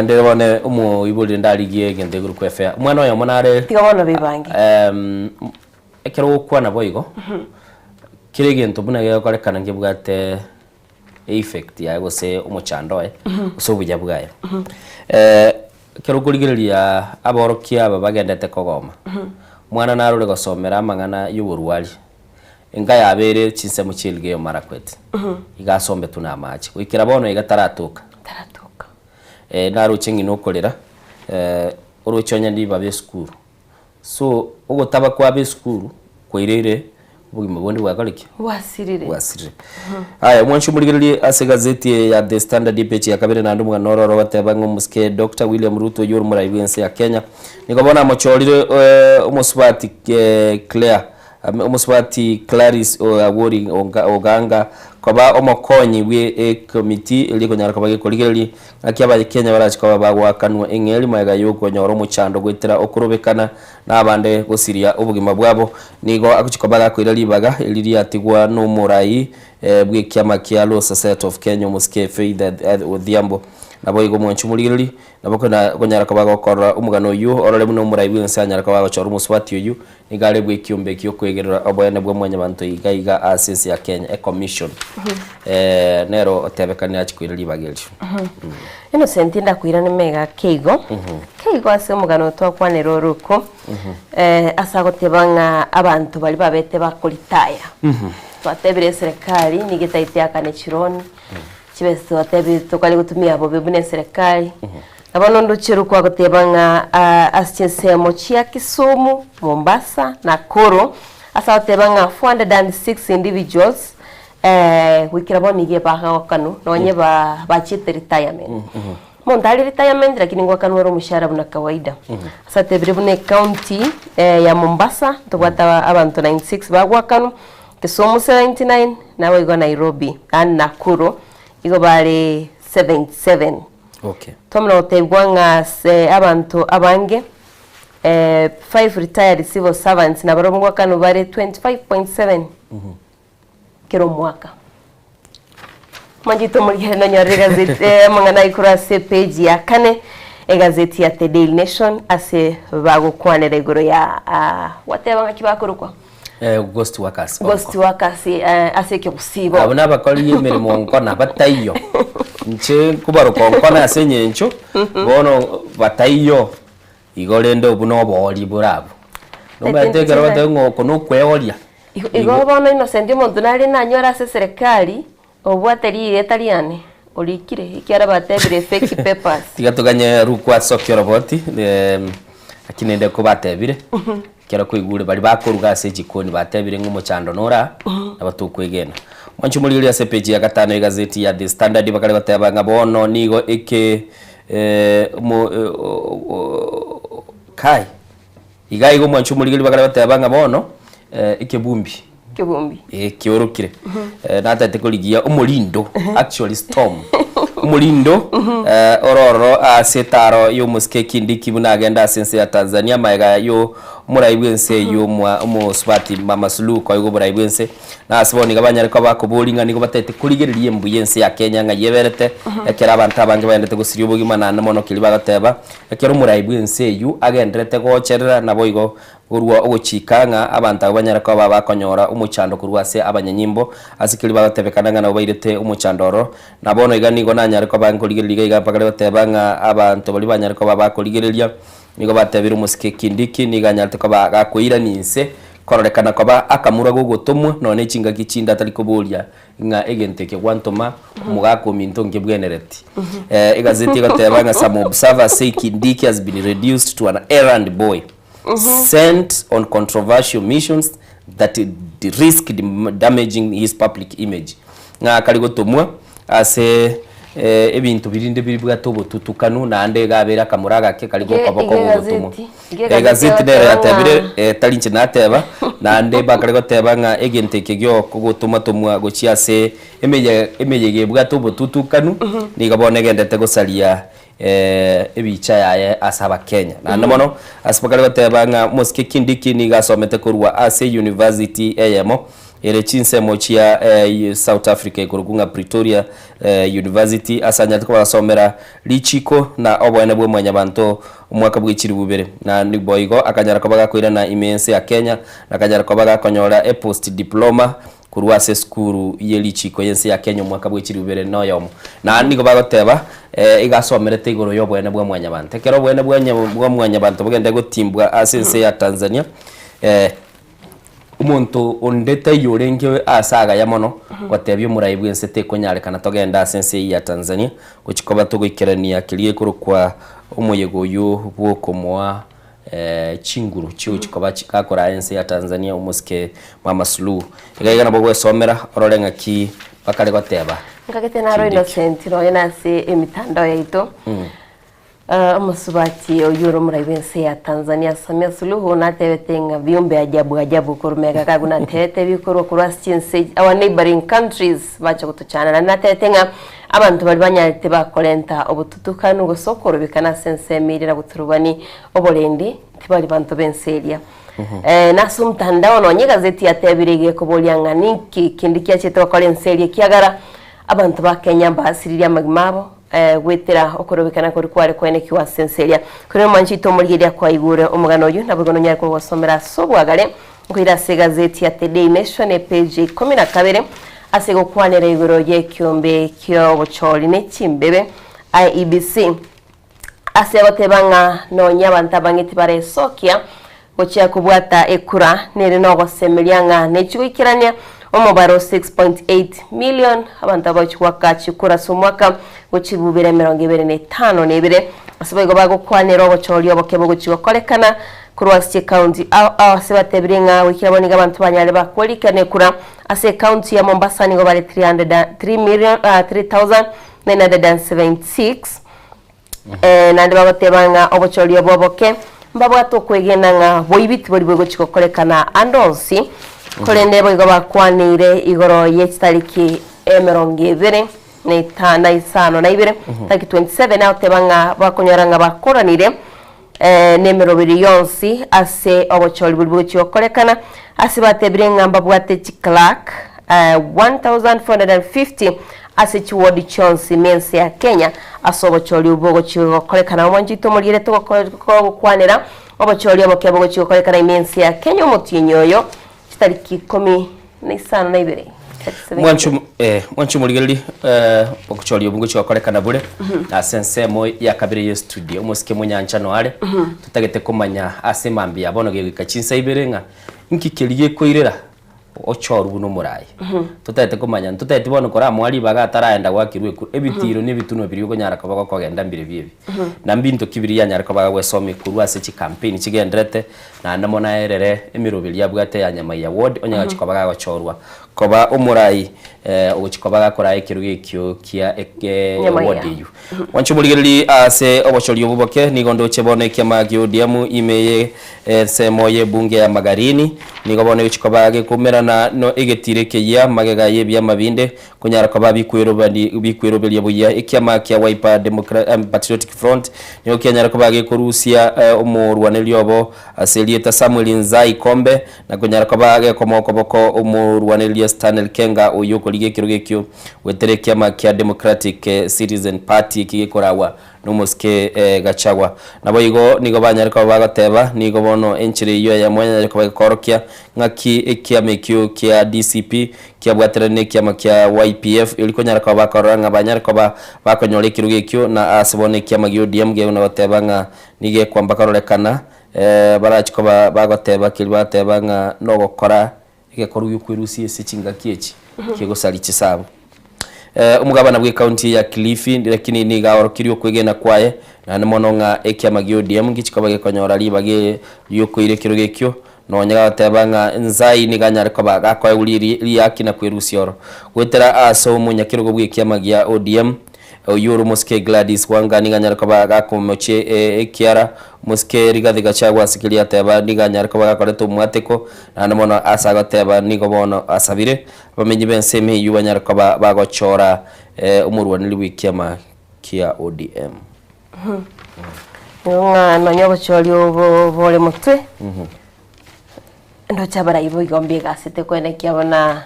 Ndire bono omoibori rende arigie egento igoro kwa efare. Omwana oyomo nare Tiga bono bebange. Ekero ogokwana boigo, kera egento buna gegokorekana ngebwate effect yaye gose omochando oye, gose obuya bwaye. Ekero okorigereria aborokia aba bagendete kogoma, omwana narore gosomera amang'ana y'oborwari, enka yabeire chinsemo chia Elgeyo Marakwet, iga asombetwe na amache, goikera bono iga taratoka. Naroche ng'ina okorera, oroche onye ndibabe esukuru. So ogotaba kwabo esukuru kwaireire obogima bonde bwakore ki? Bwasirire. Bwasirire. Aya omwanchi omorigererie ase egazeti eye ya The Standard epeji ya kabere naende omogano oro orogoteba ng'a omosike Doctor William Ruto oyio ore omorai bw'ense ya Kenya nigo bono amochorire omosubati Claire Omosubati Clarice Awori Oganga koba omokonyi bwe ekomiti eria ekonyara koba gekorigereria ng'aki abakenya barache koba bagoakanwa eng'eri magega yokonyora omochando goetera okorobekana na abande gosiria obogima bwabo. Nigo agochia koba gakoira ribaga eri riatigwa nomorai bwekiama kia Law Society of Kenya omosike Faith Odhiambo. Naboigo omwanchi omorigereria nabo okonyara koba gokorora omogano oyio orore buna omorai bwense anyare koba agochora omosubati oyio Nigo are bw'ekiombe gi'okoegerera oboene bwa Mwanyabanto iga iga ase ense ya Kenya, e-commission, nero otebekanire achie koira ribaga erio. Innocent ndakoirane mega keigo keigo ase omogano twakwanera ore oko ase agoteba ng'a abanto baria babete bakoritaya twatebire eserekari nigo etaete akane chironi chibesa twatebire tokare gotumia bobe buna eserekari. Bono ndoche rokwa goteba ng'a ase chinsemo chia Kisumu, Mombasa, Nakuru, ase agoteba ng'a 406 individuals goikera bono nigo ebagagokanwa nonye bachiete retirement. Omonto are retirement lakini ngoakanwa ore omoshahara buna kawaida. Ase atebire buna ecounty ya Mombasa ntobwate abanto 96 bagoakanwa, Kisumu 79, naboigo Nairobi yaani Nakuru igo bare 77. Okay. Twamana gotebigwa ng'a ase abanto abange five retired civil servants nabarobwo ngoakanwa bare 25.7 kera omwaka. Manchete omorikere nonyorire egazeti amang'ana aye korwa ase epage ya kane egazeti ya The Daily Nation ase bagokwanera igoro ya gwateba ng'aki bakorokwa Ghost workers. Ghost workers ase ekegusii Abwo nabakori emeremo nkona bataiyo. Inche nkobaroka onkona ase eng'encho bono bataiyo igo rende obwo na oboori bore abwo. Nomanyete ekero ogoteba ng'a oko nokweoria. Igo bono Innocent omonto nare nanyore ase eserekari obwate rieta riane orikire ekiagera batebire fake papers. Tiga toganye rukwa ase okioroboti lakini rende kobatebire Ekero kwaigure baria bakoruga ase ejikoni batebire ng'a omochando nore aa, nabo tokwegena. Mwanche omorigereria ase epeji ya gatano y'egazeti ya The Standard bakare goteba ng'a bono nigo eke omo kai iga igo mwanche omorigereria bakare goteba ng'a bono ekebumbi Kebumbi. Eh, kiorokire. Natete korigia omorindo, actually storm. Omorindo ororo ase etaro y'omosike Kindiki buna agenda ase ense ya Tanzania magega yo omorai bw'ense eyio omwa omosubati Mama Suluhu koigwa oborai bw'ense. Na ase bono iga banyare koba bakoboria ng'a nigo batagete korigereria embu y'ense ya Kenya ng'a yeberete ekero abanto abange baendete gosiria obogima naende mono keria bagoteba ekero omorai bw'ense eyio agenderete gocherera naboigo Korwa ogochika ng'a abanto abwo banyare koba bakonyora omochando korwa ase abanyanyimbo, ase keria bagotebekana ng'a nabo bairete omochando oro. Na bono iga nigo nanyare koba nkorigereria iga iga mpaka goteba ng'a abanto baria banyare koba bakorigereria, nigo batebire omosike Kindiki nigo anyarete koba gakoirania inse, kororekana koba akamura gogotomwa nonya ne chingaki chinde atari koboria ng'a egento eke gwantoma omogaka ominto nkebwenereti. Egazeti egoteba ng'a some observers say Kindiki has been reduced to an errand boy. Sent on controversial missions that risk damaging his public image. Ng'a akare gotomwa ase ebinto birinde bibwate obotutukanu naende iga abeire akamura agake kari gokoboko gogotomwa. Egazeti nero yatebire tari inche nateba naende bakare goteba ng'a egento eke giokogotomatomwa gochia ase emeyega ebwate obotutukanu nigo bono egendete gosaria ebicha yaye ase Abakenya. Naende mono ase bakare goteba ng'a Mosike Kindiki nigo asomete korwa ase university eyemo ere chinsemo chia South Africa ekorokwa ng'a Pretoria University ase anyarete koba agasomera richiko na oboene bwa mwanyabanto omwaka bwe chilifu ibere. Na boigo akanyara koba gakoirana ime ense ya Kenya na akanyara koba gakonyora epost diploma Korwa ase esukuru ye richiiko y'ense ya Kenya omwaka bwe chilifu ibere na oyomo. Na nigo bagoteba, iga asomerete igoro y'oboene bwa mwanyabanto. Ekero oboene bwa mwanyabanto bogende gotimbwa ase ense ya Tanzania, omonto onde taiyo orenge ase agaya mono gotebia omorai bw'ense tekonyarekana togende ase ense eyio ya Tanzania gochia koba togoikerania keria gekorokwa omoyega oyio bw'okomoa chinguru chiochi koba gakoraa ense ya Tanzania omosike Mama Suluhu. Iga iga nabo ogwesomera orore ng'aki bakare goteba. Nkagete naro Innocent nonya nase emitandao yaito omosubati oyio ore omorai bw'ense ya Tanzania Samia Suluhu natebete ng'a viumbe ajabu ajabu korwa mega kagu natebete bikorwa korwa ase chinse our neighboring countries bacha gotochana naende natebete ng'a Abanto baria banyarete bakorenta obotutukanu gose okorobekana ase ensemo eria na goturubani oborendi, tibari banto b'ense eria. Nase omotandao nonya egazeti yatebire iga ekoboria ng'a ninki kende kiachete gokora ense eria ekiagera abanto ba Kenya mbasiririe amagima abo goetera okorobekana koria kware koenekiwa ase ense eria. Korende omwanchi oito omorigereria kwaigure omogano oyio naboigo nonyare kogosomera ase obwagare Nkoira ase egazeti ya The Daily Nation epeji ya ikomi na kabere ase gokwanera igoro y'ekiombe ki'obochori ne chimbebe, IEBC, ase goteba ng'a nonya abanto abange tibaresokia gochia kobwata ekura nere nogosemeria ng'a nechi goikerania omobaro 6.8 million abanto abagochi goaka chikura ase omwaka gochibubera emerongo ebere na etano na ebere. Ase boigo bagokwanera obochori oboke bogochia gokorekana korwa ase chikaunti ao ao ase batebirie ng'a goikera bono nigo abanto banyare bakwarikana ekura ase ekaunti ya Mombasa nigo bare 3,976 naende bagoteba ng'a obochori obo oboke mbabwate okwegena ng'a boibi tibori bogochia gokorekana ande onsi korende boigo bakwaneire igoro ye chitariki emerongo ebere na ita na isano na ibere tariki 27 agoteba ng'a bakonyora ng'a bakoranire nemeroberi yonsi ase obochori boria bogochia gokorekana ase batebire ng'a mbabwate chiclerk 1450 ase chiward chionsi ime ense ya Kenya ase obochori obwo bogochia gokorekana. Omwancho oito omoriere togokwanera obochori oboke bogochia gokorekana ime ense ya Kenya omotienyi oyo chitariki ikomi na isano na ibere. Mwancho eh, mwancho omorigereria eh, ogochoria obwo ngochia gokorekana bure ase ensemo ya kabere ye studio omosike monyancha noare totagete komanya ase mambia bono gegoika chinsa ibere ng'a inki keria gekoirera ochorwe buna omoraia totagete komanya ntotageti bono koramoa ribaga ataraenda goakirwa ekura ebitiro na ebitunwa biria okonyara koba gokogenda mbirobio ebi na mbinto ki biria yanyare koba gagwesomia korwa ase chicampaign chigenderete Naende mono aerere emeroberi abwate ya Nyamaiya Ward onye agochia koba gagochorwa koba omorai ogochia koba gakoraa ekerogo ekio kia Nyamaiya. ward eyio. Mwanche omorigereri ase obochori obo boke nigo ndoche bono ekiama gia ODM ime ye ensemo ye bunge ya Magarini nigo bono egochia koba gekoumerana no egetiro ekeyia magega ye ebiama binde Konyara koba bikweroberia buya, ekiama kia Wiper Patriotic Front nigo kianyara koba gekorusia omorwaneria obo ase erieta Samuel Nzai Kombe na konyara koba gekomoa okoboko omorwaneria Stanley Kenga oyio okorigia ekerogo ekio goetera ekiama kia Democratic Citizen Party eki gekoragwa nomosike Gachagua. Naboigo nigo banyare koba bagoteba nigo bono enchera eyio eyemo yanyare koba gekoorokia ng'aki ekiama ekio kia DCP kiabwaterane nekiama kia YPF erio konyara koba bakorora ng'a banyare koba bakonyora ekerogo ekio na ase bono ekiama gia ODM gekona goteba ng'a nigo ekwamba kororekana barachi koba bagoteba keria bateba ng'a nogokora egekorwa giokwerusia ase chingaki echi kegosaria chisaabo. Omogabana bw'ecounty ya Kilifi lakini nigo aorokirie okwegena kwaye naende mono ng'a ekiama gia ODM ngichi koba gekonyora ribaga riokoira ekerogo ekio Nonya gagoteba ng'a Nzai nigo anyare koba gakoegwa riaki na kwerusia oro. Goetera ase omonyakerogo bw'ekiama gia ODM, oyio ore omosike Gladys Wanga nigo anyare koba gakomochia ekiara omosike Rigathi Gachagua ase keria ateba nigo anyare koba gakoreta omwateko naende mono ase agoteba nigo bono asabire abamenyi b'ensemo eyio banyare koba bagochora omorwaneri bw'ekiama kia ODM. Nigo ng'a nonya obochori obo bore motwe, ndoche abarai boigo mbegasete koenekia buna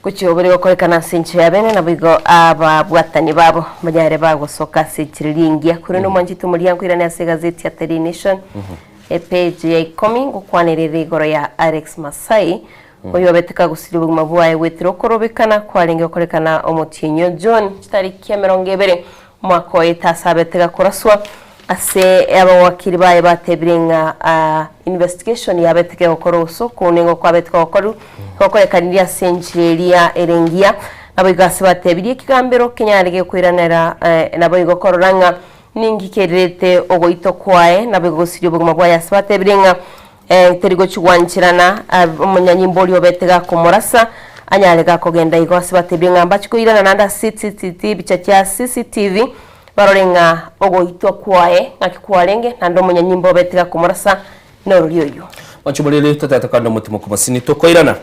gochia obore gokorekana ase enchera ya bene naboigo ababwatani babo banyare bagosoka ase echera eria engiya. Korende omwanchete omoria nkoirane ase egazeti ya Daily Nation, epage ya ikomi ngokwanerere igoro ya Alex Masai, oyo obete kagosiria obogima bwaye goetera okorobekana kwarenge gokorekana omotienyi o June chitariki emerongo ebere Omwaka oye tasabete gakoraswa ase abawakiri baye batebire ng'a investigation yabete kegokora obosooku nigo kwabete kogokoru gokorekanirie ase enchera eria ere engiya. Naboigo ase batebirie ekegambero kenyare gekoiranera naboigo korora ng'a ninki kererete ogoitwa kwaye naboigo gosiria obogima bwaye ase batebire ng'a Teri gochia gwancherana omonyanyimbo oria obete gakomorasa anyare gakogenda igo ase batebie ng'a mbachi koirana naende ase CCTV bicha chia CCTV barore ng'a ogoitwa kwaye ng'aki kwarenge naende omonyanyimbo obete gakomorasa norori oyio. Mwanche omoriri totagete kogenda omotimoku mosini tokoirana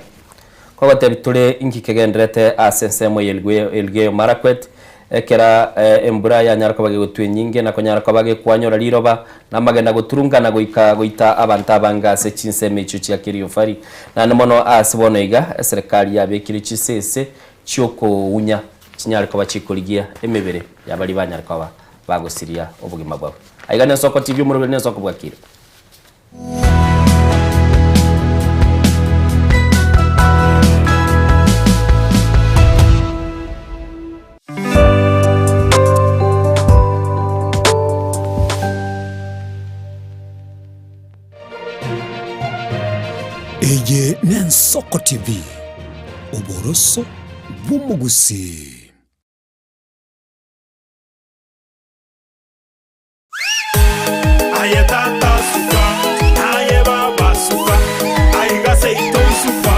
Kogotebia tore inki kegendererete ase ensemo ya Elgeyo Marakwet, ekera embura yanyara koba gegotwa enyinge na konyara koba gekwanyora riroba, na amagena goturungana goika goita abanto abange ase chinsemo echio chia Keriofari. Naende mono aase bono iga eserekari yabekire chisese chi'okounya chinyare koba chikorigia emebere ya baria banyare koba bagosiria obogima bwabo. Aiga nensoko TV omoroberi nensoko bwakire. Eye n'Ensoko TV, oboroso bw'omogusii. Aye tata suka, aye baba suka, aiga seito suka.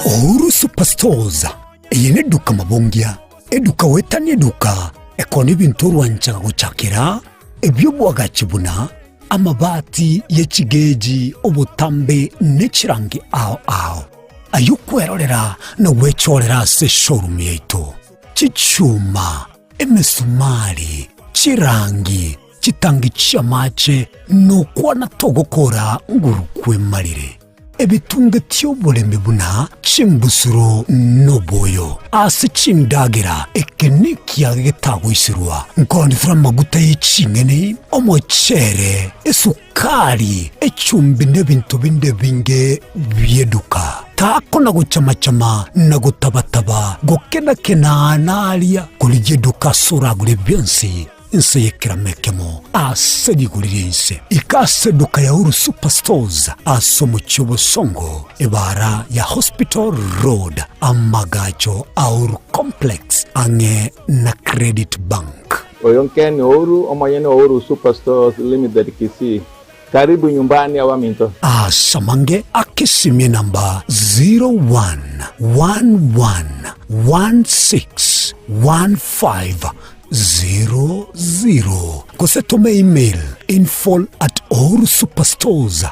Uhuru Superstores, eye neduka mabongia, eduka goetania eduka ekona ebinto orwanchaga gochakera, ebi'obwagachi buna amabati ye chigeji, obotambe ne chirangi ao ao, ay'okwerorera na gwechorera ase eshowroom yaito, chichuma, emesumari, chirangi, chitangi chi'amache, nokwana togokora nguru kwemarire. Ebitunge ti'oboremi buna chimbusuro noboyo ase chindagera, eke nekiage getagoiserwa. Nkoonetera amaguta ye ching'eni, omochere, esukari, echumbi na ebinto binde ebinge bi'eduka. Takona gochama-chama na gotaba-taba, gokena-kena aa na aria, korigia eduka ase oragure bionsi. Inse y'ekerama ekemo ase rigori ri'ense. Ika ase eduka ya Uhuru Superstores ase omochie o Bosongo, ebaara ya Hospital Road, amagacho a Uhuru Complex ang'e na Credit Bank. Oyo Ken Ouru, omonyene o Uhuru Superstores Limited Kisii. Karibu nyumbani abaminto. Ase amange akesimie namba 01111615 00 gose tome email info at ohurusuperstores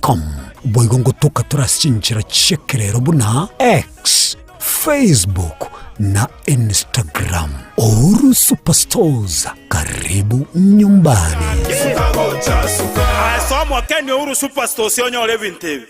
com. Boigo ngotoka tore ase chinchera chi'ekerero buna X, Facebook na Instagram. Uhuru Superstores, karibu nyumbani. Ase omokeni Uhuru Superstores onyore ebinto ebi.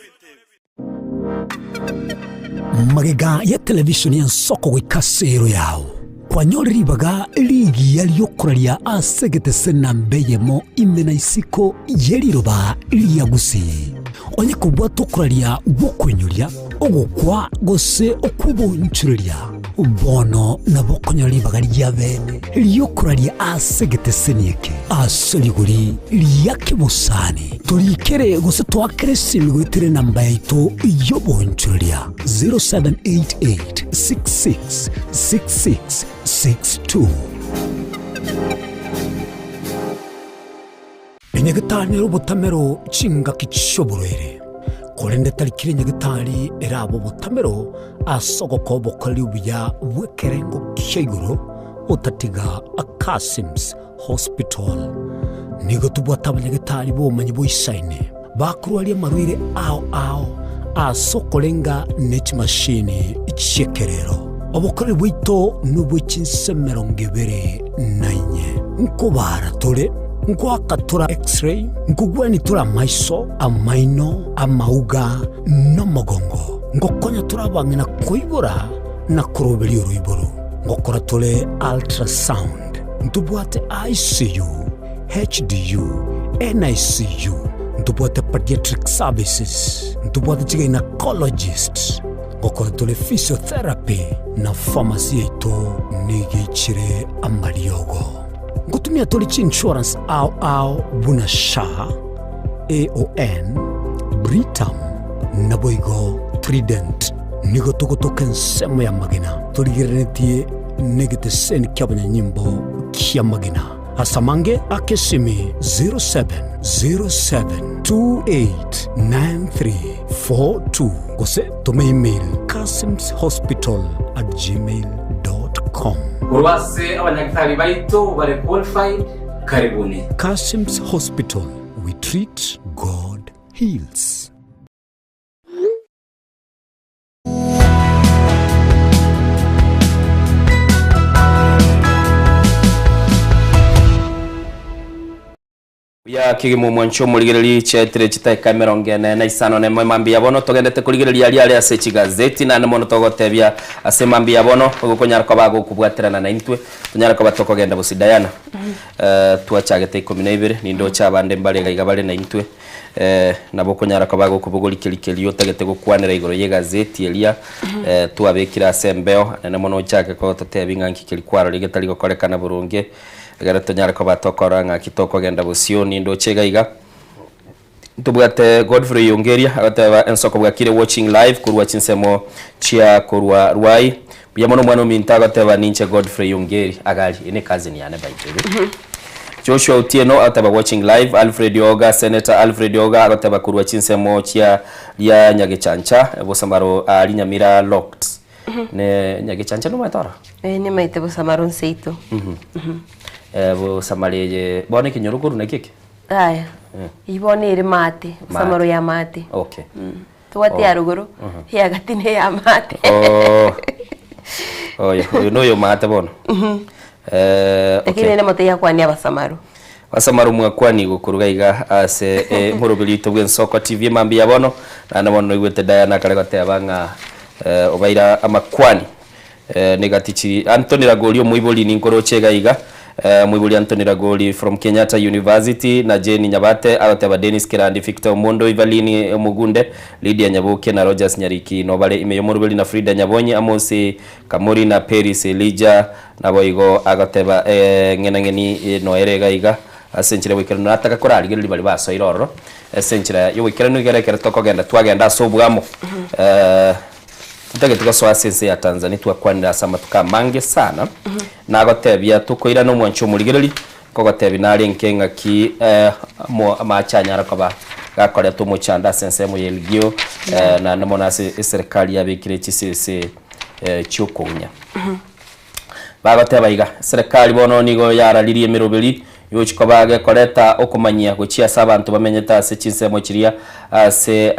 Magega ya televishoni y'ensoko goika ase ero yao, kwanyore ribaga rigiya ri'okoraria ase egetese namba eyemo ime na isiko ye riroba ria Gusii. Onye kobwate okoraria gw'okoinyoria, ogokwa gose okw'obonchoreria, bono nabo okonyora ribaga ria bene ri'okoraria ase egeteseni eke ase rigori ria kebosani. Torikere gose toakere esimi goetera enamba yaito y'obonchoreria 0788666662. Enyagetari nere obotamero chingaki chi'oborwaire, korende tari kera enyagetari erabe obotamero ase ogokoa obokoreri obuya bw'ekerengo kia igoro otatiga Akasims Hospital. Nigo tobwate abanyagetari b'obomanyi boisaine bakorwaria amarwaire ao ao ase okorenga ne chimashini chi'ekerero. Obokoreri bwaito nobwe chinse emerongo ebere na inye. Nkobara tore, nkoaka tore X-ray, nkogwenia tore amaiso, amaino, amauga, na omogongo. Ngokonya tore abang'ina koibora na koroberia oroiboro. Ngokora tore ultrasound. Ntobwate ICU, HDU, NICU, ntobwate pediatric services, ntobwate chigynecologist, ngokora tore physiotherapy na pharmacy yaito nigo eichire amariogo. Ngotumia tore chiinsurance ao ao buna SHA, AON, Britam naboigo Trident. Nigo togotoka ensemo y'amagena torigereretie negeteseni ki'abanyanyimbo ki'amagena. Ase amange aka esimi 0707289342 gose toma email kasimshospital@gmail.com. Korwa ase abanyagitari baito bare qualified, karibuni. Kasim's Hospital, we treat, God heals. Buya kegima omwancho omorigereri chiaetire chitaeka emerongo ene na isano na emo emambia bono togendete korigereria aria are ase chigazeti naende mono togotebia ase emambia bono ogokonyara koba agokobwaterana naintwe tonyare koba tokogenda bosi Diana eh, twachagete ikomi na ibere nindoche abande mbare iga iga bare naintwe Eh, nabo okonyara koba gokobogoria keria keria otagete gokwanera igoro y'egazeti eria eh, twabekire ase embeo, naende mono ochake gototebia ng'a nki keria kwarorire getari gokorekana boronge, egere tonyare koba tokorora ng'aki tokogenda bosio. Nindoche iga iga, ntobwate Godfrey Ongeria agoteba ensoko bwakire watching live korwa chinsemo chia korwa Ruai. Mbuya mono omwana ominto agoteba ninche Godfrey Ongeri agari, eye ne cousin yane by the way. Joshua Otieno agoteba watching live, Alfred Oga, Senator Alfred Oga agoteba korwa chinsemo chia ria Nyagechancha, Bosamaro aria Nyamira locked. Ne Nyagechancha nomaete oro? Eh, nimaete Bosamaro nseito. Eh, Bosamaro eye bono ekenyoro korwa naki eke? Yaya, eyio bono ere maate, Bosamaro ya maate. Okay. Tobwate ya rogoro, eya gati na eya maate. Oh. Oyo, oyo noyo maate bono. Eh, Lakini okay. ere mote yakwania abasamaru. Basamaru mwakwani gokoruga iga ase eh, moroberi oito bw'ensoko TV mambia ya bono naende bono noigwete Diana akare goteba ng'a eh, obaira amakwani eh, negati chiri Anthony Ragori omoibori ninkoroche iga iga eh, omoibori Anthony Ragori from Kenyatta University na Jane Nyabate agoteba Dennis Kerandi Victor Omondo Evaline Omogunde Lydia Nyaboke na Rogers Nyariki nobare ime y'omoroberi na Frida Nyabonyi Amosi Kamori na Peris Elijah Naboigo agoteba, Ee, ng'enang'eni noere iga iga ase enchera y'oboikeranu, nataka korarigereria baria basoire ororo ase enchera y'oboikeranu, igere ekero tokogenda twagenda ase oboamo. Totageti gosoa ase ense ya Tanzania twakwanire ase amatuko amange sana, nagotebia tokoirana omwancho omorigereri, nkogotebia nare nke ng'aki amache anyare koba gakoreta omochando ase ensemo ya Elgeyo naende mono ase eserekari yabekire chisese chi'okong'ia. Bagoteba iga, Eserekari bono nigo yararirie emeroberi yogochia koba gekoreta okomanyia gochia ase abanto bamenyete ase chinsemo chiria ase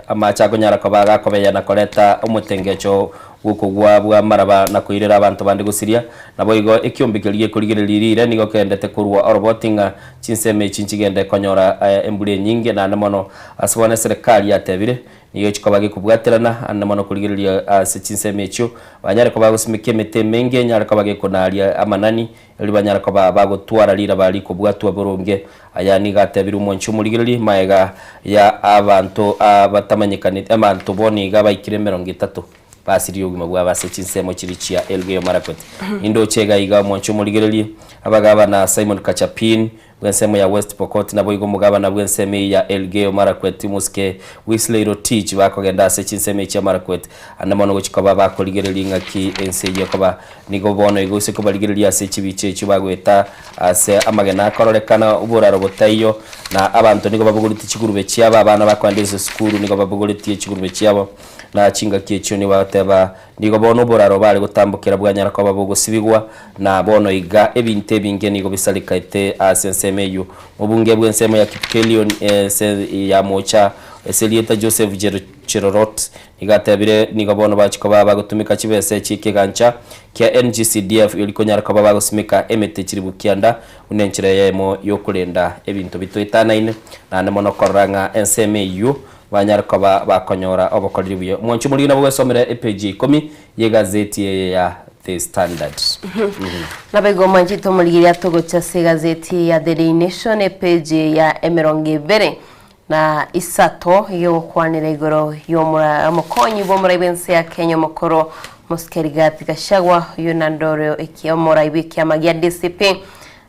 amache akonyara koba gakobeya na koreta omotengecho bw'okogwa bw'amaraba na koirera abanto bande gosiria. Naboigo ekiombe keria gekorigereria riire nigo keendete korwa oroboti ng'a chinsemo echi nchigende konyora embura enyinge naende mono ase bono eserekari yatebire Nigo chikoba gekobwaterana ande mono korigereria ase chinsemo echio, banyare koba bagosimeka emete emenge enyare koba gekonaria amanani, erio banyare koba bagotwara riraba rikobwatwa boronge. Aya nigo atebire omwanchi omorigereria magega ya abanto abatamanyekaneti, abanto bono iga baikire emerongo etato basirie obogima bwabo ase chinsemo chiria chia Elgeyo Marakwet. Nindoche iga iga omwanchi omorigereria, abagabana Simon Kachapin, Bw'ensemo ya West Pokot naboigo omogabana bw'ensemo eyio ya Elgeyo Marakwet Mosike Wesley Rotich bakogenda ase chinsemo echia Marakwet ande mono gochia koba bakorigereria ing'aki ense eyio ekoba. Nigo bono igo gose kobarigereria ase chibicha echio bagoeta ase amagena akororekana oboraro botaiyo na abanto nigo babogoretie chigurube chiabo abana bakoenda ase esukuru nigo babogoretie chigurube chiabo na chingaki echio nigo bagoteba Nigo bono oboraro bare gotambokera bwanyara koba bogosibigwa, na bono iga ebinto ebinge nigo bisarekaete ase ensemo eyio. Mobunge bw'ensemo ya Kipkelion ense ya moocha ase erieta Joseph Cherorot nigo atebire nigo bono bachia koba bagotumeka chibesa chi'ekegancha kia NGCDF erio konyara koba bagosimeka emete chiribu kianda buna enchera eyemo yokorenda ebinto bitoetanaine naende mono korora ng'a ensemo eyio Banyare koba bakonyora obokoreri buya. Omwancho omorigi nabo gwesomera epeji ya ikomi y'egazeti eye ya The Standard. Naboigo omwanchete omorigereria togocha ase egazeti ya The Daily Nation epeji ya emerongo ebere na isato eyogokwanera igoro y'omora omokonyi bw'omorai bw'ense ya Kenya omokoro Mosike Rigathi Gachagua oyio naende ore eki omorai bw'ekiama gia DCP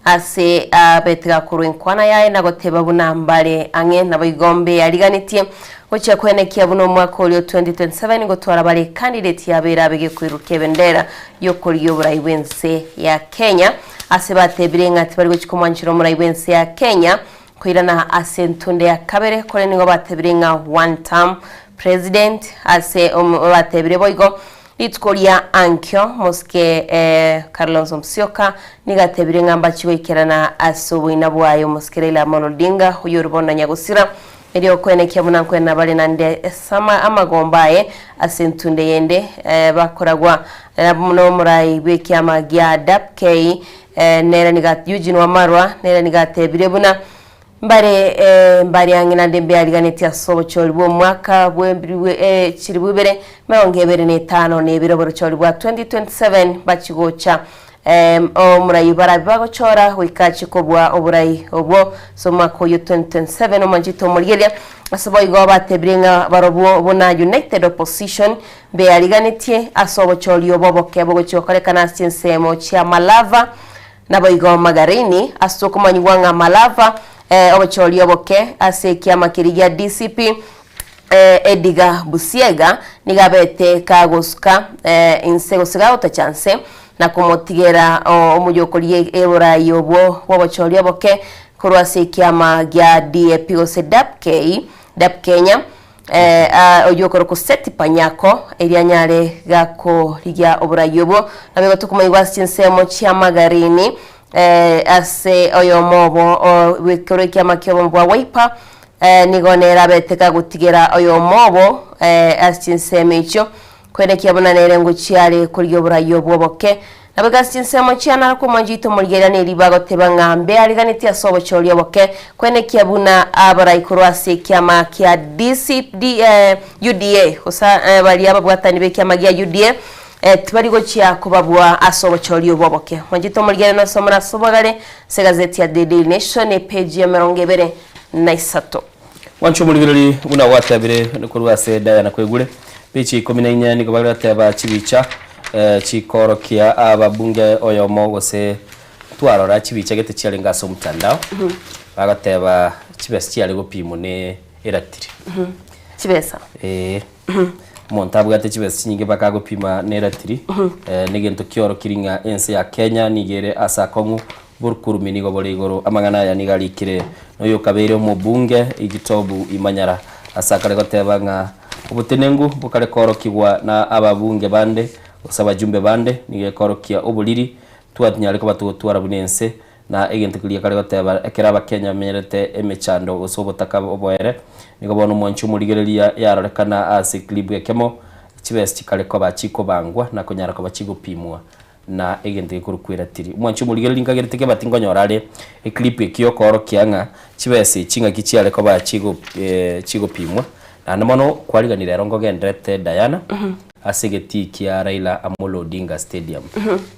Ase abete gakorwa enkwana yaye na goteba buna mbare ang'e naboigo mbeyariganetie gochia koenekia buna omwaka oria o 2027 gotwara bare ecandidate yabo erabe gekoirukia ebendera yokorigia oborai bwense ya Kenya ase batebire ng'a tibari gochia komwanchera omorai bwense ya Kenya koirana ase entunde ya kabere korende nigo batebire ng'a one term president ase batebire boigo Rituko ria ankio, mosike Kalonzo Musyoka nigo atebire ng'a mbachie goikerana ase oboina bwaye omosike Raila Amolo Odinga oyio ore bono nyagosira erio okoenekia buna nkoenana bare naende ase amagomba aye ase entunde yende bakoragwa nomorai bw'ekiama gia DAP-K nere nigo Eugene Wamalwa nere nigo atebire buna Mbare mbare ang'e naende mbeariganetie ase obochori bw'omwaka bwe chilifu ibere emerongo ebere na etano na ebere oborochori bwa 2027 bachie gocha omorai barabe bagochora goika achie kobua oborai obwo ase omwaka oyio 2027 omwanchete omorigereria ase boigo batebire ng'a barobwo buna United Opposition mbeariganetie ase obochori obo oboke bogochia gokorekana ase chinsemo chia Malava Naboigo Magarini ase okomanyigwa ng'a Malava obochori oboke ase ekiama keria gia DCP Edgar Busiega nigo abete kagosuka inse gose gagotacha nse. na komotigera omoyokoria eborai obwo bw'obochori oboke korwa ase ekiama gia DAP gose DAP-K, DAP Kenya, oyio okorokwa Seth Panyako, erio anyare gakorigia oborai obwo. Nabo igo tokomoigwa ase chinsemo chi'amagarini ase oyomo obo bw'ekerwa ekiama ki'obomo bwa Wiper, nigo nere abete kagotigera oyomo obo ase chinsemo echio. Kwenekia buna nere ngochia are korigia oborai obwo oboke. Nabo ase chinsemo chiane akomonchita omorigereria ne riba agoteba ng'a mbe ariganetie ase obochori oboke. Kwenekia buna abarai korwa ase ekiama kia DCD, UDA, gose baria ababwatani b'ekiama gia UDA tibari gochia kobabua ase obochori obwo oboke. Mwanchete omorigereria nosomore ase obogare ase egazeti ya The Daily Nation epeji ya 23. Mwanche omorigereria buna gwatebire korwa ase Diana Kwegure, picha 14 nigo bare goteba chibicha chikorokia ababunge oyomo gose twarora chibicha gete chiarenge ase omotandao bagoteba chibesa chiare gopimwa ne eratiri. Chibesa. Eeh. Omonto abwate chibesa chinyinge mpaka agopima ne eratiri negento kiorokiri ng'a ense ya Kenya nigo ere ase akong'u Borukurumi nigo bore igoro. Amang'ana aya nigo arikire noyokabeire omobunge Igitobu Imanyara ase akare goteba ng'a obotenengu bokare koorokigwa na ababunge bande gose abajumbe bande nigo ekorokia oboriri twanyare koba togotwara buna ense na egento keria kare goteba ekero abakenya bamenyerete emechando gose obotaka oboere nigo bono omwanchi omorigereria yarorekana ase clip ekemo chibesa chikare koba chikobangwa na konyara koba chigopimwa na egento gekorokwa eratiri. Omwanchi omorigereria nkagerete kebati nkonyora are eclip eki yokoorokia ng'a chibesa echi ng'aki chiare koba chigo chigopimwa. Naende mono kwariganire ero nkogenderete Diana ase egetii kia Raila Amolo Odinga Stadium.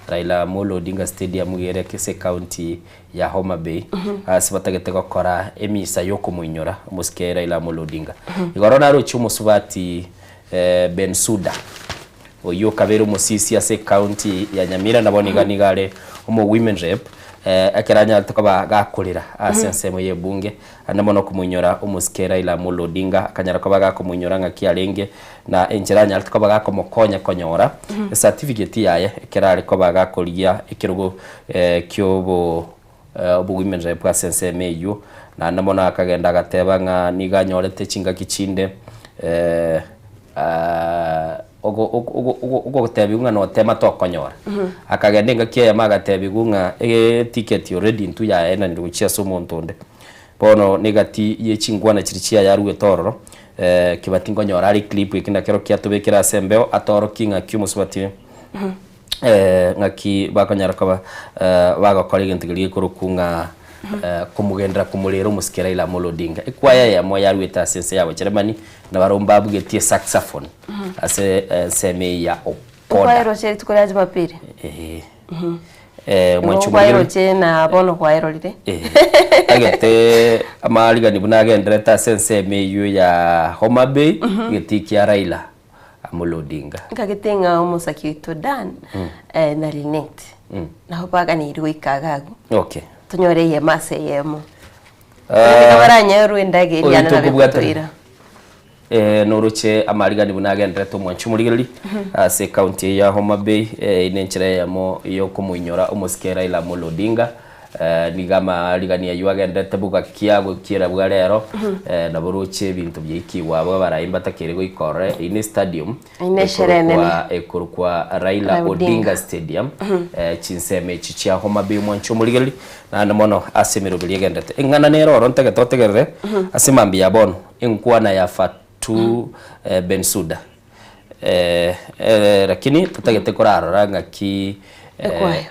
Raila Amolo Odinga Stadium iga ere ase ecounty ya Homa Bay ase batagete gokora emisa yokomoinyora omosike Raila Amolo Odinga. Igoro naroche omosubati Bensuda. Oyio okabeire omosisi ase ecounty ya Nyamira na bono iga nigo are omo women rep ekero anyarete koba gakorera ase ensemo ye ebunge ande mono komoinyora omosike Raila Amolo Odinga akanyara koba gakomoinyora ng'aki arenge na enchera anyarete koba gakomokonya konyora ecertificate yaye ekero are koba gakorigia ekerogo kiobo obo women rep ase ensemo eyio naende mono akagenda agateba ng'a nigo anyorete chingaki chinde ogotebiwa ng'a notema tokonyora. Akagenda engaki eyemo agatebiwa ng'a eticket already intwe yaenanire gochia ase omonto onde. Bono negati ye chinkwana chiria chiaye aruete ororo, kebati nkonyora are eclip eke nakero kiatobekire ase embeo atorokie ng'aki omosubati ng'aki bakonyara koba bagokora egento keria gekorokwa ng'a komogenderera komorera omosike Raila Amolo Odinga. Ekwaya eyemo yaruete ase ense ya Bocheremani, nabarobwo mbabugetie esaxophone ase ensemo eye ya Opoda. Nkwaeroche rituko ria Jumapili? Eeh. Igo Mwanchi omorigereria. nkwaeroche na bono kwaerorire. Tagete amarigani buna agendererete ase ensemo eywo ya Homa Bay, egetii kia Raila Amolo Odinga. Nkagete ng'a omosaki oito Dan na Linet nabo baganeirie goika iga agwo. Okay. Tonyore eyemo ase eyemo. Korende kabaranyerwe endagera Oyo yane nabo tokobwatana. egotoira. Noroche amarigani buna agendererete omwanchi omorigereria ase ecounty eye ya Homa Bay eye nenchera eyemo yokomoinyora omosike Raila Amolo Odinga nigo amarigani aywo agendererete bogakia gokiera bwa rero nabo roche ebinto biaikigwe abwo abarai mbatakeire goika ororo eyio ne stadium Eyio ne esherehe enene. ekorokwa Raila Raila Odinga Odinga. Stadium chinsemo echi chia Homa Bay omwanchi omorigereria naende mono ase emeroberi egendererete. Eng'ana nere oro ntagete otegerere ase mambia ya bono. Enkwana ya Fatou Bensouda lakini totagete korarora ng'aki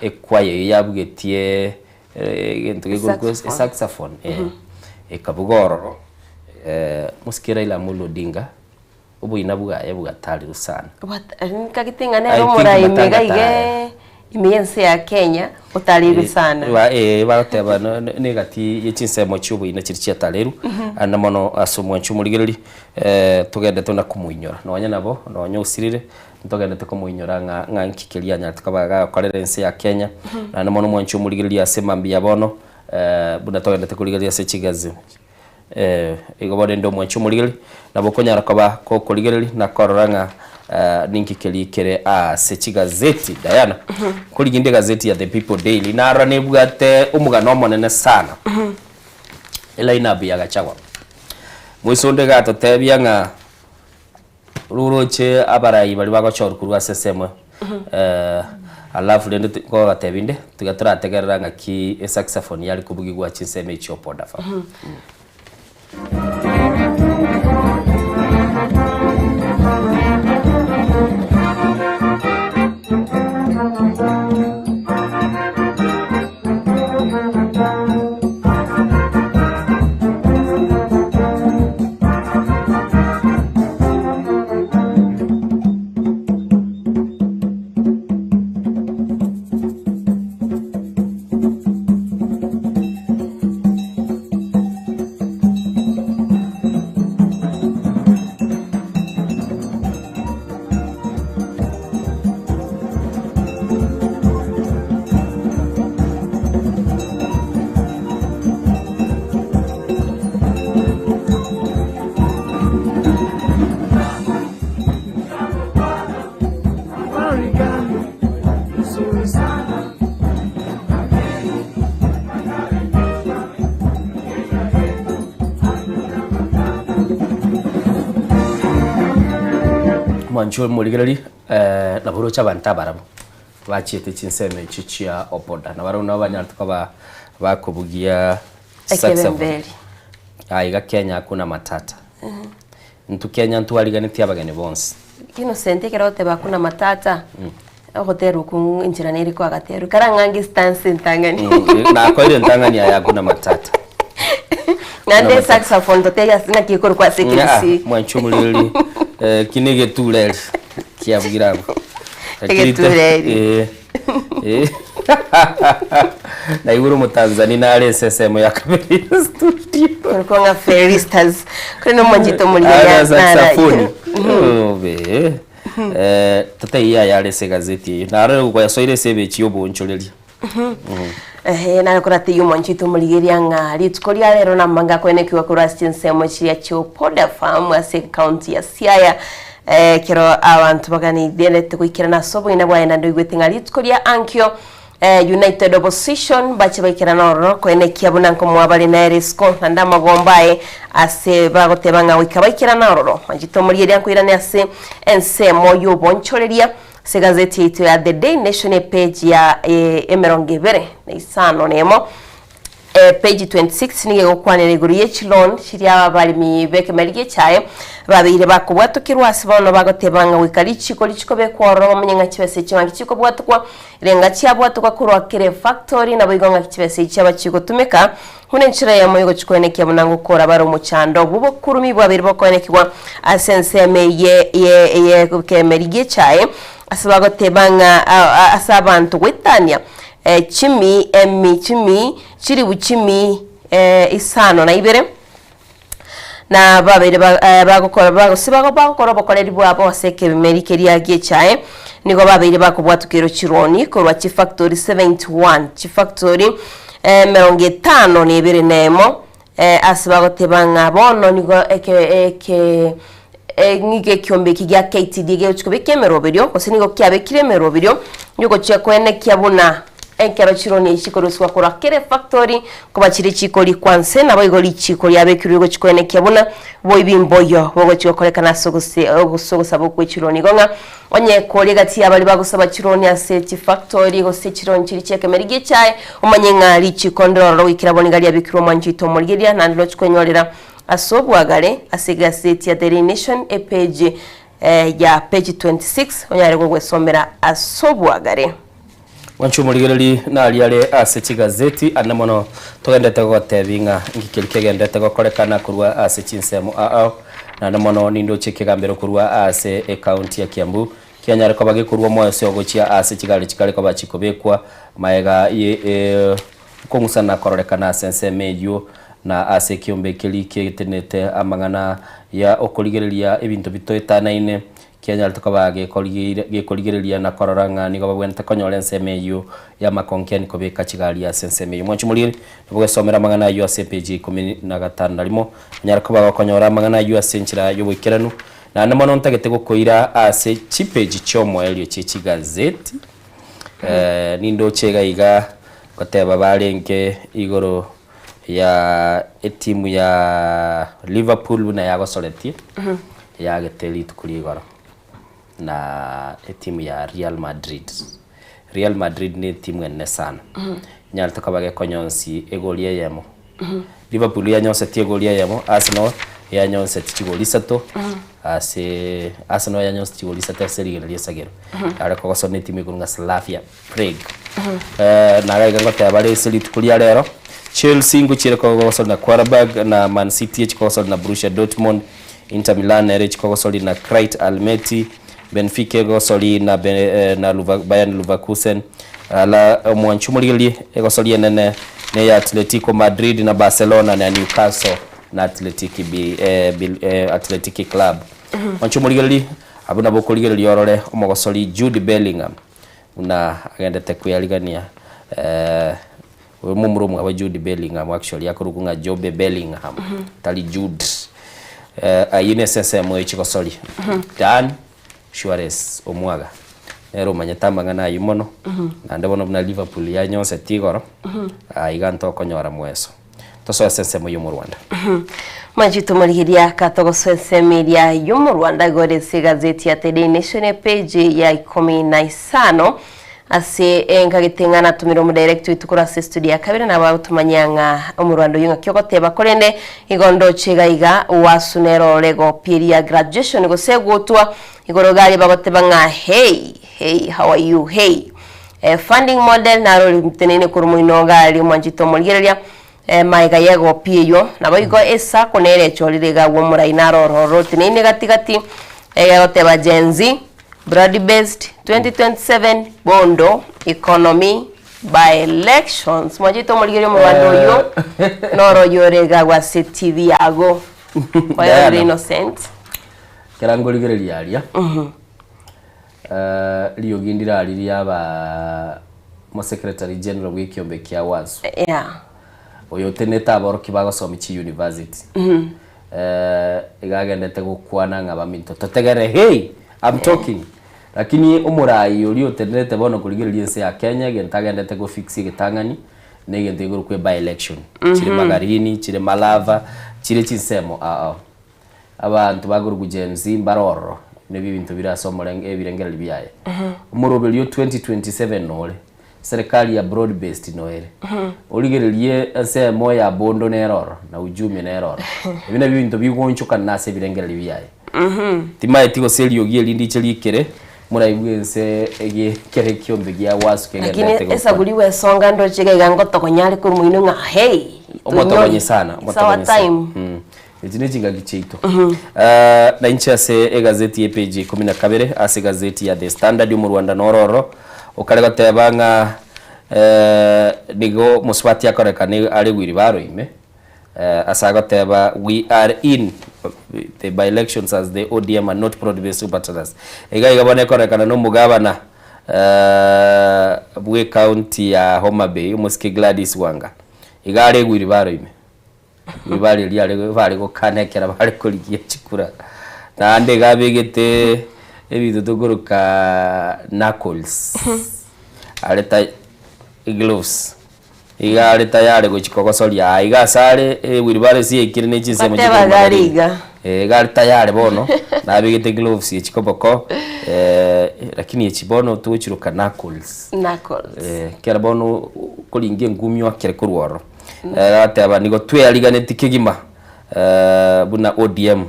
ekwaya eyio yabugetie egento gekorokwa esaxophone ekabuga ororo mosike Raila Amolo Odinga oboina bwaye bwatarirwe sana. Nkagete ng'a nere omorai ime iga iga ime y'ense ya Kenya otarirwe sana. Ee bagoteba negati ye chinsemo chi'oboina chiria chiatarerwe, ande mono ase omwancho omorigereria togendete buna komoinyora nonya nabo nonya osirire ntogendete komoinyora ng'a ng'a nki keria anyarete koba gagokorera ense ya Kenya, naende mono omwancho omorigereria ase mambia ya bono buna togendete korigereria ase chigazi Igo bono rende omwanche omorigereria, nabo okonyara koba gokorigereria na korora ng'a. Ninki keria kere ase chigazeti Diana? Nkoriginde egazeti ya The People Daily narora nebwate omogano omonene sana. Eline up ya Gachagua. Moisonde iga atotebia ng'a roroche abarai baria bagochorwa korwa ase ensemo alafu rende nkobatebia inde tiga torategerera ng'aki esaxophone yare kobugigwa chinsemo echio Opoda Farm. Mwanche omorigereri eh, nabo oroche abanto abarabwo bachiete chinsemo echio chia oboda na barabwo nabo banyarete koba bakobugia saxophone. Ekebemberi. Aiga Kenya hakuna matata. Intwe Kenya ntwariganetie abageni bonsi. Innocent ekero ogoteba hakuna matata ogotera okwo enchera nere kwagaterwa karang'ange stance entang'ani. Nakoire entang'ani aya hakuna matata. Naende esaxophone totebia ase naki ekorokwa ase ekegusii. Mwanche omoreri eki na egetureri kiabugire abwo. Egetureri. Eh. Naigure omotanzania nare ase ensemo ya kabere ya studio. Korokwa ng'a Felistas. Kore nomwanchete omoreri Ara saxophone. Obe. Eh, totaiyo ayare ase egazeti eye. Naro goyasoire ase ebechi ya oboonchoreria. Ehe, nare korateiyo omwanchete omorigereria ng'a rituko ria rero namanga akoenekigwa korwa ase chinsemo chiria chi'Opoda Farm ase ecounty ya Siaya. Ekero abanto baganeiderete goikerana ase oboina bwaye naende oigwete ng'a rituko ria ankio United Opposition bache baikerane ororo koenekia buna nkomoa bare nere isiko naende amagombo aye ase bagoteba ng'a goika baikerane ororo. Manchete omorigereria nkoirane ase ensemo y'obonchoreria ase egazeti yaito ya The Daily Nation epage ya emerongo ebere na isano na emo. Page 26 nigo egokwanera igoro ye chiloan chiria abaremi b'ekemeri gi'echaye babeire bakobwatokirwa ase bono bagoteba ng'a goika richiko richikobekwa ororo bamanye ng'a chibesa echi ng'aki chikobwatokwa renga chiabwatokwa korwa kera efactory naboigo ng'aki chibesa echi chiaba chigotumeka buna enchera eyemo yogochikoenekia buna ngokora bare omochando bw'obokurumi bwabeire bokoenekigwa ase ensemo eye ye y'ekemeri gi'echaye ase bagoteba ng'a ase abanto goetania Chimi emi chimi chilifu chimi isano na ibere, na babeire bagokora gose bagokora obokoreri bwabo ase ekemeri keria gi'echae, nigo babeire bakobwatokerwa chironi korwa chifactori 71, chifactori emerongo etano na ebere na emo, ase bagoteba ng'a bono nigo eke eke nigo ekiombe eke gia KTDA gegochia kobeka emeroberio, gose nigo kiabekire emeroberio yogochia koenekia buna ekero chironi echi chikorusigwa korwa kera efactory koba chire chikorikwa nse, naboigo richiko riabekirwe rigochia koenekia buna boibi mboiyo bogochia gokorekana ase ogose ase ogosaba okwe chironi. Igo ng'a Onye kore egati y'abaria bagosaba chironi ase chifactori, gose chironi chiria chi'ekemeri gi'echae, omanye ng'a richiko ndiroro goikera bono iga riabekirwe omwancho oito omorigereria, naende roche kwenyorera ase obwagare ase egaseti ya Daily Nation epage ya page 26 onyare gogwesomera ase obwagare. Mwanche omorigereria naria are ase chigazeti ande mono togendete gogotebia ng'a inki keria kegendete gokorekana korwa ase chinsemo ao naende mono nindoche ekegambero korwa ase ecounty ya Kiambu kianyare koba gekorwa omoeso gochia ase chigari chikare koba chikobekwa maega ye okong'usana kororekana ase ensemo eyio na ase ekiombe keria ketenete amang'ana ya okorigereria ebinto bitoetanaine Kianyarete koba gekorigereria na korora ng'a nigo babwenerete konyora ensemo eyio y'amakonkiani kobeka chigari ase ensemo eyio. Mwanche morigererie, nabo gesomera amang'ana ayio ase epeji ya ikomi na gatano na rimo. Onyare koba gokonyora amang'ana ayio ase enchera y'oboikeranu. Naende mono ntagete gokoira ase chipeji chi'omoerio chie chigazeti, nindoche iga iga goteba barenge igoro ya etimu ya Liverpool buna yagosoretie, yagete rituko ria igoro na etimu ya Real Madrid. Real Madrid ne etimu enene sana, enyarete koba gekonyonsi egori eyemo. Liverpool yanyosetie egori eyemo, Arsenal yanyosetie chigori isato, ase Arsenal yanyosetie chigori isato ase rigena ria esagero. Are kogosona etimu ekorwa ng'a Slavia Prague. Naga iga ngoteba are ase rituko ria rero, Chelsea ngochiere kogosori na Qarabag na Man City echi kogosori na Borussia Dortmund, Inter Milan nere echi kogosori na Krait Almaty, Benfica egosori na na Bayern Leverkusen, ala omwancho omorigererie egosori enene neya Atletico Madrid na Barcelona na Newcastle na Athletic bi Athletic Club. Mwancho omorigererie abwo nabo okorigereria orore omogosori Jude Bellingham buna agendete kwearigania oyo momura omwabo Jude Bellingham actually akorokwa ng'a Jobe Bellingham tari Jude. Ayio nese ensemo ye chigosori. Dan Suarez omwaga nere omanyete amang'ana ayio mono naende bono buna Liverpool yanyonseti igoro iga ntokonyora mweso. Tosoe ase ensemo y'omorwanda. Mwanchi tomorigeria katogosoa ensemo eria y'omorwanda igo ere ase egazeti ya The Daily Nation epage ya ikomi na isano ase engagete ng'a natomire omodirect oito korwa ase estudio ya kabere nabo agotomanyia ng'a omorwanda oyio ng'aki ogoteba korende igo ndoche iga iga wasu nere ore gopi eria graduation gose egotwa igoro iga aria bagoteba ng'a hey hey how are you hey Funding model naro riteneine korwa moino iga aria omwanchete omorigereria magega y'egopi eyio. Naboigo esaku nere echorire iga agwo omorai naro ororo roteneine gati gati egegoteba Gen Z, Broad based, 2027, Bondo, Economy, By elections. Mwanchete omorigereria omobando oyio noro oyio ore iga agwo ase TV yago. Kwayorire Diana. Innocent. Ekero nkorigereria aria. Riogi ndirari riaba Omosecretary General bw'ekiombe kia WASU. Yeah. Oyo otenete aborokia bagosomia chiuniversity. Iga agendete gokwana ng'a baminto totegere hey! I'm talking. Lakini omorai oria otenerete bono korigereria ense ya Kenya egento agendete go fix egetang'ani na egento gekorokwa by election. Chire Magarini, chire Malava, chire chinsemo ao ao. Abanto bakorokwa Gen Z mbare ororo nebio ebinto bire ase omorenge ebirengererio biaye. Omoroberio 2027 nore, serikali ya broad based noere. Origererie ensemo ya Bondo nere ororo na Uchumi nere ororo. Ebi nabio ebinto bigoonchokana ase ebirengererio biaye. Timaeti gose eriogi eri ndiche rikere moraigwe ense ege kere ekiombe gia Wasu Lakini kegenderete gokwana. esaguri gwesonga ndoche iga iga ngotogonya are korwa moino ng'a hey Omotogonyi sana, It's our omotogonyi sana. time. Echi ne chingaki chiaito. Na inche ase egazeti y'epeji ya ikomi na kabere ase egazeti ya The Standard omorwanda noro ororo okare goteba ng'a nigo mosubati akorekana are wheelbarrow ime ase agoteba we are in the by elections as the ODM and not broad based supporters. Iga iga bono ekorekana na omogabana bwe county ya Homa Bay omosike Gladys Wanga iga are wheelbarrow ime. Ribari erio riare bare gokana ekero bare korigia chikura, naende iga abegete ebinto tokoroka knuckles, are ta gloves, iga are tayari gochia kogosoria aa iga ase are ewheelbarrow ase yaikire ne chinsemo Bateba chikorwa iga are magari. iga. Eh, iga are tayari bono, nabegete gloves echi koboko, lakini echi bono togochiroka knuckles. Knuckles. Ekero bono okoringia engumi oakere korwa ororo. Agateba, Nigo tweariganetie kegima buna ODM,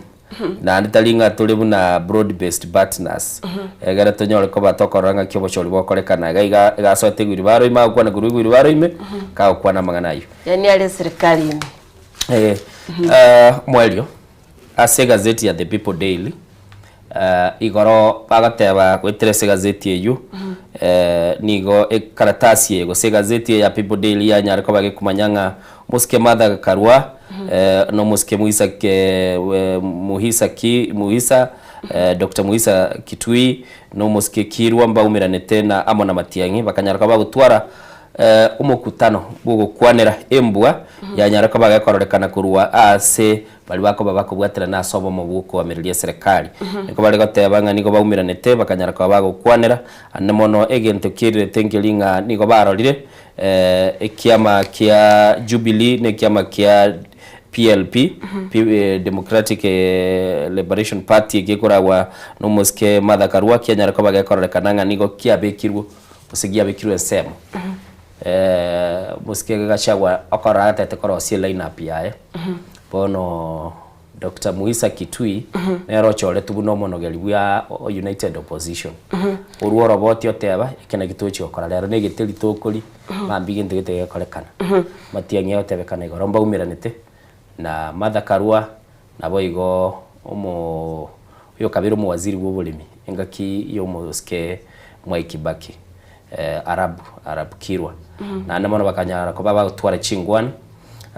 naende tari ng'a tore buna broad based partners, egere tonyore koba tokorora ng'aki obochori bokorekana. Iga iga iga asoete ewheelbarrow ime agokwana korwa ewheelbarrow ime, kagokwana amang'ana ayio. Yaani are eserikari ime. Eh, omoerio, ase egazeti ya The People Daily, Igoro bagoteba goetera ase egazeti eyio, nigo ekaratasi eye gose egazeti eye ya People Daily yanyare koba gekomanya ng'a omosike Martha Karua na omosike Muhisa Muhisa ki Muhisa Doctor Muhisa Kitui na omosike Kirwa mbaumeranete na amo na Matiang'i bakanyara koba bagotwara. Omokutano bw'ogokwanera embwa yanyara koba gekororekana korwa aase baria bakoba bakobwaterana ase obomo bw'okoamereria eserekari. Nigo bare goteba ng'a nigo baumeranete bakanyara koba bagokwanera, ande mono egento kierirete nkeri ng'a nigo barorire ekiama kia Jubilee na ekiama kia PLP, Democratic Liberation Party eke gekoragwa nomosike Martha Karua kianyara koba gekororekana ng'a nigo kiabekirwe gose giabekirwe ensemo. Mosike Gachagua okorora agatete korosia eline up yaye, bono Doctor Muisa Kitui nere ochoretwe buna omonogeri bwa United Opposition. Orwo oroboti oteba eke naki togochia gokora rero na egeteri tokori mambia gento gete gekorekana. Matiang'i agotebekana igoro mbaumeranete na Martha Karua Naboigo omo oyokabere omowaziri bw'oboremi engaki y'omosike Mwai Kibaki, Arab Arap Kirwa. Naende mono bakanyara koba bagotwara chingwana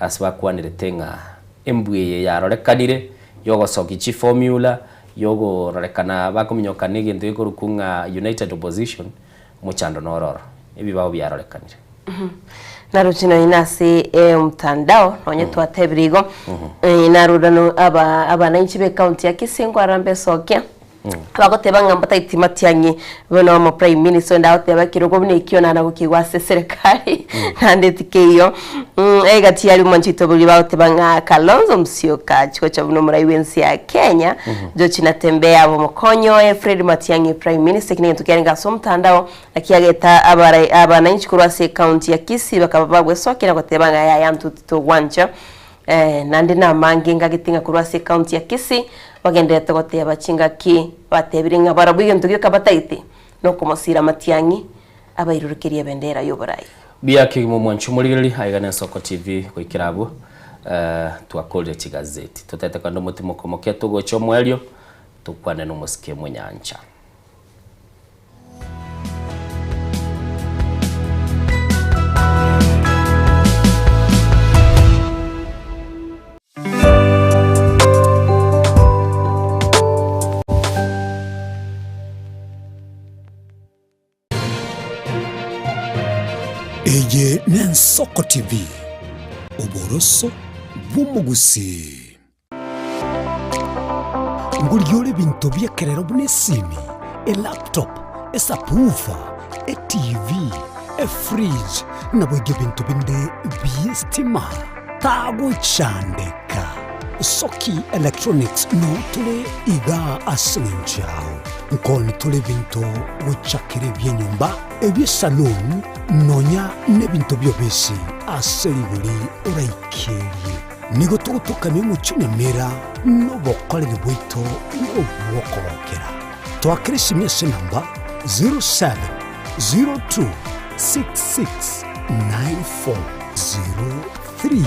ase bakwanerete ng'a embwa eye yarorekanire y'ogosokia chiformula, y'ogororekana bakominyoka na egento gekorokwa ng'a United Opposition, omochando noro oro. Ebibao biarorekanire. Naroche nonye nase omtandao nonye twatebire igo narora no aba abananchi be county ya Kisii nkorora mbesokia bagoteba ng'a mbatageti matiang'i bono omo prime minister onde agoteba ekerogo buna ekio nana gokigwa ase eserekari naende tikeiyo egati yaria omwanchi oito boria bagoteba ng'a Kalonzo Musyoka achia gocha buna omorai bwensi ya Kenya George Natembeya abe omokonyi oye Fred Matiang'i prime minister eki negento kiarenge ase omtandao Naki ageta abarai abananchi korwa ase ecounty ya Kisii bakaba bagwesokera goteba ng'a yaya intwe titogwancha. Naende namange ngagete ng'a korwa ase ecounty ya Kisii bagendererete goteba chingaki batebire ng'a barabwo egento gioka batagete nokomosira Matiang'i abairurukerie ebendera y'oborai. Buya kegima omwanchi omorigereria aiga na Ensoko TV goikera abwo twakorire chigazeti totete kande omotimoko omoke togocha omoerio tokwane nomosike monyancha. Eye n'Ensoko TV, oboroso bw'omogusii. Ngorigia ore ebinto bi'ekerero buna esimi, elaptop, esubwoofer, etv, efridge, naboigo ebinto binde bi'estima. Tagochandeka. Soki Electronics noo tore igaa ase eng'encho yao. Nkoni tore ebinto gochakera ebi'enyomba, ebi'esaloon, nonya nebinto bi'obisi ase rigori oraikerie. Nigo togotokamia omochie o Nyamira nobokoreri bwaito nobw'okogokera. Toakere esimi ase enamba 0702669403.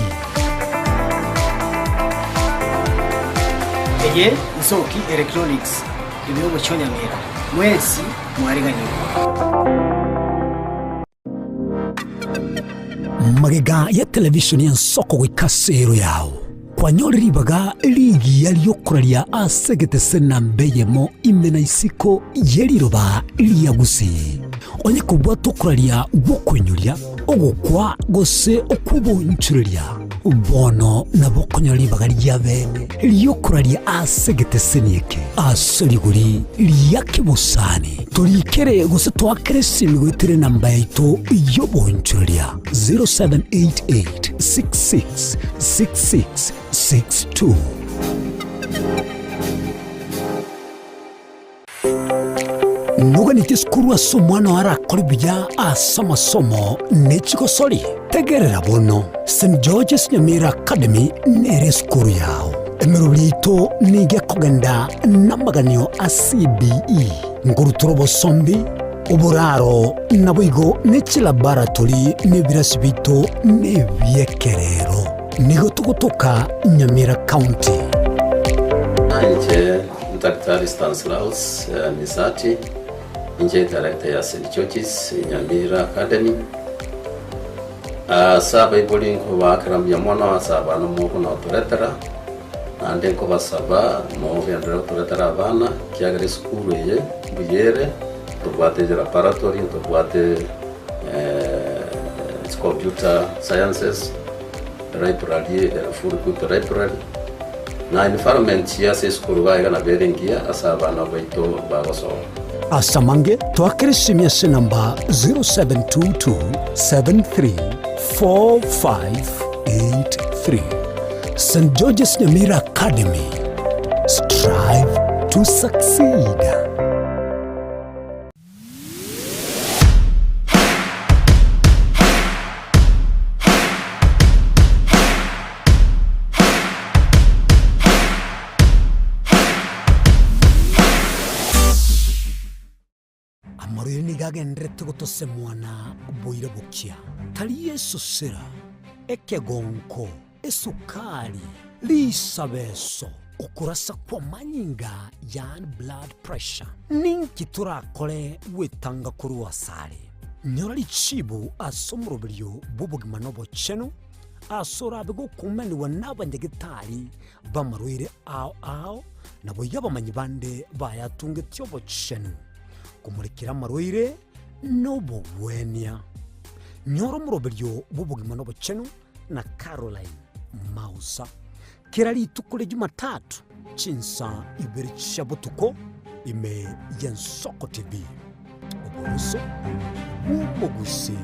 Eye Nsoki Electronics ime y'omochie o Nyamira. Mwensi mwariganirwe. Magega ya televishoni y'ensoko goika ase ero yao, kwanyore ribaga rigiya ri'okoraria ase egetese namba eyemo ime na isiko ye riroba ria Gusii. Onye kobwate okoraria gw'okoinyoria, ogokwa gose okw'oboonchoreria, Bono nabo okonyora ribaga ria bene ri'okoraria ase egeteseni eke ase rigori ria kebosani. Torikere gose toakere esimi goetera enamba yaito y'oboonchoreria 0788 66 66 62. Noganeti esukuru ase omwana oo arakore buya ase amasomo ne chigosori? Tegerera bono, St. George's Nyamira Academy nere esukuru yao. Emeroberi yaito nigo ekogenda namaganio a CBE, nkorutora obosombi, oboraro, naboigo ne chilaboratory na ebirasi biaito nebiekerero. Nigo togotoka Nyamira County. Inche Daktari Stanislaus Misati, inche director ya St George's Nyamira Academy. Ase abaibori nkobaakera mbuya mono ase abana mokonotoretera, naende nkobasaba mogenderere gotoretera abana, ekiagera esukuru eye mbuya ere, ntobwate laboratory, ntobwate. Computer Sciences, Library ere full equipped library, na environment ase esukuru iga iga nabo ere engiya ase abana baito bagosoma. Ase amange, toakere esimi ase enamba 0722734583. St. George's Nyamira Academy, strive to succeed. Amarwaire nigo agendererete gotosemwana boira bokia, tari esosera, ekegonko, esukari, risabeso, okorasa kw'amanyinga, yaani blood pressure. Ninki torakore gwetanga korwa asare? Nyora richibu ase omoroberio bw'obogima na obochenu, ase orabe gokumanigwa n'abanyagetari b'amarwaire ao ao, naboigo abamanyi bande bayatungetie obochenu, komorekera amarwaire nobogwenia. Nyora omoroberio bw'obogima na obochenu na Caroline Mausa. Kera rituko ria Jumatatu chinsa ibere chia botuko ime y'Ensoko TV. Oboroso bw'omogusii.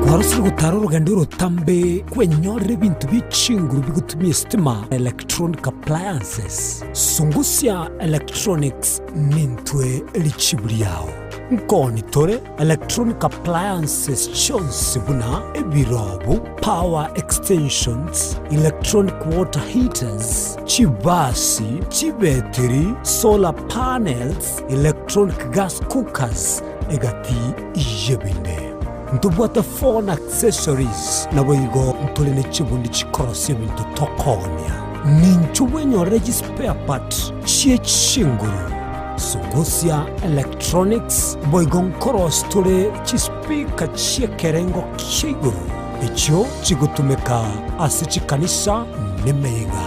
Kwarosire gotara orogendo orotambe kwenyorera ebinto bie chinguru bigotumia esitima, electronic appliances. Sungusia Electronics nintwe richibu riao. Nkoni tore electronic appliances chionsi buna ebirobu, power extensions, electronic water heaters, chibasi, chibetiri, solar panels, electronic gas cookers, egati y'ebinde. Ntobwate phone accessories, naboigo ntore ne chibundi chikorosia ebinto tokoonia. Ninchu bwenyorere chispare part chie chinguru, sungusia electronics, boigo nkorosia tore chispeaker chi'ekerengo kia igoro echio chigotumeka ase chikanisa nemeyega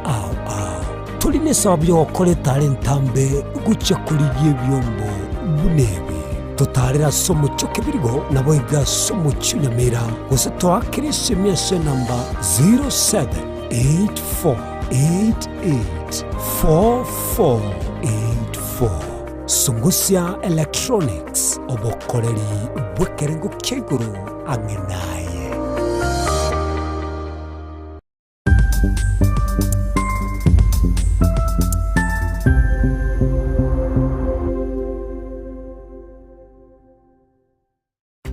ao ao. Tori nesababu y'ogokora etara entambe gochia korigia ebiombo buna ebi. Totaarere ase omochie o Kebirigo, naboigo ase omochie o Nyamira, gose toakere esemi ase enamba 0784884484. Sungusia Electronics, obokoreri bw'ekerengo kia igoro ang'e naye.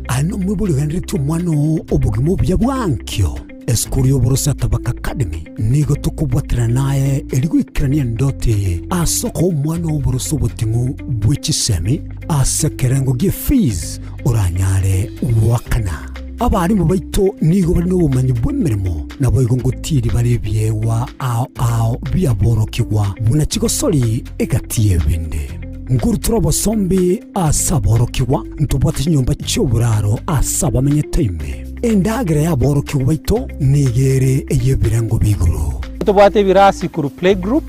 Aye nomwibori ogenderetie omwana oo obogima obuya bwa ankio. Esukuru y'oboroso ya Tabaka Academy nigo tokobwaterana naye eri goikerania endoto eye ase okoa omwana oo oboroso oboting'u bwe chisemi ase ekerengo gie fees oranyare goakana. Abarimu baito nigo bare nobomanyi bw'emeremo, naboigo ngotiiri bare ebiegwa ao ao bi'aborokigwa, buna chigosori egati y'ebinde. Nkorutora obosombi ase aborokigwa, ntobwate chinyomba chi'oboraro ase abamenyete ime. Endagera y'aborokigwa baito nigo ere ey'ebirengo bi'igoro. Ntobwate ebirasi korwa playgroup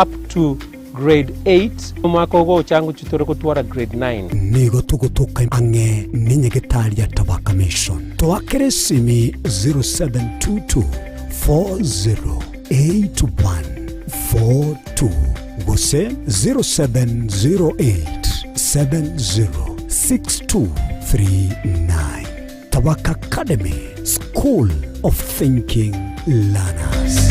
up to Grade 8, omwaka ogocha ngochia tore gotwara grade 9. Nigo togotoka ang'e nenyagetari ya Tabaka Mission. Toakere esimi 0722 408142 gose 0708 706239. Tabaka Academy, School of Thinking Learners.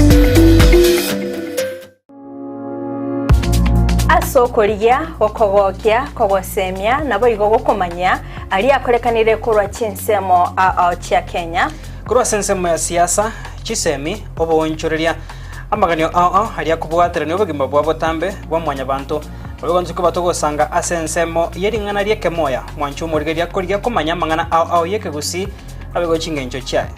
Ase okorigia, gokogokia, kogosemia, naboigo gokomanyia aria akorekanire korwa chinsemo ao chia Kenya. Korwa ase ensemo ya siasa, chisemi, oboonchoreria, amaganio ao ao aria akobwaterania obogima bwa botambe bwa mwanyabanto, naboigo intwe koba togosanga ase ensemo ye ring'ana ri'ekemoya, mwanche omorigereria korigia komanya amang'ana ao ao y'ekegusii naboigo chingencho chiaye.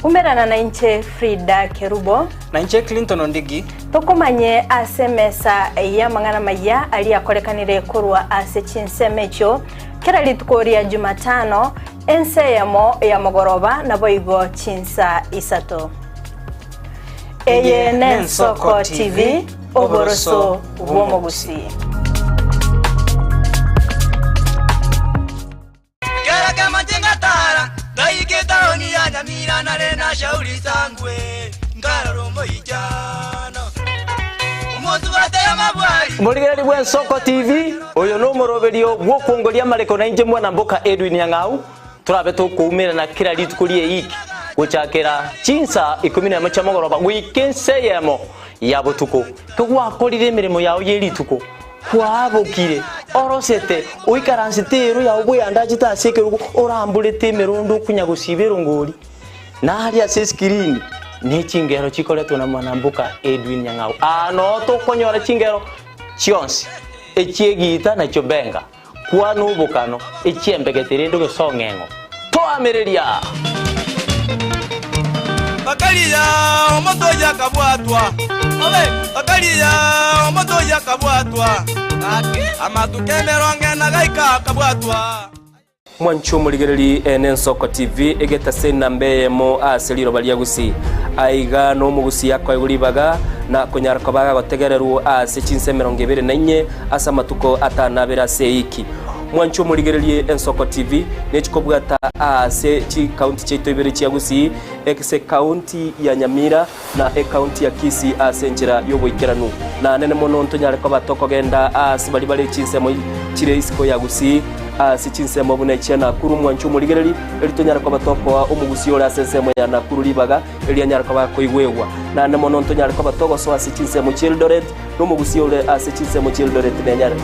Umerana nainche Frida Kerubo. Nainche Clinton Ondigi. Tokomanye ase emesa y'amang'ana amayia aria akorekanire korwa ase chinsemo echio, kera rituko ria Jumatano, ensa eyemo ya mogoroba, naboigo chinsa isato. Eye n'Ensoko TV, oboroso bw'omogusii. Morigereri bw'Ensoko TV, oyo nomoroberio bw'okwongoria amareko nainche mwana mboka Edwin Nyang'au, torabe tokoumerana kera rituko ri'eiki gochakera chinsa ikomi nemo chia mogoroba goika ensa eyemo ya botuko. Kegwakorire emeremo yao ye rituko, kwaabokire, orosete, oikaransete eero yao bweandachete ase ekerogo, oramborete emerondo okunya gosiba erongori. Na aria ase esikirini ne chingero chikoretwe na mwanamboka Edwin Nyang'au. Aa noo tokonyora chingero chionsi, echi'egiita na chiobenga, kwana obokano, echi'embegete rende gose ong'eng'o. Toamereria! Bakaria omoto oye akabwatwa, bakaria omoto oye akabwatwa, amatuko emerongo ena gaika akabwatwa. Mwanche omorigereri ene Ensoko TV egetase enamba eyemo ase riroba ria Gusii. Aiga nomogusii akoegwa ribaga na konyara koba agagotegererwa ase chinsa 24 ase amatuko atano abere ase eiki. Mwanche omorigererie Ensoko TV nechikobwata ase chikaunti chiaito ibere chia Gusii ase ekaunti ya Nyamira na ekaunti ya Kisii ase enchera y'oboikeranu. Na nene mono ntonyare koba tokogenda aase baria bare chinsemo chire isiko ya Gusii, ase chinsemo buna echia Nakuru mwanche omorigereri, erio tonyare koba tokoa omogusii ore ase ensemo ya Nakuru ribaga, erio anyare koba akoigwegwa. Naende mono ntonyare koba togosoa ase chinsemo chi'Eldoret, na omogusii ore ase chinsemo chi'Eldoret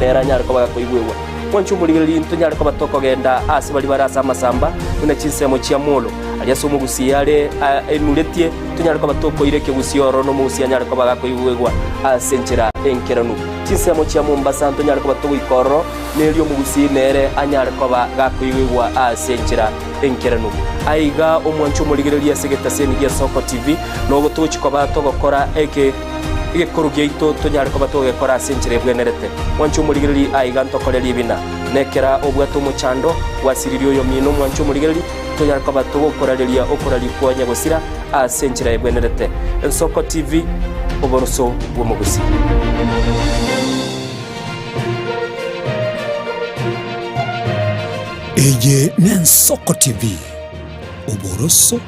nere anyare koba gakoigwegwa. Mwanche omorigereri, ntonyare koba tokogenda aase baria bare ase amasamba, buna chinsemo chia Molo, aria ase omogusii are enuretie, Tonyare koba tokoira ekegusii ororo na omogusii anyare koba gakoigwegwa ase enchera enkeranu. Chinsemo chia Mombasa ntonyare koba togoika ororo, na erio omogusii nere anyare koba gakoigwegwa ase enchera enkeranu. Aiga omwanche omorigereria ase egetaseni gia Soko TV, nogo togochia koba togokora eke egekoro giaito tonyare koba togegekora ase enchera ebwenerete. Mwanche omorigereria aiga ntokore ribina. Nekera obwate omochando, gwasiririe oyomino omwanche omorigereria, Tonyare koba togokorareria okoraria kwa nyagosira ase enchera ebwenerete. Ensoko TV, oboroso bw'omogusii. Eye n'Ensoko TV, oboroso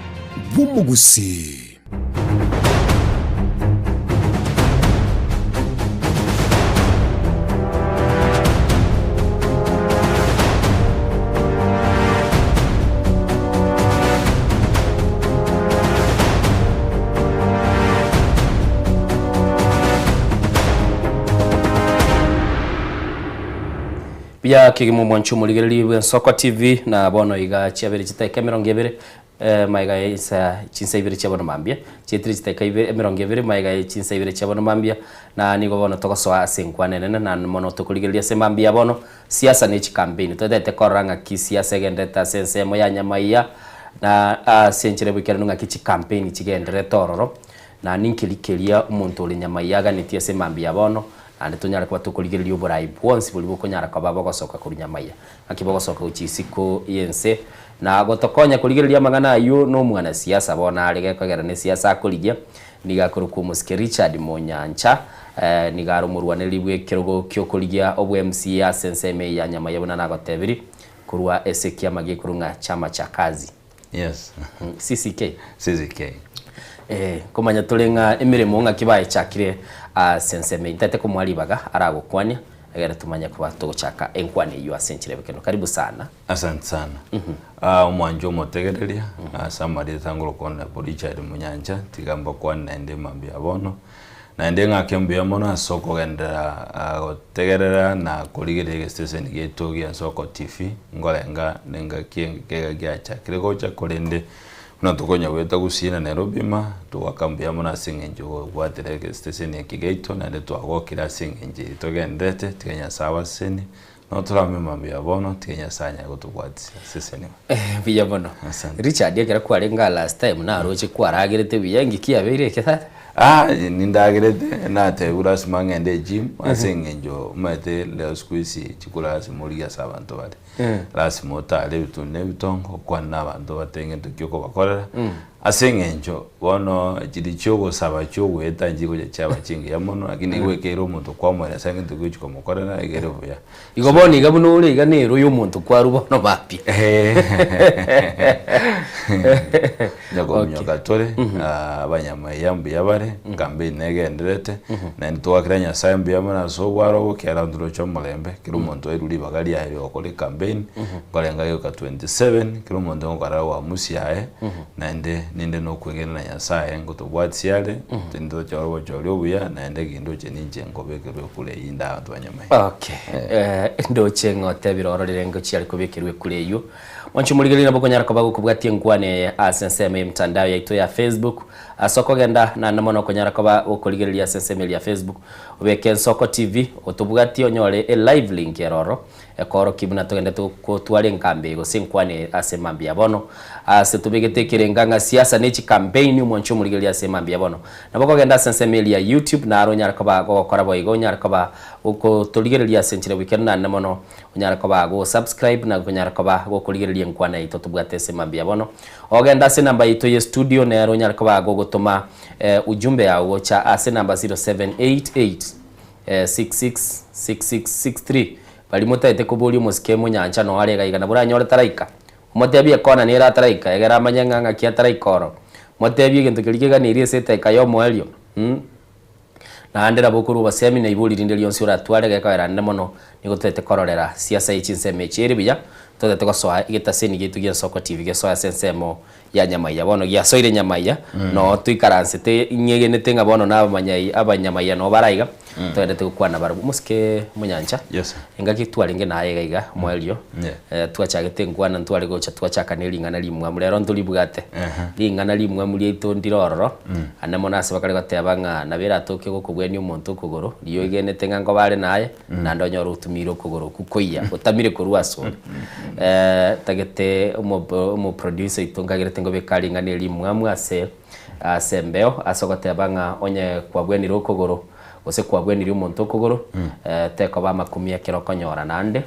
bw'omogusii. Buya kegima omwanchi omorigereria bw'Ensoko TV na bono iga chiabere chitaika 20 Magega ya insa chinsa ibere chia bono mambia, chietire chidakika ibe 20 magega ye chinsa ibere chia bono mambia, na nigo bono togosoa ase enkwana enene na mono tokorigereria ase mambia ya bono, siasa ne chikampeni. Totaete korora ng'aki siasa egendererete ase ensemo ya Nyamaiya, na ase enchera y'oboikeranu ng'aki chikampeni chigendererete ororo, na ninki keria omonto ore Nyamaiya aganetie ase mambia ya bono, naende tonyare koba tokorigereria oborai bwonsi boria bokonyara koba bogosoka korwa Nyamaiya. Naki bogosoka gochia isiko y'ense, na gotokonya korigereria amang'ana ayio nomwanasiasa bono are gekogera nesiasa akorigia, nigo akorokwa omosike Richard Monyancha, nigo are omorwanereri bw'ekerogo ki'okorigia obwa MCA ase ensemo eye ya Nyamaiya buna nagotebirie, korwa ase ekiama gekorwa ng'a Chama cha Kazi. Yes. CCK. CCK. Eh, komanya tore ng'a emeremo ng'aki baechakire ase ensemo eye. Ntaete komoa ribaga aragokwania egere tomanye koba togochaka enkwana eyio ase enchera y'obokeno. Karibu sana. Asante sana. Ah, omwancho omotegereria ase amarieta ngorokwana nabo Richard Munyancha tiga mbakwane naende mambia bono. Naende ng'ake mbuya mono ase okogenderera gotegerera na korigereria egesiteseni giaito gia Nsoko TV, nkorenga nengaki ekega giachakire gocha korende buna tokonya goeta Gusii na Nairobi ime, togoaka mbuya mono ase eng'encho gobwatera egesiteseni eke giaito naende twagokire ase eng'encho eye togendererete, tiga Nyasae abasesenie. Notorame mambia bono, tiga Nyasae anyare gotobwatisia. Sesenigwa. Buya mono. Asante. Richard ekero kwarenge aa last time naroche kwaragerete buya inki kiabeire eke tata? Ah, nindagerete natebiwa lasima ng'ende egym ase eng'encho omanyete leo siku hizi chikura lasima origie ase abanto bare. Lasima otare ebituni na ebitongo okwane na abanto obatebie ngento ki okobakorera. Ase eng'encho bono chiri chi'ogosaba chi'ogoeta nchigocha chiaba chingiya mono, lakini igo ekeire omonto kwamoeresa egento kegochi komokorera egere buya. Igo bono iga buna ore iga nero ya omonto kwarwa bono mambia. Onye kominyoka tore, abanyamaiya mbuya bare, campaign negendererete, naende togakera Nyasaye mbuya mono ase obwaro obo, ekiagera ntoroche omorembe, kera omonto airwe ribaga riaye riogokora ecampaign, nkorenga gioka 27, kera omonto ngokora uamusi yaye, Naende ninde nokwegena na Nyasae ngotobwatia are, tindi tochore obochori obuya, naende gindoche ninche nkobekerwa ekura eyio inde abanto ba nyama eye. Okay. Eh, ndoche ng'a otebire ororire ngochia are kobekerwa ekura eyio. Mwanche omorigereria nabo okonyara koba gokobwatia enkwana eye ase ensemo y'emtandao yaito ya Facebook. Ase okogenda naende mono okonyara koba gokorigereria ase ensemo eria ya Facebook, obeke Ensoko TV, otobwatie onyore elive link ere ororo. Ekoorokia buna togenderete gotwara enkambi eye gose enkwana eye ase mambia ya bono. Ase tobegete ekerenga ng'a siasa ne chikampeini omwanche omorigereria ase mambia ya bono. Nabo okogenda ase ensemo eria ya YouTube naro onyare koba gogokora boigo onyare koba gokotorigereria ase enchera goikera naende mono onyare koba go subscribe na konyara koba gokorigereria enkwana yaito tobwate ase mambia ya bono. Ogende ase enamba yaito ye studio nero onyare koba gogotoma ujumbe yao gocha ase enamba 0788 666663 Baria motaete koboria omosike monyancha noo are iga iga nabo oranyore taraika. Omotebie ekona nere ataraika egere amanye ng'a ng'aki ataraika oro. Motebie egento keria keganeirie ase etaika y'omoerio mm Naende nabo okorwa obosemi na ibori rinde rionsi oratware gekoera ande mono nigo totaete kororera siasa ye chinsemo echi ere buya totaete gosoa egetaseni giaito gi'ensoko TV gesoe ase ensemo ya nyamaiya. Bono giasoire nyamaiya, noo toikaransete ing'egenete ng'a bono nabamanyai abanyamaiya noo bare aiga, togenderete gokwana barabwo. Omosike omonyancha, Yes. engaki twarenge naye iga iga moerio, Yeah. twachagete enkwana ntware gocha twachaka ne ring'ana rimwamu, rero ntoribwate. Ring'ana rimwamu riaito ndire ororo, ande mono ase bakare goteba ng'a nabo eratoke gokobwania omonto okogoro, riria oegenete ng'a nkoba are naye, naende onyore otumiire okogoro okwo koiya, otamire korwa asore. Tagete omo omoproducer oito nkagerete ngobeka ring'ana eri rimwamu ase ase embeo ase ogoteba ng'a onye kwabwenire okogoro gose kwabwenirie omonto okogoro tekoba amakumia ekero okonyora naende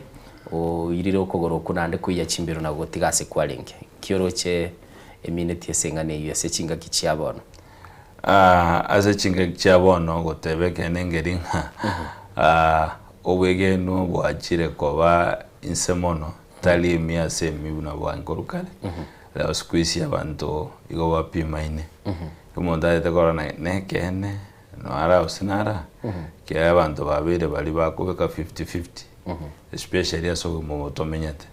oirire okogoro okwo naende koiya chimbero na gogotiga ase kwarenge. Nki oroche emineti ase eng'ana eyio ase chingaki chia bono? Ase chingaki chia bono goteba ekeene nkeri ng'a obwegenwa bwachire koba inse mono, tari emi ase emi buna bwankorwa kare, leo siku hizi abanto igo bapimaine, omonto aete korora nekeene nara gose nara, ekiagera abanto babeire baria bakobeka fifty fifty, especially ase obogima obo tomenyete,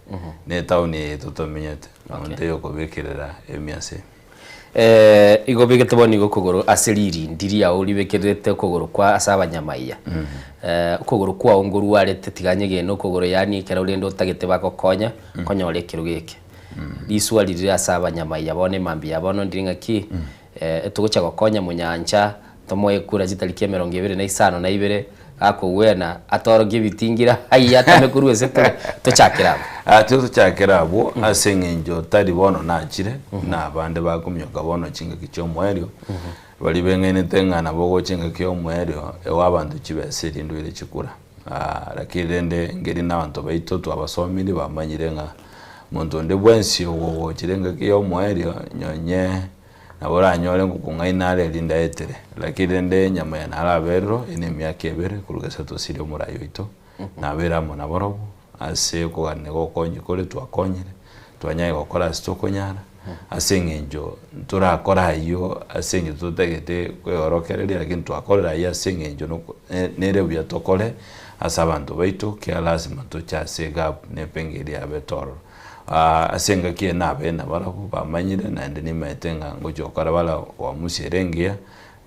na etown eye yaito tomenyete, omonto oyokobekerera emi ase emi. Igo obegete bono igo okogoro ase ririndi riao ribekererete okogoro kwa ase abanyamaiya. Okogoro kwao ngorwarete tiga nyegene okogoro yaani ekero rende otagete bagokonya konyora ekerogo eke. Riswali rire ase abanyamaiya bono emambia ya bono ndire ng'aki etogocha gokonya monyancha tomoe ekura chitariki emerongo ebere na isano na ibere Gakogwena, atorokie ebitingira, ayio atame korwa ase tore, tochakere abwo. Aa tochakere abwo ase eng'encho tari bono nachire, na abande bakomioka bono chingaki chi'omoerio, baria beng'ainete ng'a nabo ogocha engaki y'omoerio, ewe abanto chibesa erinde oire chikura. Lakini rende nkeri na abanto baito twabasomirie bamanyire ng'a monto onde bwensi ogogochera engaki y'omoerio nonye. Nabo oranyore ngokong'aina are erinde aetere, lakini rende enyama eye narabe eroro, eye nemiaka ebere korwa gesa tosirie omorai oito, nabeire amo nabarobwo, ase okogania gokonye kore twakonyire, twanyare gokora ase tokonyara, ase eng'encho ntorakore ayio ase eng'encho totagete kweorokereria lakini twakorire ayio ase eng'encho noko nere buya tokore ase abanto baito, kiagera lasima toche ase egap na epengeri yabete ororo. Ase engaki eye nabe nabarabwo bamanyire, naende nimaete ng'a ngochia gokora bara uamusi ere engiya,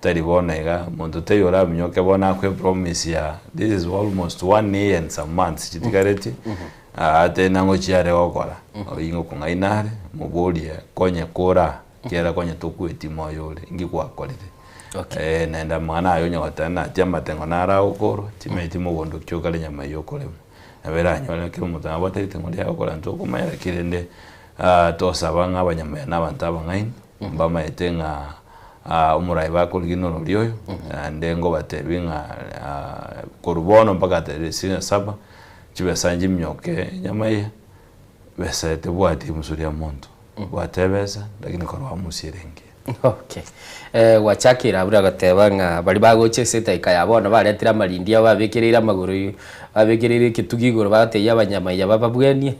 tari bono iga, monto taiyo oraminyoke bono akoe promise ya this is almost one year and some months chitigareti, atebe nagochia are gokora, oyio ngokong'aina are, moborie konye kora ekiagera konye tokweti moyo ore, inki gwakorire? Naende amang'ana aya onye goteba natie amatengo naro agokorwa, timanyeti mogondo ki okare nyama eyio okorema. Nabo eranyore kera omonto nabwate riteng'u riaye gokora intwe okomanya lakini rende tosaba ng'a abanyamaya na abanto abang'aini mbamaete ng'a omorai bakorigia norori oyo naende ngobatebie ng'a korwa bono mpaka tarehe ishirini na saba chibesa nchiminyoke nyamaiya besa tebwati rimusu ria monto. Bwate ebesa lakini korwa amusi ere engiya. Okay. Eh, gwachakire abwo goteba ng'a baria bagocha ase edaika ya bono baretire amarindi abo babekereire amagoro babekereire eketugi igoro bagatebia abanyamaiya bababwanie,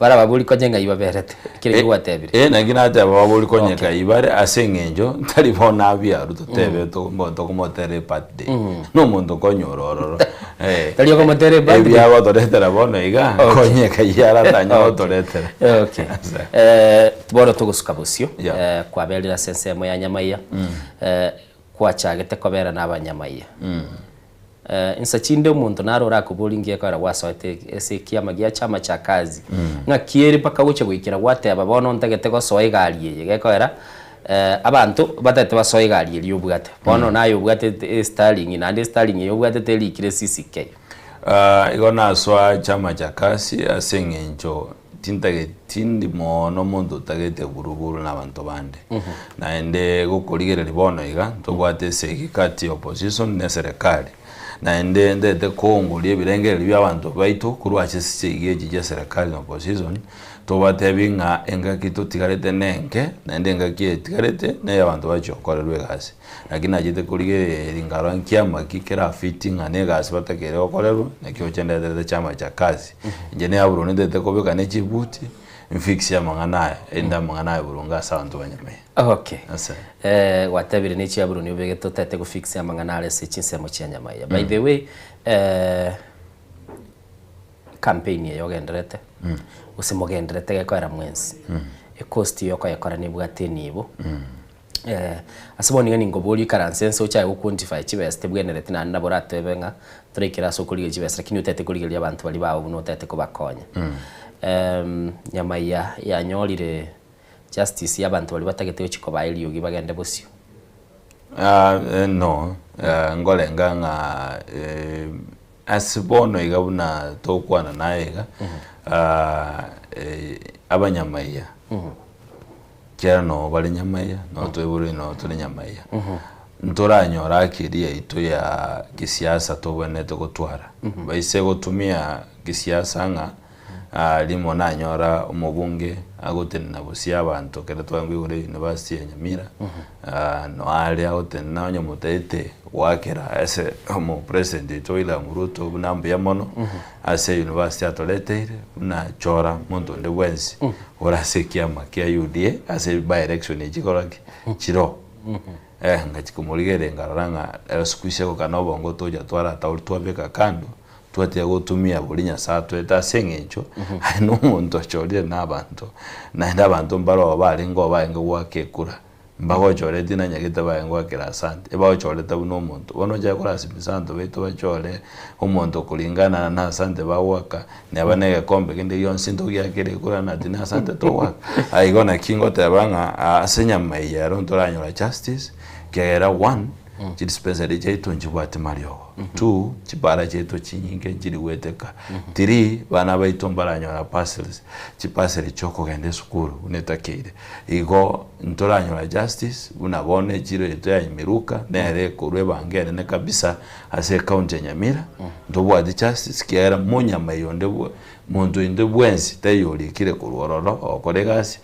barababori konya ng'ai baberete. Ekero ekio gwatebire. Eh, naki nateba babori konya ng'ai bare ase eng'encho tari bono abiarwa totebe tokomotera ebirthday. Na omonto konyora ororo. Eh, Tari okomotera ebirthday. Ebiagotoretera bono iga, Okay. konya ng'ai aratanye gotoretera. Okay. Eh, bono togosuka bosio, eh, kwaberire ase ensemo ya nyamaiya, eh, kwachagete kobera na abanyamaiya. Eh, insa chinde omonto naro orakoborie ngiya ekero gwasoete ase ekiama gia chama cha kazi, ng'aki ere mpaka ogocha goikera gwateba bono ntagete gosoa egari eye, gekoera eh, abanto batagete basoe egari eria obwate, bono naye obwate estaring naende estaring eye obwate terikire CCK. Ah, igo nasoa chama cha kazi ase eng'encho tintageti tindi moono omonto otagete buruburu na abanto bande. Naende gokorigereria bono iga, ntobwate esegi kati ya opposition na eserekari. Naende ntagete koongoria ebirengererio bia abanto baito korwa ase chisegi echi chia eserekari na opposition, tobatebi ng'a engaki totigarete nenke, naende engaki etigarete neye abanto bachia gokorerwa egasi. Lakini nachete korigereria nkarora nkiama ki kerafiti ng'a na egasi batakeire gokorerwa, naki oche ndeterete chama cha kazi. Inche ne aburone ntagete kobeka ne chibuti, nfix amang'ana aya, erinde amang'ana aya boronge ase abanto ba Nyamira. Okay. Ase. Eh, gwatebire ne chiaburoni obegete otagete gofix amang'ana are ase chinsemo chia Nyamaiya. By the way, eh, campaign eye ogenderete, gose mogenderete gekoera mwensi, ecost yokoyekora nebwate enibo. Ase bono iga ninkoborie ikaranse ense ochake go quantify chibesa tebwenereti naende nabo oratebe ng'a toraikere ase okorigereria chibesa lakini otagete korigereria abanto baria bao buna otagete kobakonya. Nyamaiya yanyorire justice ya abanto baria batagete gochia kobaa eriogi bagende bosio. No, nkorenga ng'a ase bono iga buna togokwana naye iga, abanyamaiya. Ekiagera noo bare nyamaiya, noo toiborwe noo tore nyamaiya. Ntoranyora haki eria yaito ya kisiasa tobwenerete gotwara. Baise gotumia kisiasa ng'a rimo nanyora omobunge agotenena bosio abanto ekero twaengwa igoro university ya Nyamira, noo are agotenena onye motaete goakera ase omopresident oito William Ruto buna mbuya mono. Ase university atoreteire buna chora monto onde bwensi ore ase ekiama kia UDA ase by election echi chikora ki? Chiroo. Eh ngachia komorigereria nkarora ng'a ero siku ise gokana obongo tocha twaratauri twabeka kando twatiga gotumia boria Nyasaye atoete ase eng'encho aye na omonto ochorire na abanto naende abanto mbaroo barenge oo barenge goaka ekura. Mbagochoreti na nyagete baye ngoakera asante, ebagochorete buna omonto. Bono ochake korasimisa abanto baito bachore omonto kuringana na asante bagoaka, neba na egekombe kende gionsi ntogiakere ekura nati na asante togoaka. Aye igo naki ngoteba ng'a ase enyama eye ero ntoranyora justice, ekiagera one, chidispensary chiaito nchibwati mariogo, two, chibara chiaito chinyinge nchiri goeteka, three, bana baito mbaranyora parcels, chiparcel chiokogenda esukuru buna etakeire. Igo ntoranyora justice buna bono echiro yaito ya Miruka nere ekorwa ebango enene kabisa ase ecounty ya Nyamira, ntobwati justice ekiagera monyama eye onde bwe monto onde bwensi taiyo orikire korwa ororo ogokora egasi,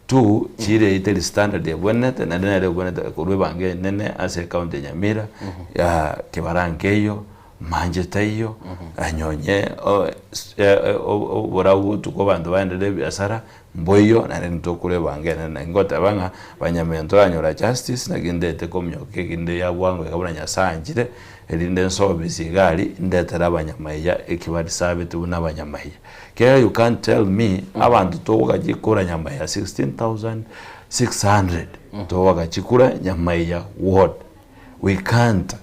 two chiro eyio teri standard ebwenerete naende nere ebwenerete ekorwa ebango enene ase ecounty ya Nyamira kebara nkeiyo. Manche taiyo, anyonye oborabu botuko abanto baenderere ebiasara, mboiyo naende ntokore ebango enene. Naki ngoteba ng'a banyamenya ntoranyora justice naki ndete kominyoka ekinde ya bwango iga buna Nyasaye anchire, erinde nsobe iga aria ndetere abanyamaiya eki badisabeti buna abanyamaiya. Ekiagera you can't tell me abanto togoka chikura nyamaiya 16,600 togoka chikura nyamaiya ward, we can't.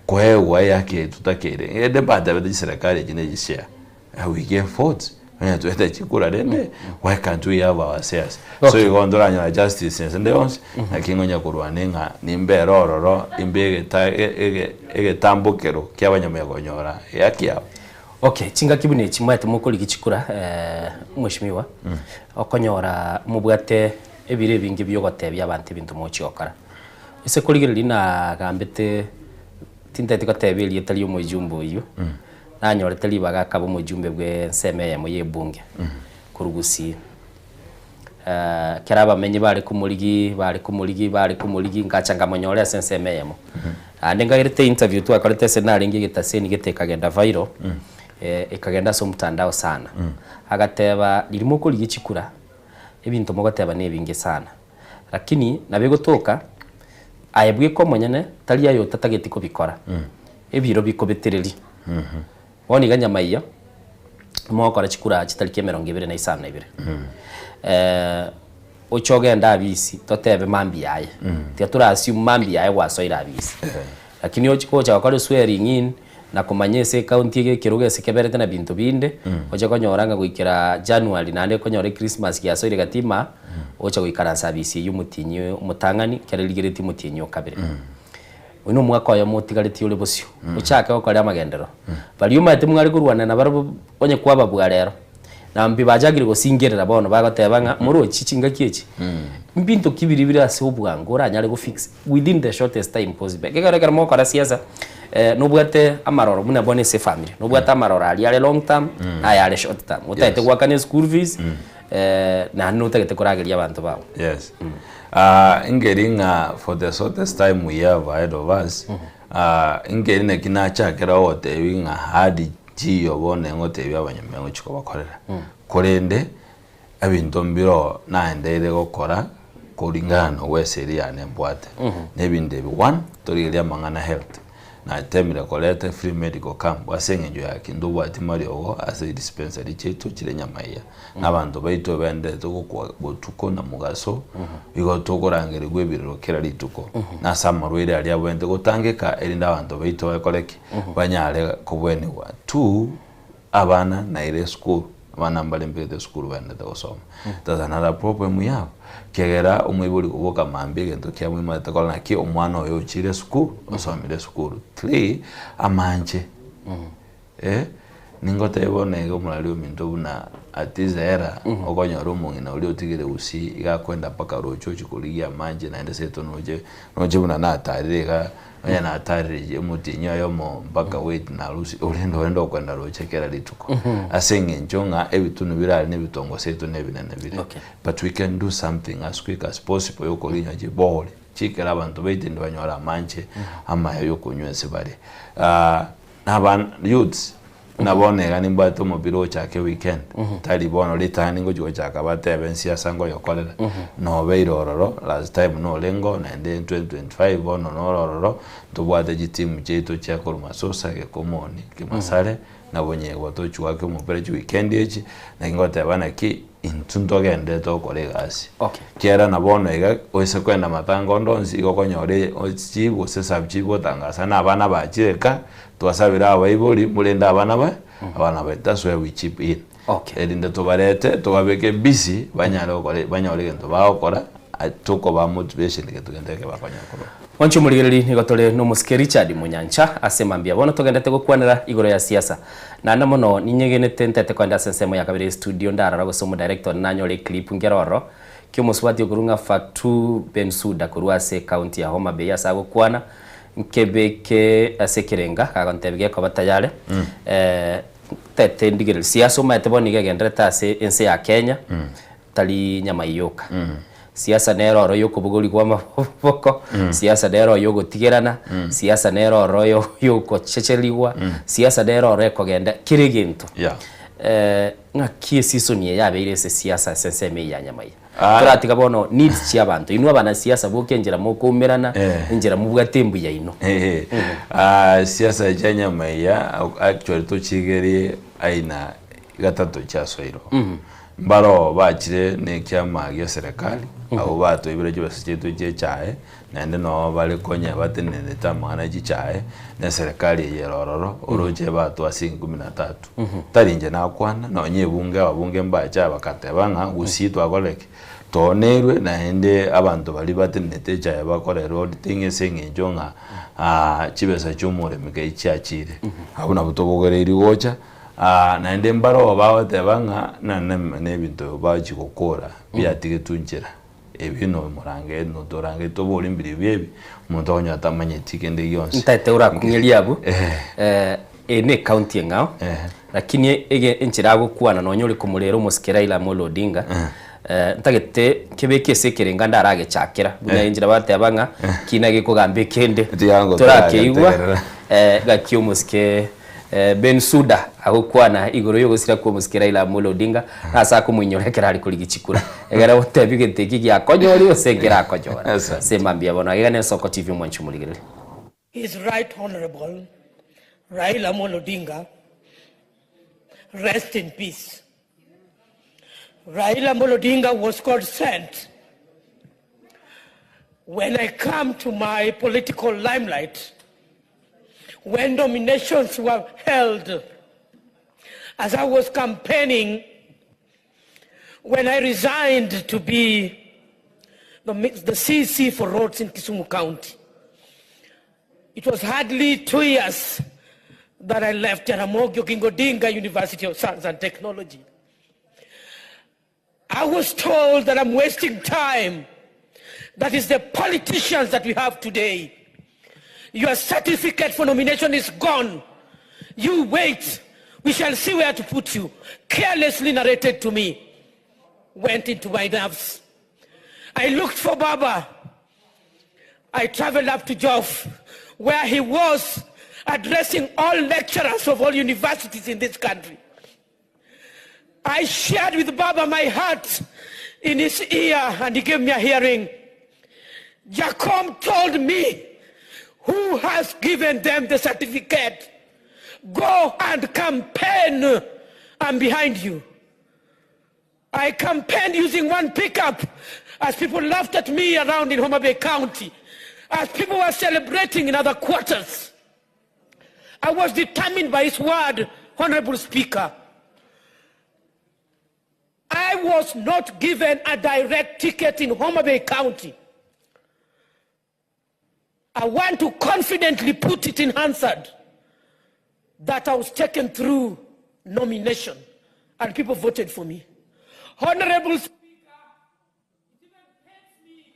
Koegwa eyaki yaito totakeire. Ende mbatabete chiserekari echi ne chishare. We gave votes, onye twete chikura rende, why can't we have our shares? So igo ntoranyora justice ense ende yonsi, naki ngonya korwania ng'a nimbere ororo, imbe egeta ege egetambokero kia abanyamaya konyora ehaki yabo. Okay, chingaki buna echi mwaete mokorigia chikura mweshimiwa, okonyora mobwate ebiro ebinge biogotebia abanto ebinto mogochia gokora. Ase korigereria nagambete tintagete goteba erieta ri'omojumbe oyio, nanyorete ribaga akaba omojumbe bw'ensemo eyemo y'ebunge korwa Gusii. Ekero abamenyi bare komorigi, bare komorigi, bare komorigi, nkacha nkamonyora ase ensemo eyemo. Naende nkairete interview twakorete ase narenge egetaseni gete ekagenda viral, ekagenda ase omtandao sana. Agateba riria mokorigia chikura, ebinto mogoteba na ebinge sana, lakini nabo egotoka aye bweka omonyene tari aye otatageti kobikora, ebiro bikobetereria. Bono iga nyama eyio, mogokora chikura chitariki emerongo ebere na isano na ibere. Oche ogende abisi totebe mambia aye, tiga tora assume mambia aye gwasoire abisi. Lakini ochi gocha gokora eswearing in, na komanya ase ecounty ege ekerogo ase keberete na binto binde, oche konyora ng'a goikera January naende okonyora echristmas giasoire gati imaa, ocha goikaransa abisi eyio omotienyi omotang'ani ekero erigeretie omotienyi o kabere. Oyio nomwaka oyomo otigaretie ore bosio, ochake gokora amagenderero. Baria omanyete mware korwana nabarabwo onye kwababua rero, na mbi bachakire gosingerera bono bagoteba ng'a morochi chingaki echi, mbinto ki biria bire ase obwango oranyare go fix within the shortest time possible. Ekero ekero mogokora siasa, nobwate amaroro buna bono ase efamiri, nobwate amaroro aria are long term na ayare short term. Otagete goakana eschool fees, naende notagete korageria abanto bao. Yes. Ah, ingeri ng'a for the shortest time we have ahead of us, ah, ingeri naki nachakera ogotebi ng'a hadi chiyo bono engotebia abanyomba ngochi kobakorera. Korende, ebinto mbiroo naendeire gokora koringana na ogweseri yane mbwate. Na ebinto ebi, one, torigereria amang'ana health. Natemire koreta free medical camp ase eng'encho ya ki ntobwati mariogo ase dispensary chiaito chire nyamaiya. Na abanto baito benderete gokwa botuko na mogaso, igo tokorangerigwa ebirero kera rituko. Na ase amarwaire aria abwenerete gotangeka erinde abanto baito bakore ki? Banyare kobwenigwa. Two, abana naire esukuru, abana mbare mbegete esukuru baendete gosoma. That's another problem we have. Ekiagera omoibori koboka mambia egento kiamoimaete kora naki omwana oyo ochire esukuru, osomire esukuru. Three, amanche eh, ningotebie bono iga omorari ominto buna atizera okonyora omong'ina oria otigire gusii iga akoenda mpaka roche ochia korigia amanche naende seito noche noche buna natarire iga Onye natarire omotienyi oyomo mpaka weight narusia orende orende okwenda roche kera rituko ase eng'encho ng'a ebitunu bire aria na ebitongo seito na ebinene bire but we can do something as quick as possible yokorinywa chibore chikere abanto baito inde banyore amanche amaya yokonywa ase bare na abana youths Buna bono iga nimbwate omobira ogochaka eweekend, tari bono ritang'ani ngochia gochaka batebe nsiasa nkoyokorera, nobeire ororo last time norengeo naende 2025 bono noro ororo, ntobwate chitimu chiaito chia korwa Masosa, Gekomoni, Kimasare, na Bonyegwa tochia goaka omopira chiweekend echi, naki ngoteba naki intwe ntogenderete gokora egasi. Ekiagera na bono iga oise kogenda matanga onde onsi igo okonyora chief gose sub chief gotangasa na abana bachire ka, Twasabire abaibori, morende abana ba abana baito. That's where we chip in. Okay. Erinde tobarete, tobabeke busy, banyare gokora banyore egento bagokora, tokobaa motivation egento gento eke bakonyara korora. Mwanche omorigereri nigo tore nomosike Richard Munyancha ase mambia bono togendete gokwanera igoro ya siasa. Naende mono ninyegenete ntete koenda ase ensemo ya kabere ye studio ndarora gose omodirector one nanyore eclip nkere ororo ki omosubati okorwa ng'a Fatou Bensouda korwa ase ecounty ya Homa Bay ase agokwana Nkebeke ase ekerenga, gagontebia gekoba tayare. Tete ndigererie siasa omanyete bono nigo egendererete ase ense ya Kenya, tari nyama yoka. Siasa nere oro yokobogorigwa amaboko, siasa nere oro yogotigerana, siasa nere oro yogochecherigwa, siasa nere oro ekogenda kera egento. Ng'aki eseason eye yabeire ase siasa ase ensemo eye ya nyamaiya? Toratiga bono needs chiabanto. Inwe abanasiasa boka enchera mokoumerana, enchera mobwate embuya ino. Siasa chia nyamaiya actually tochigerie aina gatato chiasoirwe. Mbaro bachire ne ekiama gia serikali, abwo batoibire chibesa chiaito chia echae, naende noo bare konya batenenerete amang'ana ya chichae, na eserekari eye ere ororo, oroche batoa siringi kumi na tatu. Tari inche nakwana, nonye ebunge ababunge mbache aba bakateba ng'a gusii twakorire ki? Toonerwe naende abanto baria batenenete echae bakore auditing ase eng'encho ng'a chibesa chia omoremi kai chiachire. Abwo nabwo tobogoreirie gocha, naende mbaroo bagoteba ng'a na ebinto bagochi gokora biatigetwe nchera. Ebi nomorange notorange tobori mbiribio ebi, omonto okonyora tamanyeti kende gionsi. Ntaete orakung'erie abwo, eye ne ecounty eng'ao, lakini ege enchera agokwana nonya ore komorera omosike Raila Amolo Odinga, Ntagete nkebeke ase ekerenga ndaragechakera buna enchera bateba ng'a kina gekogamba ekende Tiango torakeigwa toragetegerera. gaki omosike Bensuda agokwana igoro yogosira kwa omosike Raila Amolo Odinga ase akomoinyora ekero are korigia chikura egere gotebia gento eki giakonyoria gose nkerakonyora ase emambia bono iga ne Ensoko TV omwanchi omorigereria. His Right Honorable Raila Amolo Odinga rest in peace. Raila Amolo Odinga was God sent. When I come to my political limelight, when nominations were held, as I was campaigning, when I resigned to be the, the CC for roads in Kisumu County, it was hardly two years that I left Jaramogi Oginga Odinga University of Science and Technology. I was told that I'm wasting time. That is the politicians that we have today. Your certificate for nomination is gone. You wait. We shall see where to put you. Carelessly narrated to me. Went into my nerves. I looked for Baba. I traveled up to Joff, where he was addressing all lecturers of all universities in this country. I shared with Baba my heart in his ear, and he gave me a hearing. Jacob told me, who has given them the certificate? Go and campaign. I'm behind you. I campaigned using one pickup as people laughed at me around in Homa Bay County, as people were celebrating in other quarters. I was determined by his word, Honorable Speaker. I was not given a direct ticket in Homa Bay County. I want to confidently put it in Hansard that I was taken through nomination and people voted for me. Honorable Speaker, it even pains me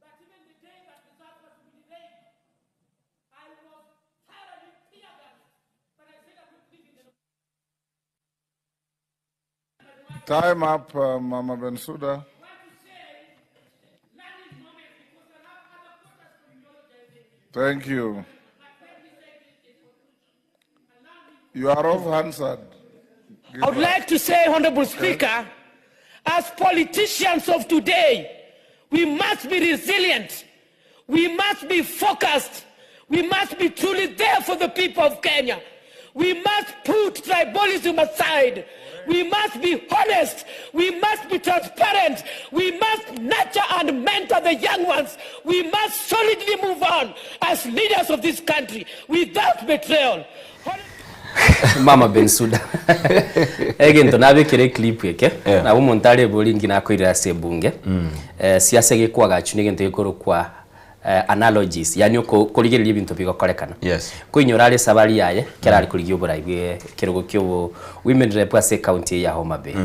that even the day that the result was to be delayed, I was thoroughly tear-gassed, but I said I would live in the Time up, Mama Bensuda. Thank you. You are off Hansard. I would like to say, Honorable Speaker, as politicians of today, we must be resilient. We must be focused. We must be truly there for the people of Kenya. We must put tribalism aside. We must be honest. We must be transparent. We must nurture and mentor the young ones. We must solidly move on as leaders of this country without betrayal. Mama Bensuda egento nabekire eclip eke nabo omonto arebe ringi nakoirera ase ebunge siasa egekwagachu na egento gekorokwa analogies yaani okorigereria ebinto bigokorekana Yes. koinyora are esabari yaye ekero are korigia oborai bwa ekerogo kia obo women rep ase ecounty eye ya Homa Bay.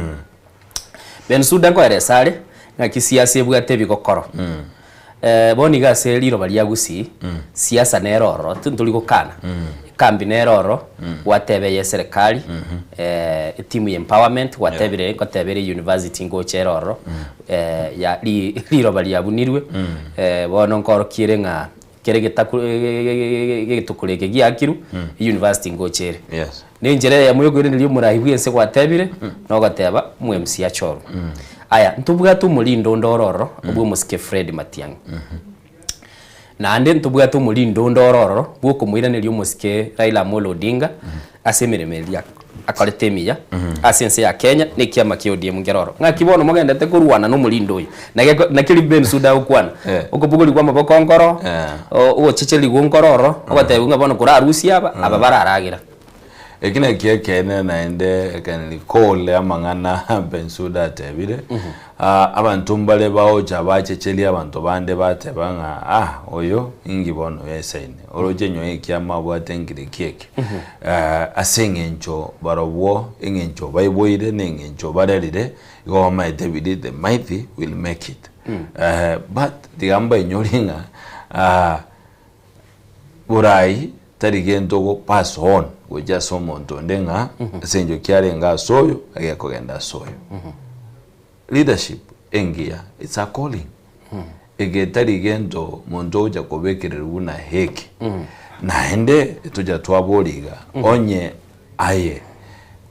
Bensuda nkoeresa are ng'aki siasa ebwate ebigokoro bono iga ase riroba ria Gusii siasa nere ororo tintori gokana ekambi nere ororo gwateba eye eserekari etimu ya empowerment gwatebire ngoteba ere university ngocha ere ororo ya riroba riabunirwe bono nkorokiere ng'a kere getaku egetokoro eke giakirwe university ngocha ere. Yes. Na enchera eyemo yokoiraneria omorai bwa ense gwatebire nogoteba omo-MC achorwe. Aya, ntobwate omorindo onde ore ororo obwo omosike Fred Matiang'i. Naende ntobwate omorindo onde ore ororo bwa okomoiraneria omosike Raila Amolo Odinga ase emeremo eria akorete emiya ase ense ya Kenya na ekiama kia ODM nkere ororo. Ng'aki bono mogendete korwana na omorindo oyo? Naki naki Ben Suda agokwana, okobogorigwa amaboko nkoro, ogochecherigwa nkoro ororo, ogotebiwa ng'a bono korarusie aba, aba bararagera. Eki nakio ekeene naende ekene recall amang'ana Bensuda atebire, abanto mbare bagocha bachecheria abanto bande bateba ng'a ah oyo inki bono oyo aisaine, oroche nyuma ekiama abwate nkire ki eke. Ase eng'encho barobwo eng'encho baiboire na eng'encho barerire, igo bamaete biri the mighty will make it. But tiga mbainyore ng'a Borai tari gento go pass on gochia ase omonto onde ng'a ase eng'encho kiarenge ase oyo agekogenda ase oyo. Leadership engiya it's a calling eke tari gento monto ogocha kobekererwa buna heki naende tocha twaboria iga onye aye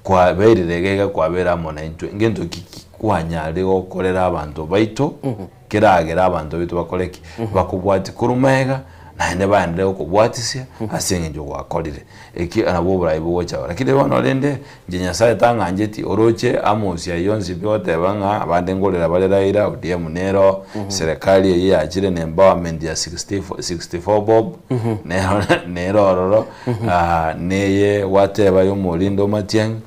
kwabeirire iga iga kwabera amo naintwe ngento ki kwanyarire gokorera abanto baito keragere abanto baito bakore ki bakobwatie korwa magega naende baenderere gokobwatisia ase eng'encho gwakorire. Eki nabwo oborai bogocha oo. Lakini bono rende, inche Nyasae tang'ancheti, oroche amosi ayio onsi pi goteba ng'a abande nkorera bare Raila, ODM nero, serikali eyio yachire na empowerment ya 64 64 bob, nero nero ororo, neye gwateba ya omorinde o Matiang'i.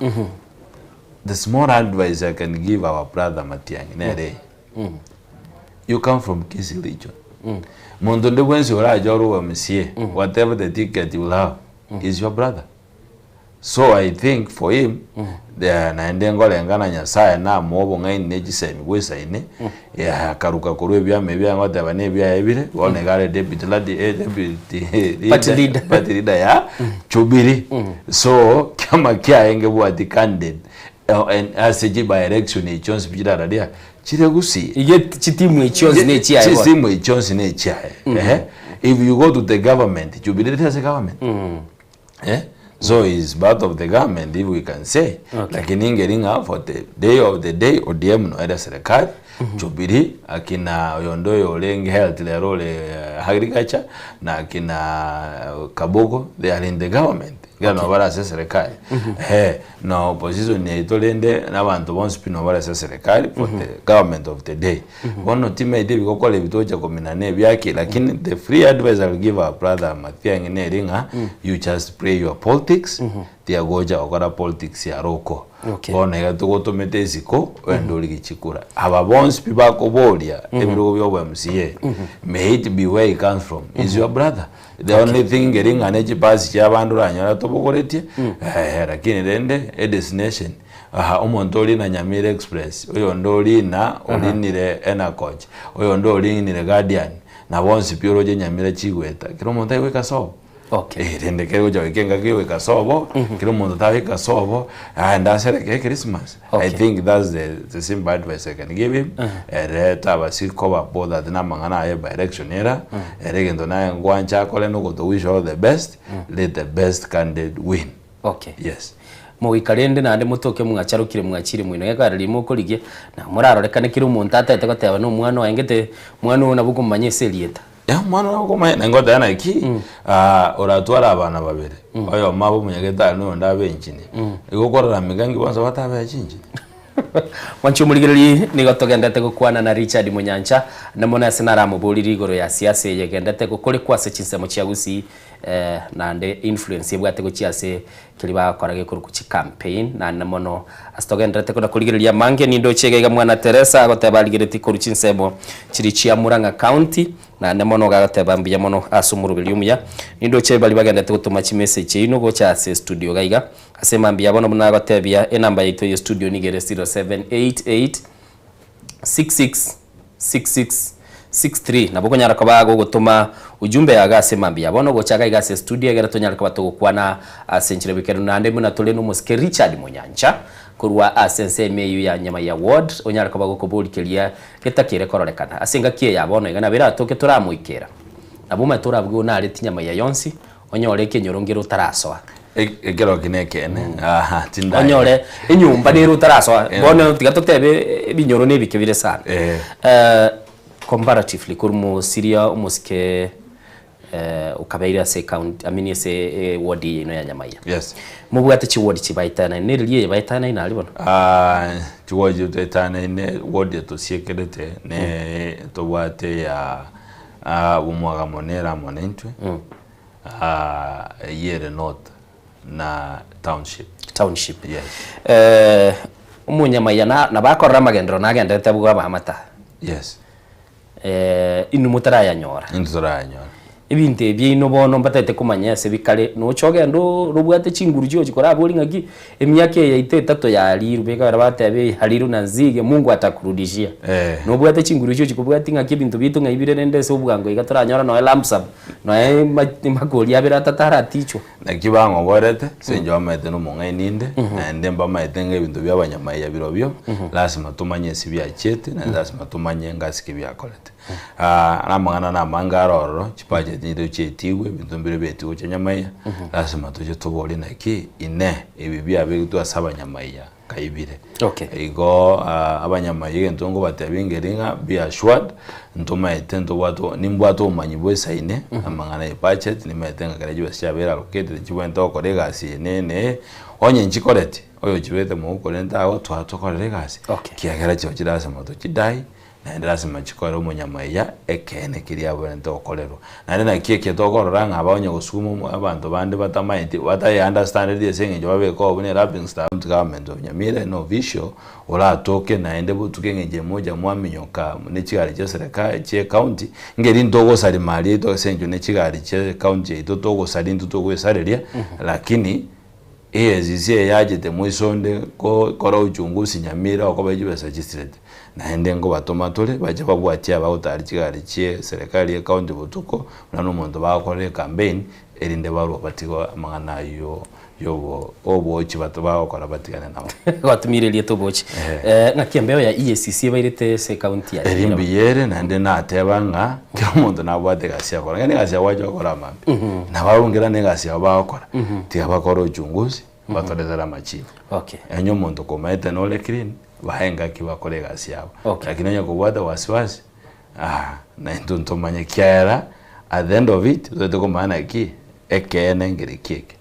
The small advice I can give our brother Matiang'i nere eye, you come from Kisii region, Monto onde bwensi orachore obe MCA, whatever the ticket you will have is your brother. So I think for him, the, naende nkorenga na Nyasaye namoe obong'aini ne chisemi bwesaine, eh, akaruka korwa ebiama ebi agoteba na ebiaye bire, bono iga are deputy ladi, eh, deputy Party leader. party leader ya Jubilee. So kiama kiaye ngebwati candidate eh, and ase chi by election echio onsi pi chirararia Chire gusii. Iga chitimu echi chionsi ne echiaye bono. Chitimu echi chionsi ne echiaye. Ehe. If you go to the government, Jubilee teri ase government. Eh? So is part of the government if we can say. Okay. Lakini ingeri ng'a for the day of the day ODM no ere serikali, Jubilee akina oyonde oyo orenge health rero ore eh, agriculture na akina Kabogo they are in the government. Iga nabo bare ase eserekari eeh na opposition yaito rende na abanto bonsi pi nabo bare ase eserekari for the government of the day. Bono timaeti ebigokora ebi togocha kominana ebiaki lakini the free advice I will give our brother Matiang'i neri ng'a you just play your politics tiagocha gokora politics aro oko. Okay. Bono iga togotomete isiko ogende origie chikura. Aba bonsi pi bakoboria ebirogo bia obo MCA may it be where he comes from is your brother. The only thing eri ng'a ne chibasi chia abanto oranyore atobogoretie, eh, lakini rende e destination, aha, omonto orina Nyamira Express, oyonde orina orinire Ena Coach, oyonde orinire Guardian, na bonsi pi oroche Nyamira chigweta, kera omonto aye goika sobo. Okay. Eh, rende kere gocha goika engaki ya goika sobo, kera omonto tagoika sobo, aende aserekee Christmas. I think that's the, the simple advice I can give him. Ere tabasi koba bothered na amang'ana aye by election era. Ere egento naye ngwancha akore nogoto wish all the best. Let the best candidate win. Okay. Yes. Mogoika rende naende motoke mwacharokire mwachire moino gekogera riria mokorigia na morarorekane kera omonto ataete goteba na omwana oye ngete mwana oyo nabo okomomanya ase erieta. Ya omwana oyo okomanya naye ngoteba naki oratware abana babere oyomo abe omonyagetari na oyonde abe engineer igo okorora mika nki bonsi batabe chingineer. Mwanche omorigereria nigo togendete gokwana na Richard Monyancha na mono ase naramoboririe igoro ya siasa eye egendete gokorekwa ase chinsemo chia Gusii naende influence ebwate gochia ase keria bagokora gekorokwa chicampaign naende mono ase togendererete kona korigereria amange nindoche iga iga mwana Teresa agoteba arigeretie korwa chinsemo chiria chia Murang'a county naende mono iga agoteba mbuya mono ase omoroberio omuya nindoche baria bagendererete gotoma chimessage chiaino gocha ase estudio iga iga ase mambia bono buna agotebia enamba yaito ya estudio nigo ere 0788 666663 nabo okonyara koba gogotoma ujumbe yago ase mambia ya bono gocha iga ase estudio egere tonyare koba togokwana ase enchera bikeru naende buna tore nomosike Richard Monyancha korwa ase ensemo eyio ya Nyamaiya ward onyare koba gokoboria keria getakeire kororekana ase engaki eye ya bono iga nabo eratoke toramoikera nabo omanyete orabuge onareti Nyamaiya yonsi Onyore ekenyoro nkere otarasoa. Ekero eki nekeene, aha, tindai. Onyore enyomba nere otarasoa, bono tiga totebe ebinyoro na ebike bire sana. Comparatively korwa mosiria omosike okabeire ase ecounty, I mean ase eward eye yaino ya Nyamaiya. Yes. Mobwate chiward chibaetanaine, neriria eye baetanaine aria bono? Chiward chibaetanaine, ward etosiekerete ne tobwate ya Omwagamo nere amo naintwe. Eyio ere north na township. Township. Yes. Eh, omonyamaiya na nabo akorora amagenderero nagenderete abwo abe amata. Yes. Eh, inwe motarayanyora. Intwe torayanyora. Ebinto ebi biaino bono mbatagete komanya ase bikare, nocha ogende orobwate chinguru chiochi koraborie ng'aki, emiaka eye yaito etato yarirwe, beka baria bateba eyarirwe na nzige Mungu atakurudishia. Nobwate chinguru echio ochikobwatia ng'aki ebinto biaito ng'ai bire rende ase obwango iga toranyore nonya lump sum, nonya makori abere atato aratichwa. Naki bang'oborete, ase inche bamaete nomong'aini inde, naende mbamaete ng'a ebinto bia abanyamaiya birobio, lasima tomanye ase biachiete, naende lasima tomanye ng'ase ki biakorete. Namang'ana namange are ororo, chibudget nigo chiaetigwe, ebinto mbire biaetigwe gochia nyamaiya, lasima toche toborie naki, inee, ebi biabegetwe ase abanyamaiya kaibire. Igo abanyamaiya egento nkobatebia nkeri ng'a be assured, ntomaete ntobwate nimbwate obomanyi bwesaine, amang'ana ya ebudget, nimaete ng'a ekero chibesa chiabeire allocated nchibwenerete gokora egasi eye na eye na eye, onye nchikoreti, oyochibegete moboko rende tagotwara tokorere egasi, ekiagera chirochio lasima tochidai. Naende lasima chikore omonyamaiya ekeene keria abwenerete gokorerwa. Naende naki eke tokorora ng'a aba onye gosukuma abanto bande batamaeti bataye understandeti ase eng'encho babeke oo buna laughing stock government of Nyamira ene official oratoke naende botuko eng'encho emoja mwaminyoka ne chigari chia serikali chia ecounty ngeri ntogosari mali yaito ase eng'encho ne chigari chia ecounty yaito togosari intwe togoesareria lakini EACC eye yachete moiso onde gokora uchunguzi Nyamira okoba chibesa chisirete, naende nkobatoma tore bache babwatie abagotari chigari chie serikali ye county botuko buna nomonto bagokorera ecampaign erinde barwe batige amang'ana ayio yobo obochi bato bagokora batigane nabo. Gwatumire erieta obochi. Ng'aki embeo ya EACC ebairete ase ecounty ya Eri Nyamira? mbuya ere naende nateba ng'a kera omonto nabwate egasi akora, ng'a negasi yao gwacha gokora mambia. Nabarungera negasi yabo bagokora, tiga bakore uchunguzi, batoretere amachibu. Onye omonto komaete nore clean, bae engaki bakore egasi yabo. Lakini onye kobwate wasiwasi, aah naintwe ntomanye ekiagera at the end of it, totaete komanya naki ekeene nkereki eke.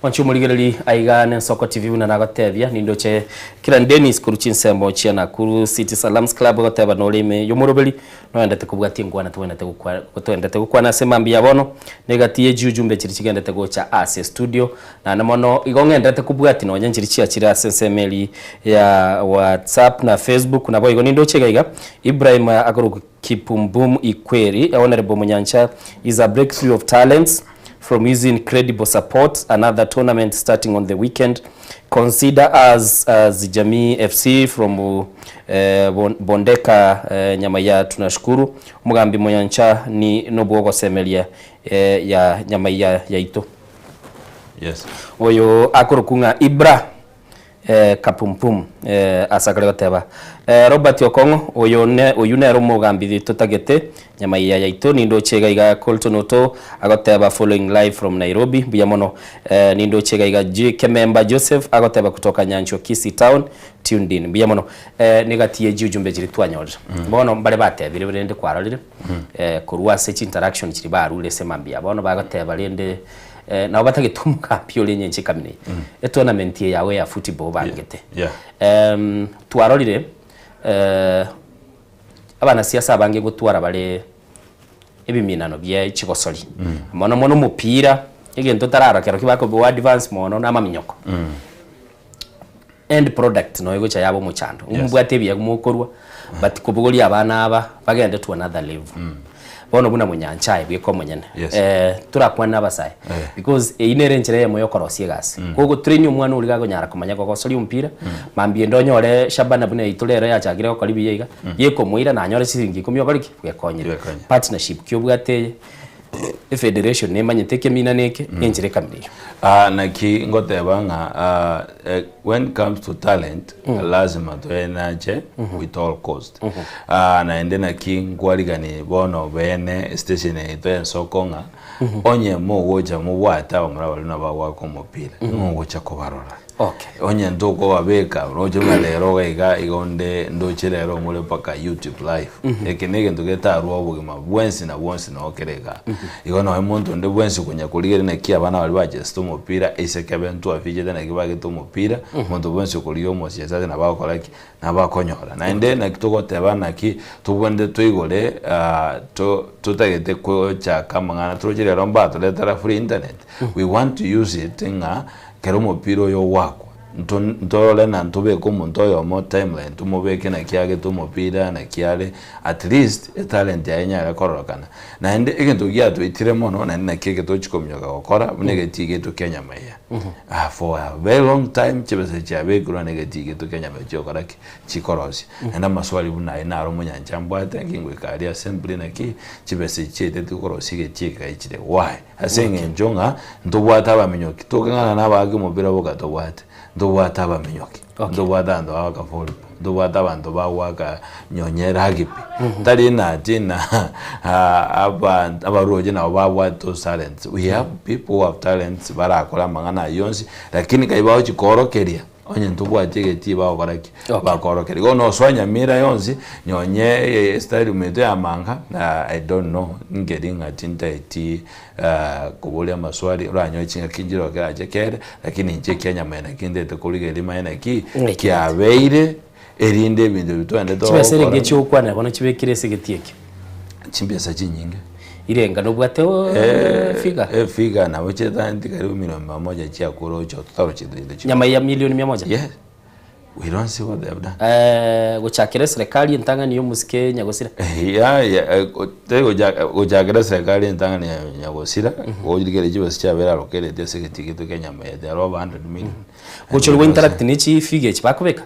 Mwanche omorigereri aiga nensoko TV buna nagotebia nindoche Kiran Dennis korwa chinsemo chia Nakuru City Salams Club ogoteba nore ime yomoroberi noendete kobwatia enkwana tobwenerete gokwa toendete gokwana ase mambia ya bono negati ye chiujumbe chiria chigendete gocha ase studio naende mono igo ng'enderete kobwatia nonya nchiria chiachire ase ensemo eria ya WhatsApp na Facebook naboigo nindoche iga iga Ibrahim akorokwa Kipumbum Ikweri, Honourable Munyancha is a breakthrough of talents from his incredible support, another tournament starting on the weekend. Consider us as Jamii FC from Bondeka Nyamaiya tunashukuru. Omogambi Munyancha ni nobwogosemeria ya Nyamaiya yaito. Yes. Oyo akorokwa ng'a Ibra Kapumpum ase akare goteba. Robert Okong'o, oyo ne oyio nere omogambi totagete Nyamaiya yaito nindoche iga iga Colton Oto agoteba following live from Nairobi mbuya mono nindoche iga iga Kememba Joseph agoteba kutoka Nyanchwa Kisii town tuned in mbuya mono negati ye chiujumbe chiria twanyorire bono mbare batebire rende kwarorire korwa ase chinteraction chiria barure ase mambia bono bagoteba rende Nabo batagete omogambi ore enyencho ekamina eye. Etournament eye yago ya football obangete. Twarorire abanasiasa abange gotwara bare ebiminano bie chigosori. Mono mono omopira, egento otararora kero ki bakoboa advance mono na amaminyoko. End product noyo egocha yaba omochando. Mobwate ebiegwa mokorwa, but kobogoria abana aba bagende to another level. Bono buna monyancha aye bweka omonyene. Yes. Torakwane na abasae because eyio nere enchera eyemo ya okorosia egasi. Kogotrain omwana oria gakonyara komanya kogosoria omopira, mambia ende onyore Shabana buna yaito rero yachakire gokora buya iga, gekomoira nanyore chisiringi ikomi okore ki? Bwekonyire. Partnership ki obwate eye? Efederation nemanyete ekemina neke, nenchera ekamina eyio. Naki ngoteba ng'a when comes to talent lazima toenache with all cost. Naende naki nkwarigani bono bene station yaito ensoko ng'a onye mogocha mobwate abamura baria nabo bagoaka omopira ng'o ogocha kobarora. Onye ntokobabeka roche buna rero iga iga iga onde ndoche rero more mpaka youtube live. Eke na egento getarwa obogima bwensi na bwonsi noo kere igaa. Igo nonye monto onde bwensi okonya korigereria naki abana baria bachesete omopira ase ekebe ntwafichete naki bagete omopira, monto bwensi okorigia omosiasa nabo agokora ki? Nabo akonyora. Naende naki togoteba naki tobwenerete toigore to totagete kochaka amang'ana toroche rero mbatoretera free internet, we want to use it ng'a Ekero omopira oyo ogoakwa, Nto ntorore na ntobeke omonto oyomo timeline tomobeke naki agete omopira naki are at least etalent yaye enyare kororekana. Naende egento giatoitire mono naende naki eke tochi kominyoka gokora buna egetii giaito kia Nyamaiya. Ah for a very long time chibesa chiabekirwe na egetii giaito kia Nyamaiya chigokora ki? Chikorosia. Naende amaswali buna ayio naro omonyancha mbwate naki ngoika aria assembly naki chibesa echi chiaetete korosia egetii eke gaichire why? Ase eng'encho ng'a ntobwate abaminyoki, tokeng'ana na abaaki omopira boka tobwate, ntobwate abaminyoki, ntobwate abanto bagoaka volleyball, ntobwate abanto bagoaka nonye rugby, tari ng'a ati ng'a aba abaroche nabo babwate those talents, we have people who have talents barakore amang'ana ayio onsi, lakini kai bagochi koorokeria. Onye ntobwati egetii bagokora ki? Bakorokeria. Igo nosoa Nyamira yonsi, nonye estadium eye ya Manga, I don't know, nkeri ng'a tintaeti koboria amaswali, oranyore chingaki nchire kerache kere, lakini inche ekia Nyamira naki ntaete korigereria manye naki kiabeire, erinde ebinto ebi twaendete Chibesa gokora. erenge chiogokwanera bono chibekire ase egetii ekio? Chimbesa chinyinge. Irenga nobwate figure? Efigure nabo chietang'aneti karibu milioni mia moja chiakure oche totaroche into chikoro. Nyama ya milioni mia moja? Yes, we don't see what they have done. Gochakera eserekari entang'ani ya omosike Nyagosira? Yaya, tari gochakera eserekari entang'ani ya Nyagosira, gochirikera chibesa chiabeire allocated ase egetii giaito kia Nyamira, they are over 100 million. Gochorwa interact ne chifigure echi bakobeka?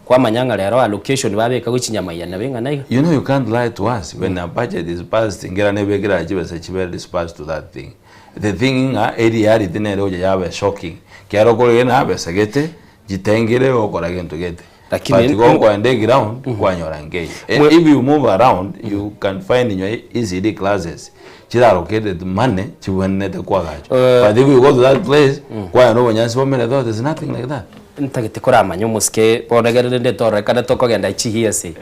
Kwamanya ng'a rero allocation babeka gochia Nyamaiya nabo eng'ana iga. You know you can't lie to us when a budget is passed nkera nebekera chibesa chibere dispersed to that thing. The thing ng'a e reality nere gocha yaba shocking kero okorire na besa gete chitengire gokora gento gete. Lakini- But igo okoenda eground kwanyora nkeiyo. Mwe- If you move around you can find in your ECD classes chire allocated money chibwenerete kwagachwa. But if you go to that place kwanyora obonyansi bomere there is nothing like that. Ntagete koramanya omosike bono egere rende tororekane tokogenda chihiasi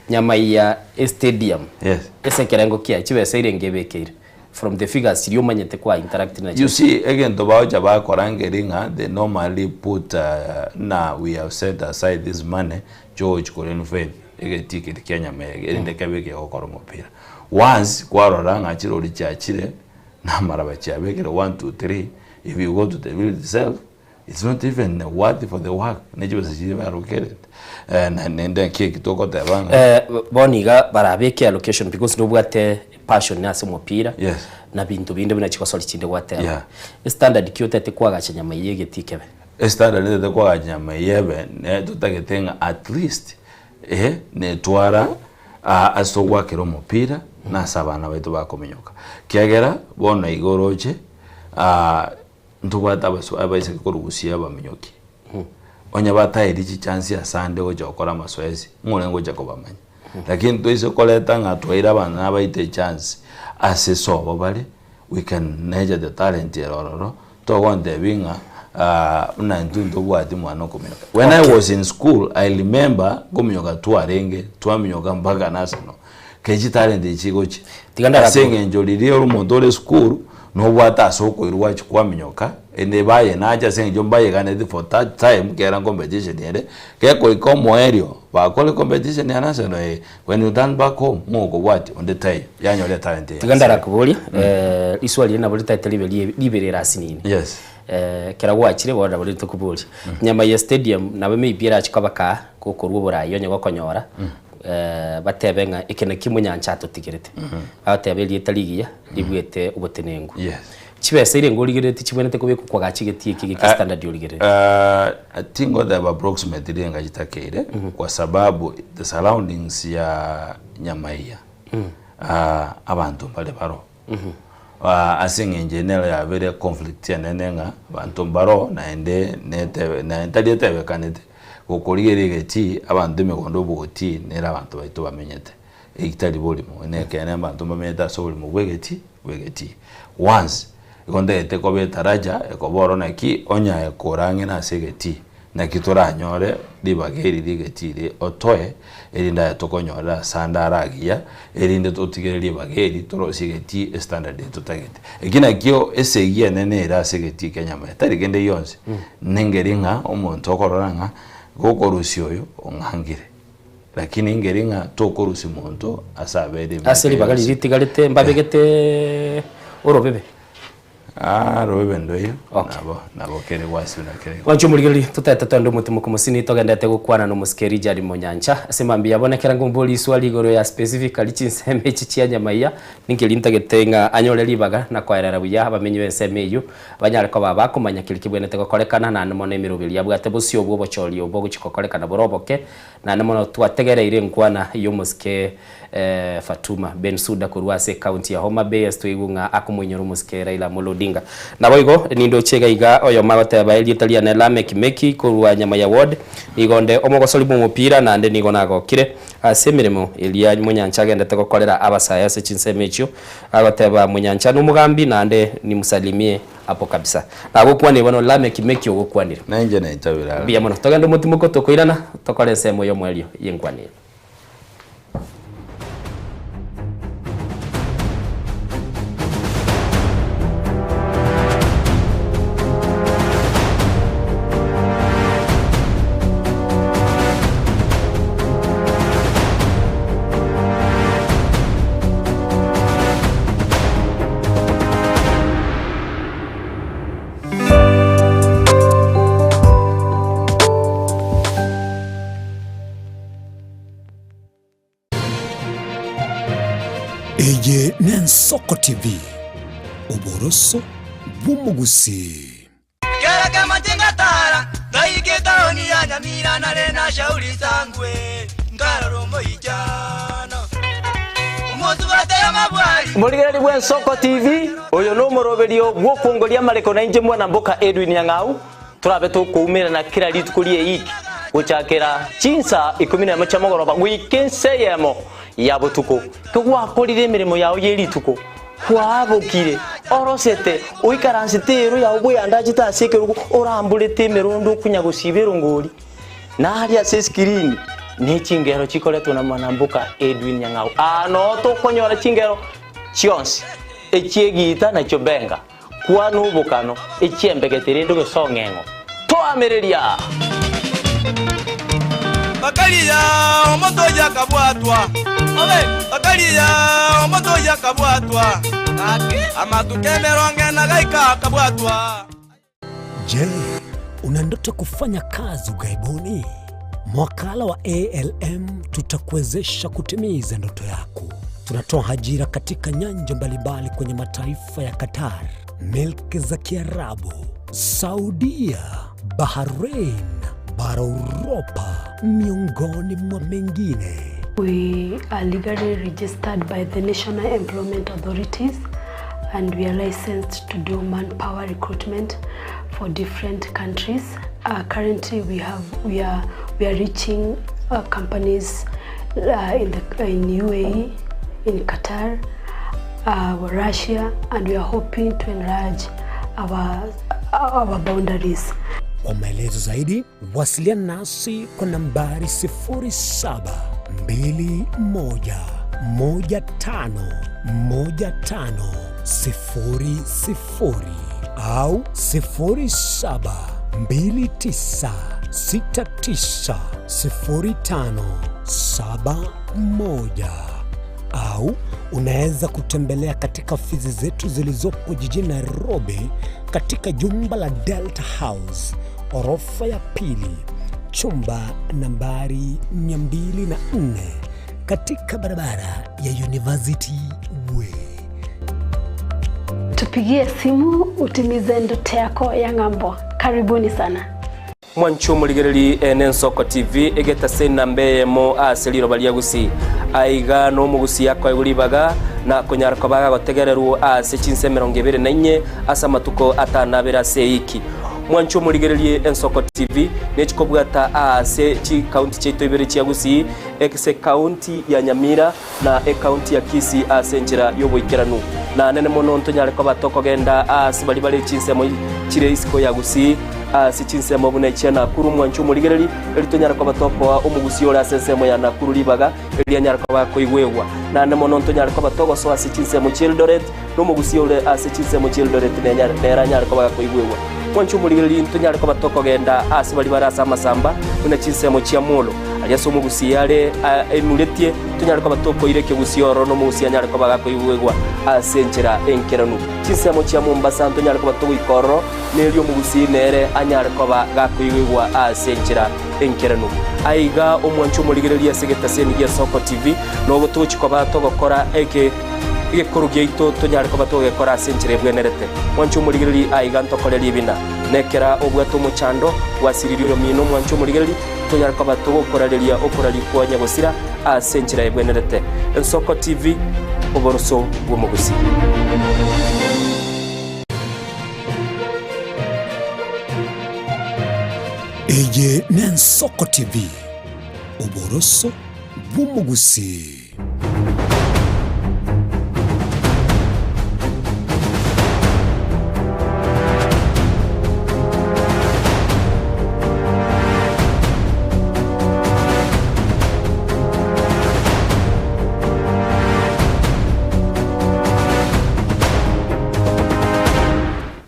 Nyamaiya estadium Yes. ase ekerengo kiaye chibesa erenge ebekeire from the figures chiria omanyete kwa interact You nachio. see egento bagocha bakora nkeri ng'a they normally put na we have set aside this money chogochi ko renovate egetii keria kia Nyamaiya erinde kebe kegokora omopira. Once kwarora ng'a chirori chiachire na amaraba chiabekire one two three if you go to the village itself It's not even worthy for the work ne chibesa chiria barokerete eh, na naende naki eki togoteba ng'a Eh, bono iga barabeke allocation because nobwate passion ase omopira Yes. na binto binde buna chigosori chinde gwateba. Yeah. Estandard ki otagete koagacha nyama eye egetii kebe? Estandard ntagete koagacha nyama eye ebe ne totagete ng'a at least eh, netwara aa ase togoakera omopira na ase abana baito bakominyoka. Kiagera bono iga oroche Ntobwate abaso abaiseke korwa gusii abaminyoki, onye bataeiri chichansi asande gocha gokora amasoesi, ng'o orenge gocha kobamanya? Lakini toise koreta ng'a twaire abana abaito echance ase esobo bare, we can nurture the talent ere ororo, togontebia ng'a buna intwe ntobwati mwana okominyoka. When I was in school, I remember nkominyoka twarenge, twaminyoka mpaka national. Kei chitalent echi chigochia. Tiga ndara Ase eng'encho riria ore omonto ore esukuru, nobwate ase okoirwa gwachia kwaminyoka, ende baye nache ase eng'encho mbayeganeti for that time kera competition ere, gekoika omoerio, bakore competition ya national eye, when you turn back home, ng'o okobwatia? Onde taiyo, yanyora etalent eye Tiga ase. ndarakoborie, riswali eri nabo ritaete ribe rie riberera asinini. Yes. Ekero gwachire bono nabo ritokoboria. Nyama ya stadium nabo maybe erache koba kaa gokorwa oborai onye gokonyora. Batebe ng'a eke nakio omonyancha atotigerete. Bagoteba erieta rigiya ribuete obotenenku. Yes. Chibesa eria ngorigereretie chibwenerete kobekwa kwagacha egetii eke geke standard origereretie. Tingoteba approximately enga chitakeire kwa sababu the surroundings ya Nyamaiya abanto mbare baro. Ase eng'encho eye nero yabeire conflict enene ng'a abanto mbaro naende netebe naende tari etebekanete, gokorigereria egetii abanto emegondo obogotii nere abanto baito bamenyete, eki tari borimo nekeene abanto mbamenyete ase oborimo bwa egetii bwa egetii. Once, igo ntagete koba etaraja ekoba oro naki onyaye korang'e nase egetii. Naki toranyore ribaga eri ri'egetii otoe, erinde aye tokonyorere asande are agiya, erinde totigere ribaga eri torosie egetii estandard eye totagete. Eki nakio esegi enene ere ase egetii kia nyamaya, tari kende gionsi, nengeri ng'a omonto okorora ng'a gokorusia oyo ong'angire, lakini ngeri ng'a tokorusia monto ase abeire Ase emiaka ribaga yonsi. riria ritigarete mbabegete orobebe. Ah, robe bendo eyo. Nabo, nabo kere gwasi na kere. Mwanche omorigereria, totaete toende omotimoko mosini togendete gokwana na omosike Richard Monyancha. Ase mambia abwo nekero nkomborie iswali igoro ya specifically chinsemo echi chia Nyamaiya, ninki rintagete ng'a anyore ribaga na koerera buya abamenyi b'ensemo eyio banyare koba bakomanya keria kebwenerete gokorekana naende mono emeroberio yabwate bosio bw'obochori obo ogochia gokorekana bore oboke Naende mono twategereire enkwana y'omosike Fatuma Bensuda korwa ase ecounty ya Homa Bay ase twaigwe ng'a akomoinyora omosike Raila Amolo Odinga. Naboigo nindoche iga iga oyomo agoteba erieta riane Lameck Meki korwa Nyamaiya Ward, nigo nde omogosori bw'omopira naende nigo nagokire ase emeremo eria Monyancha agendete gokorera abasae ase chinsemo echio. Agoteba Monyancha nomogambi naende nimsalimie Apo kabisa. Nagokwanire bono Lameki Meki ogokwanire. Nainche naitabire ara. Mbuya mono. Togende omotimoko tokoirana tokore ensemo y'omoerio y'enkwana eye. Eye n'Ensoko TV, oboroso bw'omogusii. Kera kemache ngatara ngaika etaoni ya Nyamira nare na shauri sangwe nkarora omoichano omosubate amabwari. Omorigereria bw'Ensoko TV, oyo nomoroberio bw'okwongoria amareko nainche mwana mboka Edwin Nyang'au, torabe tokoumerana kera rituko ri'eiki gochakera chinsa ikomi nemo chia mogoroba goika ensa eyemo ya botuko. Kegwakorire emeremo yao ye rituko, Kwabokire, orosete, oikaransete eero yao bweyandachete ase ekerogo, oramborete emerondo okunya gosiba erongori, na aria ase esikirini ne chingero chikoretwe na mwanamboka Edwin Nyang'au. Aa noo tokonyora chingero chionsi, echi'egiita na chiobenga, kwana obokano, echi'embegete rende ogesong'eng'o. Toamereria! Bakaria omonto oyio akabwatwa, bakaria omonto oyio akabwatwa, amatuko emerongo ena gaika akabwatwa. Je, una ndoto ya kufanya kazi ughaibuni? Mwakala wa ALM tutakuwezesha kutimiza ndoto yako. Tunatoa ajira katika nyanja mbalimbali kwenye mataifa ya Qatar, milki za Kiarabu, Saudia, Bahrain, bara Uropa, miongoni mwa mengine. We are legally registered by the National Employment Authorities and we are licensed to do manpower recruitment for different countries. Uh, currently we have we are we are reaching uh, companies uh, in the in UAE, in Qatar, uh, Russia and we are hoping to enlarge our our boundaries. Kwa maelezo zaidi wasiliana nasi kwa nambari 0721151500 au 0729690571 au unaweza kutembelea katika ofisi zetu zilizopo jijini Nairobi katika jumba la Delta House orofa ya pili chumba nambari 204 katika barabara ya University Way. Tupigie simu utimize ndoto yako ya ng'ambo. Karibuni sana. Mwanche omorigereri ene Ensoko TV egetase enamba eyemo ase riroba ria Gusii. Aiga nomogusii akoegwa ribaga na konyara koba agagotegererwa ase chinsa emerongo ebere na inye ase amatuko atano abere ase eiki. Mwanche omorigererie Ensoko TV nechikobwata aase chikaunti chiaito ibere chia Gusii, ase ekaunti ya Nyamira na ekaunti ya Kisii ase enchera y'oboikeranu. Na nene mono ntonyare koba tokogenda aase baria bare chinsemo chire isiko ya Gusii, ase chinsemo buna echia Nakuru mwanche omorigereri, erio tonyare koba tokoa omogusii ore ase ensemo ya Nakuru ribaga, erio anyare koba akoigwegwa. Naende mono ntonyare koba togosoa ase chinsemo chi'Eldoret, na omogusii ore ase chinsemo chi'Eldoret nere anyare koba gakoigwegwa. Mwanche omorigereri, ntonyare koba tokogenda aase baria bare ase amasamba, buna chinsemo chia Molo. Aria ase omogusii are aimuretie, tonyare koba tokoira ekegusii ororo na omogusii anyare koba gakoigwegwa ase enchera enkeranu. Chinsemo chia Mombasa ntonyare koba togoika ororo, na erio omogusii nere anyare koba gakoigwegwa ase enchera enkeranu. Aiga omwanche omorigereria ase egetaseni gia Soko TV, nogo togochia koba togokora eke egekoro giaito tonyare koba togegekora ase enchera ebwenerete. Mwanche omorigereria aiga ntokore ribina. Nekera obwate omochando, gwasiririe oyomino omwanche omorigereria, tonyare koba togokorareria okoraria kwa nyagosira ase enchera ebwenerete. Ensoko TV, oboroso bw'omogusii. Eye n'Ensoko TV, oboroso bw'omogusii.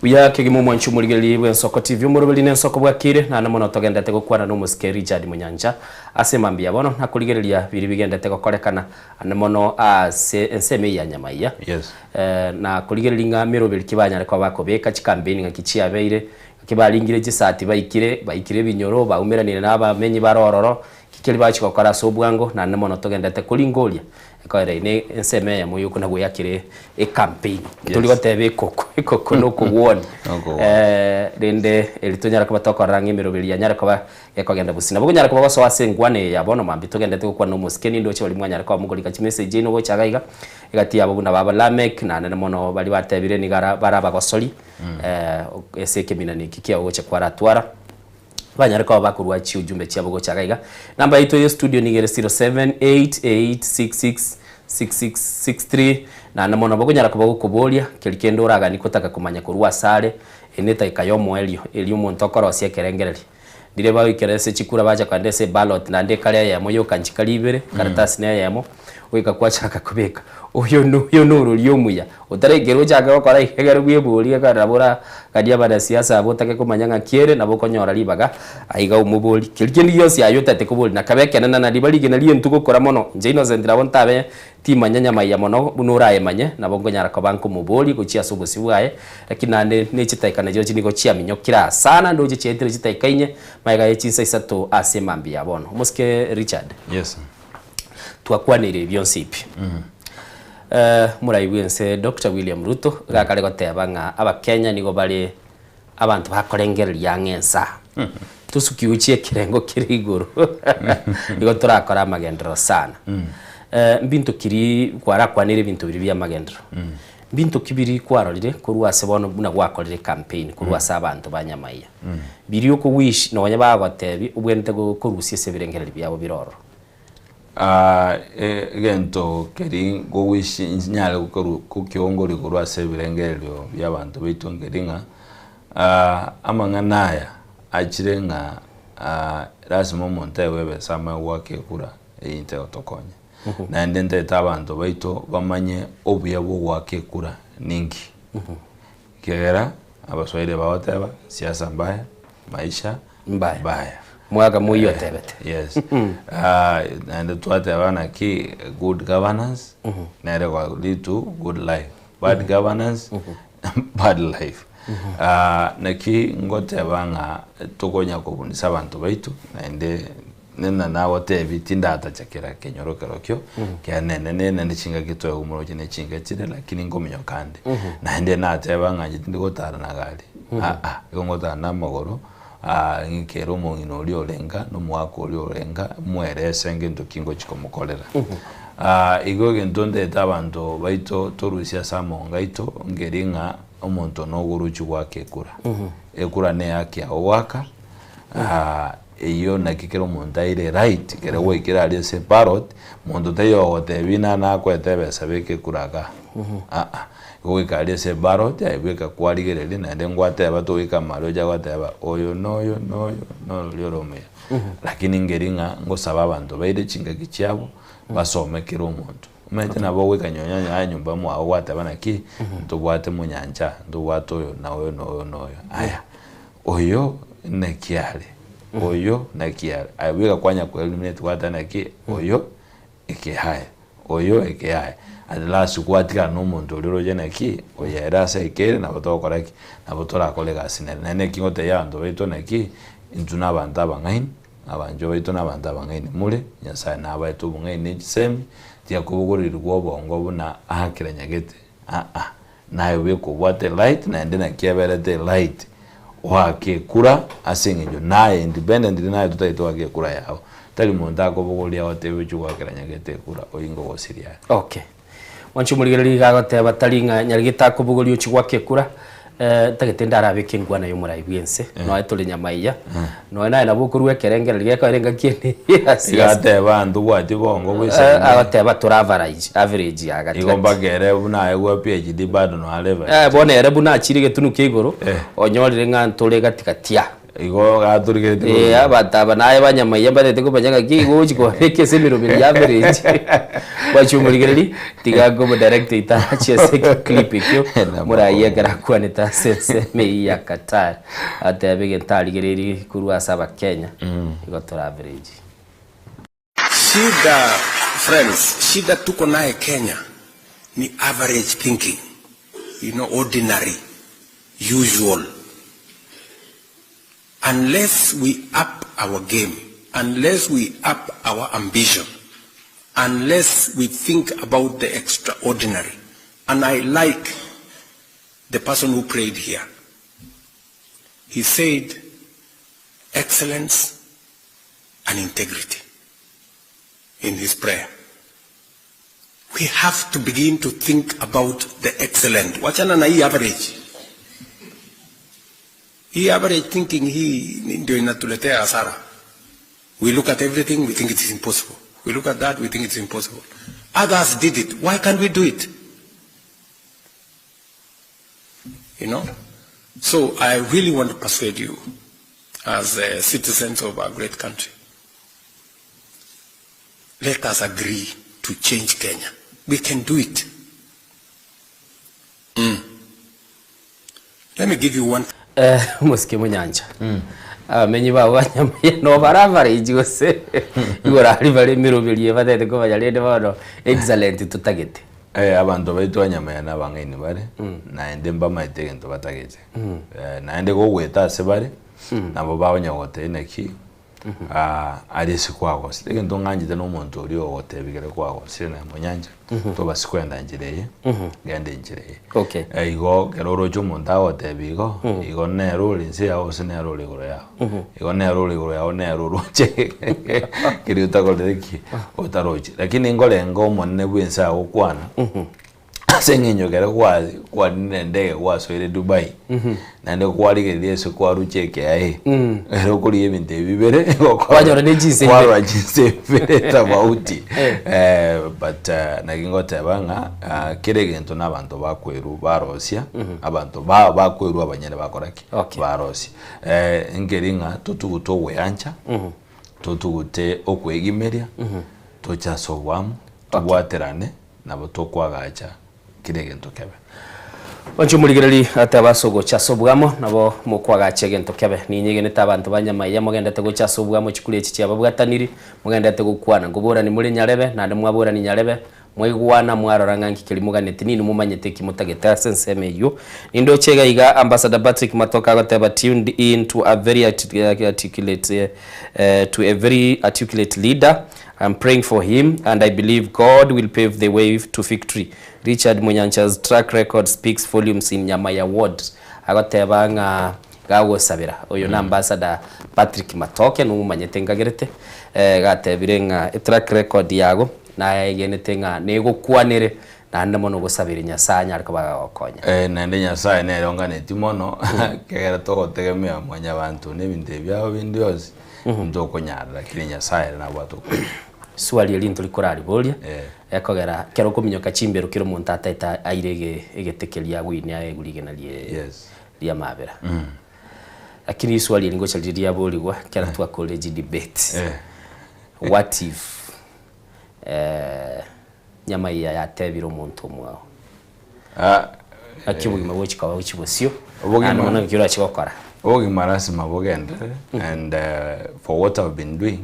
Buya kegima omwanchi omorigereria bw'Ensoko TV omoroberi n'Ensoko bwakire naende mono togendete gokwana n'omosike Richard Munyancha Ase mambia bono nakorigereria biria bigendete gokorekana ande mono ase ensemo eye ya Nyamaiya. Yes. Na korigereria ng'a meroberi ki banyare koba bakobeka chikampeini ng'aki chiabeire, ng'aki baringire chisati baikire, baikire ebinyoro, baumeranire na abamenyi bare ororo, ki keria bagochia gokora ase obwango, naende mono togendete koringoria ekoera eye ne ensemo eyemo yokona goyakera ecampaign. Tori goteba ekoko, ekoko nokogwonia. Rende eri tonyare koba tokorora ng'a emeroberi yanyare koba Gekogenda bosio. Nabo konyara koba gosoa ase enkwana eye ya bono mambia togenderete gokwana nomosike nindoche baria mwanyare koba mokorika chimessage chiaino gocha iga iga, egati yabo buna baba Lameck naende mono baria batebire nigo ara bare abagosori ase ekeminani eki kiao gocha kwaratwara, banyare koba bakorwa chiujumbe chiabo gocha iga iga. Namba yaito ya estudio nigo ere 0788666663 naende mono nabo okonyara koba gokoboria keri kende oraganie kotaka komanya korwa asare, eye netageka yomoerio eria omonto okorosia ekerengererio. Riria bagoikera ase chikura bacha kogenda ase eballot naende ekare eyemo yoka nchikari ibere, ekaratasi na eyemo, goika kwachaka kobeka oyo noyo norori omuya, otaraikerwa ochake gokora iga ekero bweboria ekero nabo oraganie abanasiasa abwo otake komanya ng'aki ere nabo okonyora ribaga aiga omoborie. Keria kende gionsi aye otagete koboria nakabe ekenene na riba rigena ri'entwe gokora mono, inche Innocent nabo ntabe Timanya nyama ya mono buna orayemanye, nabo nkonyara koba nkomoboria gochia ase obosio bwaye, lakini naende ne chitaika nachirochio nigo chiaminyokire aa sana, ndoche chiaetire chitaika inye, magega ye chinsa isato ase emambia ya bono. Omosike Richard. Yes. Twakwaneire ebi bionsi pi. Omorai bw'ense Doctor William Ruto iga akare goteba ng'a abakenya nigo bare abanto bakorengereria ang'e ensaa. Tosuki gochia ekerengo kere igoro nigo torakore amagenderero sana. Mbinto kiri kwarakwanire ebinto biria bia amagenderero, mbinto ki biria kwarorire korwa ase bono buna gwakorire ecampaign korwa ase abanto ba Nyamaiya, biria okowish nonye bagotebia obwenerete korusia ase ebirengererio biabo bire ororo? Egento keria nkowish nyare gokiongoria korwa ase ebirengererio bia abanto baito nkeri ng'a amang'ana aya achire ng'a lasima omonto aegwe ebesa amanye goaka ekura eyio tegotokonya. Naende ntagete abanto baito bamanye obuya bwa ogoaka ekura ninki. Ekiagera abaswahili bagoteba siasa mbaya maisha mbaya. Mwaka moyio otebete. Yes. Naende twateba naki good governance nere go lead to good life. Bad governance bad life. Naki ngoteba ng'a tokonya kobundisa abanto baito naende Nena nagotebie tindatacha kera kenyoro kerokio, kianene nenene chingaki toegwa moroche ne chinka chire lakini nkominyoka ande. Naende nateba ng'a inche tindi gotara na gari, aa, igo ngotara na amagoro ng'ikere omong'ina oria ore nka, na omogaka oria ore nka, mwerese ngento ki ngochi komokorera. Igo egento ntagete abanto baito torusie ase amonga aito, nkeri ng'a omonto nogoruchi goaka ekura. Ekura ne ehaki yago goaka. Eyio naki kera omonto aire right kere gwaikire aria ase ballot monto taiyo ogotebia ng'a nakoete ebesa beka ekura igaa aa igo goika aria ase ballot aye bweka kwarigereria naende ngwateba togoika amare ocha goteba oyo na oyo na oyo na oria ore omuya. Lakini nkeri ng'a ngosaba abanto baire chingaki chiabo basome kera omonto. Omanyete nabo ogoika nyonya aye nyomba mwago gwateba naki ntobwate monyancha ntobwate oyo na oyo na oyo na oyo aya. Oyo naki are? Oyo naki are. Aye bweka kwanya ko eliminate gwateba naki oyo ekehaye, oyo ekehaye. At last gwatigana na omonto oria oroche naki oyo ere ase aikere nabo togokora ki? Nabo torakore egasi nere. Naende naki ngotebia abanto baito naki, intwe na abanto abang'aini, abanchwa baito na abanto abang'aini more, Nyasaye nabaete obong'aini ne chisemi, tiakobogoreirwe obongo buna aakera nyagete aa. Naye bweka obwate elight naende naki eberete elight oake ekura ase eng'encho naye independently naye totagete oake ekura yago tari monto akobogoria agotebie ochie goakera nyagete ekura oyio nkogosiria are. Okay. Mwanche omorigereria iga agoteba tari ng'a nyarigete akobogoria ochie goaka ekura, eh, ntagete ndarabeke enkwana ya omorai bwense, noe tore nyamaiya, noe naye nabo okorwa ekerengererio gekoera engaki ende ya Iga siasa. ateba ntobwati bongo Eh, bw'esaine. agoteba tore average, average ya gati Igo gati. mpaka ere buna aegwa PhD bado no are average. Eh, bono ere buna achire egetunu kia igoro, onyorire ng'a ntore gati gati aa. Igo gatorigereti Eh, korwa. abanto aba naye banyamaiya mbatete komanya ng'aki igo ogochi kobabeka ase emeroberi ya average. Gwachia omorigereria, tiga nkomodirect itache ase eclip ekio, morayi ekero akwanete ase ensemo eyio ya Qatar, atebe egento arigereiri korwa ase abakenya, igo tore average. Shida friends, shida tuko naye Kenya ni average thinking, you know, ordinary, usual. Unless we up our game, unless we up our ambition, unless we think about the extraordinary. And I like the person who prayed here. He said, excellence and integrity in his prayer. We have to begin to think about the excellent. Wachana na hii average. Hii average thinking hii ndio inatuletea hasara. We look at everything, we think it is impossible. We look at that, we think it's impossible. Others did it. Why can't we do it? You know? So I really want to persuade you as uh, citizens of our great country. Let us agree to change Kenya. We can do it. Mm. Let me give you one. Eh, omosike monyancha abamenyi bao banyamaiya no bare average gose igoro aria bare emeroberi ebatete komanya rende bono excellent totagete. Eh, abanto baito banyamaiya na abang'aini bare, naende mbamaete egento batagete. Eh, naende gogoeta ase bare, nabo bagonya gotebia naki, ah, aria ase kwagosire. Egento ng'anchete na omonto oria ogotebia ekero kwagosire naye monyancha, tobasi kwenda enchera eye, genda enchera eye. Okay. Eh, igo ekero oroche omonto agotebia igo, igo nere ore inse yao gose nere ore igoro yao. Igo nere ore igoro yao nere oroche keria otakorire ki? Otaroche. Lakini nkorenga omonene bwa ense agokwana, ase eng'encho ekero kwa kwarire endege gwasoire Dubai, naende kwarigereria ase kwaruche ekeaye, ekero okorigia ebinto ebi bibere, Kwanyora ne chinse ibere. kwarora chinse ibere tofauti. But naki ngoteba ng'a ah, kera egento na abanto bakwerwa barosia, abanto ba bakwerwa abanyene bakora ki? Barosia. Nkeri ng'a totugute ogoyancha, totugute okwegimeria, toche ase oboamo, tobwaterane, nabo tokoagacha kera egento kebe. Inche omorigereria ateba ase ogocha ase oboamo, nabo mokoagacha egento kebe. Ninyegenete abanto ba nyamaiya mogendete gocha ase oboamo chikura echi chiababwataniri, mogendete gokwana. Nkoborani more nyarebe, naende mwaborani nyarebe, mwaigwana mwarora ng'a nki keria moganeti, ninwe momanyete eki motagete ase ensemo eyio. Nindoche iga iga Ambassador Patrick Matoka agoteba tuned in to a very articulate, to a very articulate leader. I'm praying for him and I believe God will pave the way to victory. Richard Munyancha's track record speaks volumes in Nyamaya ward. Agoteba ng'a gagosabera oyo na Ambassador Patrick Matoke nomomanyete nkagerete eh, gatebire ng'a etrack record yago nayegenete ng'a negokwanere naende mono ogosabere Nyasaye anyare koba gagokonya. Eh, naende Nyasaye nere onganeti mono ekegera togotegemea mwanyabanto na ebinto ebi biabo binde bionsi ntokonyara lakini Nyasaye ere nabwate okonya. Swali eri ntori korariboria ekogera ekero okominyoka chimbero kera omonto ataete aire ege egete keria agwine aegwe rigena rie Yes. riamabera. Lakini riswali eri ngocha riria riaborigwa ekero twakorire chidebate. What if nyamaiya yatebire omonto omwao Naki obogima gochi koba gochi bosio, Obogima- naende mono naki orachi gokora. Obogima lasima bogenderere and for what I've been doing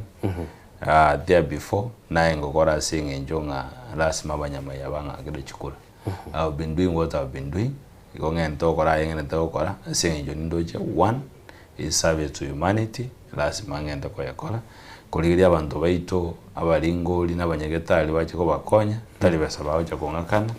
there before naye ngokora ase eng'encho ng'a lasima abanyamaiya bang'akere chikura. I've been doing what I've been doing, igo ng'ente gokora aye ng'enete gokora ase eng'encho nindoche one is service to humanity lasima ng'ente koyekora, korigereria abanto baito abaringori na abanyagetari bache kobakonya, tari besa bagocha kong'akana,